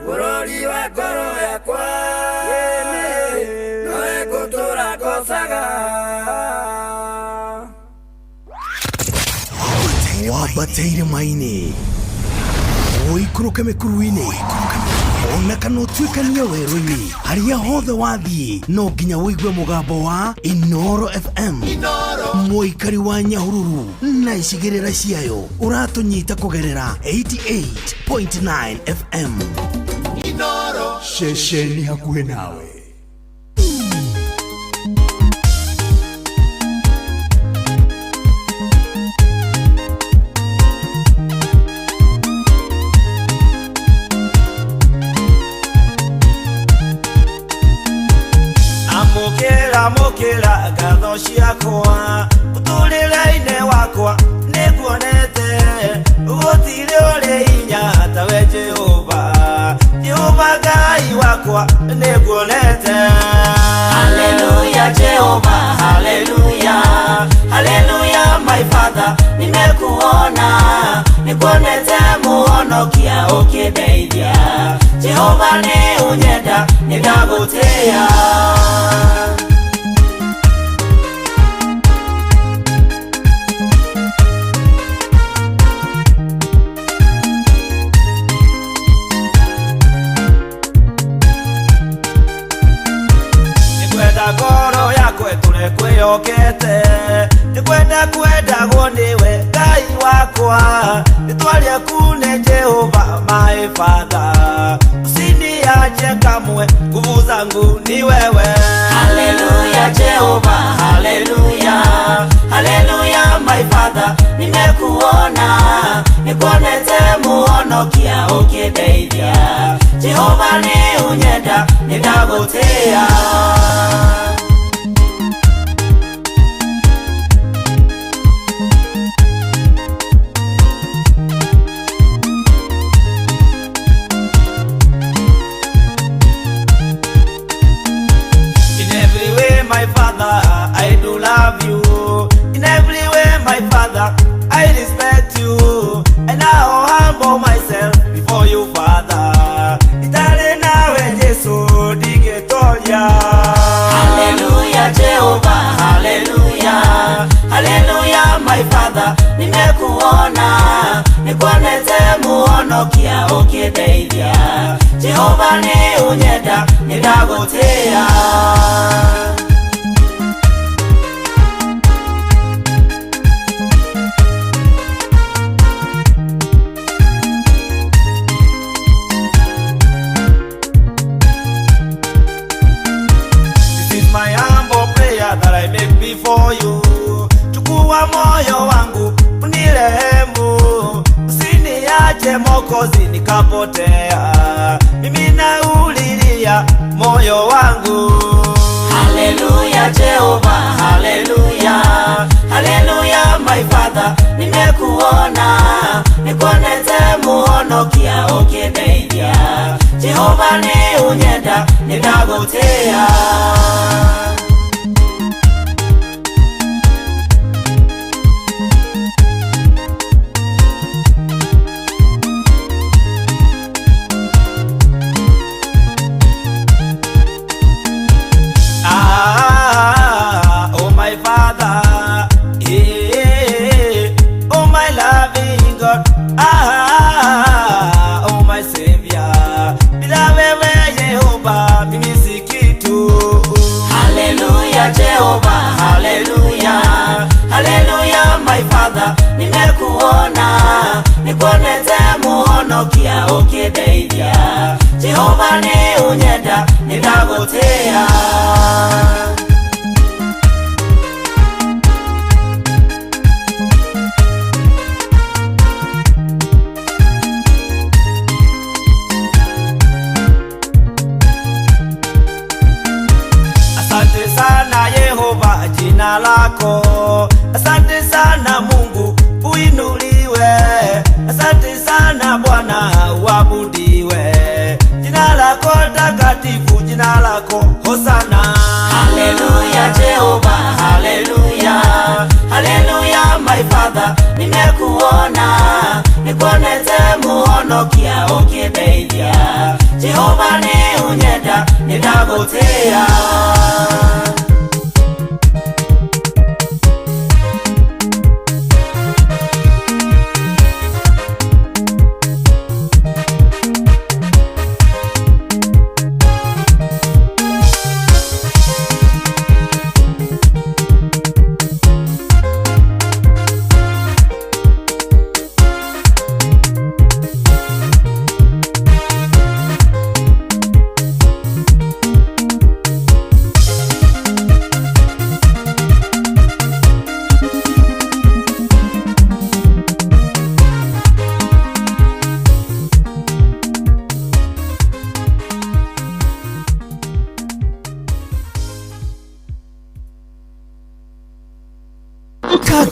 Mũrori wa ngoro yakwa, nowe ngũtũũra ngocaga. Wambate irĩma-inĩ, ũikũrũke mĩkuru-inĩ, ona kana ũtuĩkanie werũ-inĩ, harĩa hothe wathiĩ no nginya ũigue mũgambo wa Inoro FM. Mũikari wa Nyahururu na icigĩrĩra ciayo ũratũnyita kũgerera 88.9 FM. Ceceni hakuhĩ nawe. Amũkĩra, amũkĩra ngatho ciakwa, mũtũrĩre-inĩ wakwa nĩnguonete gũtirĩ ũrĩ hinya tawe Jehova. Jehova Ngai wakwa nĩnguonete. Hallelujah, Jehovah, hallelujah, hallelujah, my Father, nimekuona, nikuonete muhonokia ũkĩndeithia. Jehova nĩ ũnyenda, nĩndagũtĩĩa. Nĩngwenda ngoro yakwa ĩtũre kwĩyokete, nĩngwenda kwendagwo nĩwe Ngai wakwa. Rĩtwa rĩaku nĩ Jehova my Father, usiniache kamwe, nguvu zangu ni wewe. Hallelujah, Jehovah, hallelujah, hallelujah, my Father, nimekuona, nikuonete muhonokia ũkĩndeithia. Jehova nĩ ũnyenda, nĩndagũtĩĩa. In every way, my Father, I do love you. In every way, my Father, I respect you. And I humble myself before you, Father. Itarĩ nawe Jesu ndingĩtoria. Hallelujah, Jehovah, hallelujah, hallelujah, my Father, nimekuona, nikuonete muhonokia ũkĩndeithia. Jehova nĩ ũnyenda, nĩndagũtĩĩa. This is my humble prayer that I make before you. Chukua moyo wangu unirehemu, usiniache Mwokozi nikapotea. Mimi naulilia moyo wangu. Hallelujah, Jehovah, hallelujah, hallelujah, my Father, nimekuona, nikuonete muhonokia ũkĩndeithia. Jehova nĩ ũnyenda, nĩndagũtĩĩa. Ah, oh my Father, eh, oh my loving God, ah, oh my Savior. Bila wewe Yehova mimi si kitu. Hallelujah, Jehovah, hallelujah, hallelujah, my Father, nimekuona, nikuonete muhonokia ũkĩndeithia. Jehova nĩ ũnyenda, nĩndagũtĩĩa. Asante sana Yehova, jina lako. Asante sana Mungu, uinuliwe. Asante sana Bwana, uabudiwe. Jina lako takatifu, jina lako Hosana. Hallelujah, Jehovah, hallelujah,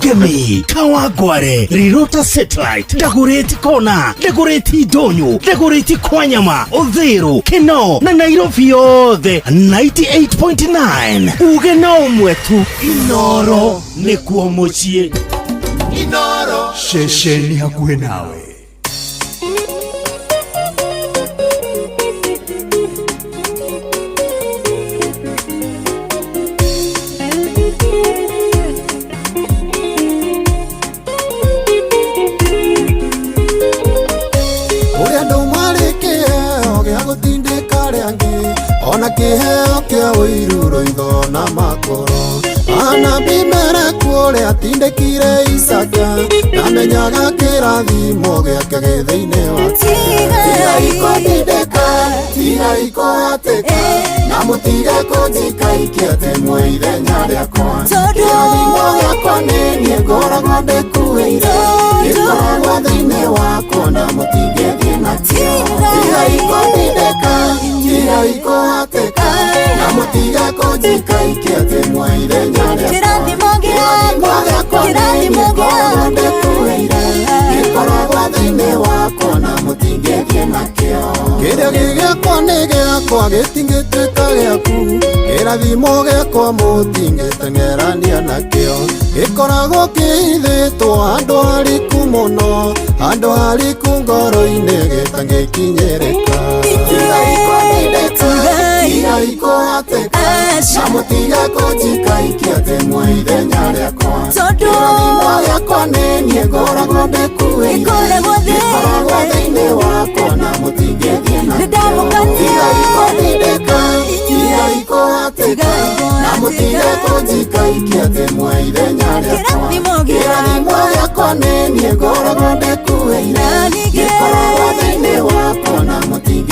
Kangemi, Kawangware, Rirota Satellite, Dagoretti Kona, Dagoretti Ndonyo, Dagoretti Kwanyama, Uthiru, Kinoo na Nairobi yothe 98.9. Uge no ũmwe tu, Inoro nĩkuo mũciĩ. Inoro ceceni hakuhĩ nawe. Ũrĩa andũ marĩ kĩheo gĩa gũtindĩka arĩa angĩ, ona kĩheo kĩa ũiru, rũitho na makoro. Anabii mere kuo ũrĩa atindĩkire Isaka, ndamenyaga kĩrathimo gĩake gĩ thĩinĩ wake. Tigai kũndindĩka, tigai kũhatĩka, na mũtige kũnjikaikia atĩ mwĩ ithenya rĩakwa. Kĩrathimo gĩakwa nĩ niĩ ngoragwo ndĩkuĩire, gĩkoragwo thĩinĩ wakwa na mũtingĩthiĩ nakĩo. Tigai kũndindĩka, tigai kũhatĩka, na mũtige kũnjikaikia atĩ mwĩ ithenya rĩakwa. Kĩrathimo Kĩrathimo gĩakwa nĩ niĩ ngoragwo ndĩkuĩire, gĩkoragwo thĩinĩ wakwa na mũtingĩthiĩ nakĩo. Kĩrĩa gĩ gĩakwa nĩ gĩakwa, gĩtingĩtuĩka gĩaku. Kĩrathimo gĩakwa mũtingĩteng'erania nakĩo, gĩkoragwo kĩhithĩtwo handũ hariku mũno, handũ hariku ngoro-inĩ, gĩtangĩkinyĩrĩka. Tigai kũndindĩka, tigai kũhatĩka, na mũtige kũnjikaikia atĩ mwĩ ithenya rĩakwa. Kĩrathimo gĩakwa nĩ niĩ ngoragwo ndĩkuĩire, gĩkoragwo thĩinĩ wakwa na mũtingĩthiĩ nakĩo. Tigai kũndindĩka, tigai kũhatĩka, na mũtige kũnjikaikia atĩ mwĩ ithenya rĩakwa. Kĩrathimo gĩakwa nĩ niĩ ngoragwo ndĩkuĩire, gĩkoragwo thĩinĩ wakwa na mũtingĩthiĩ.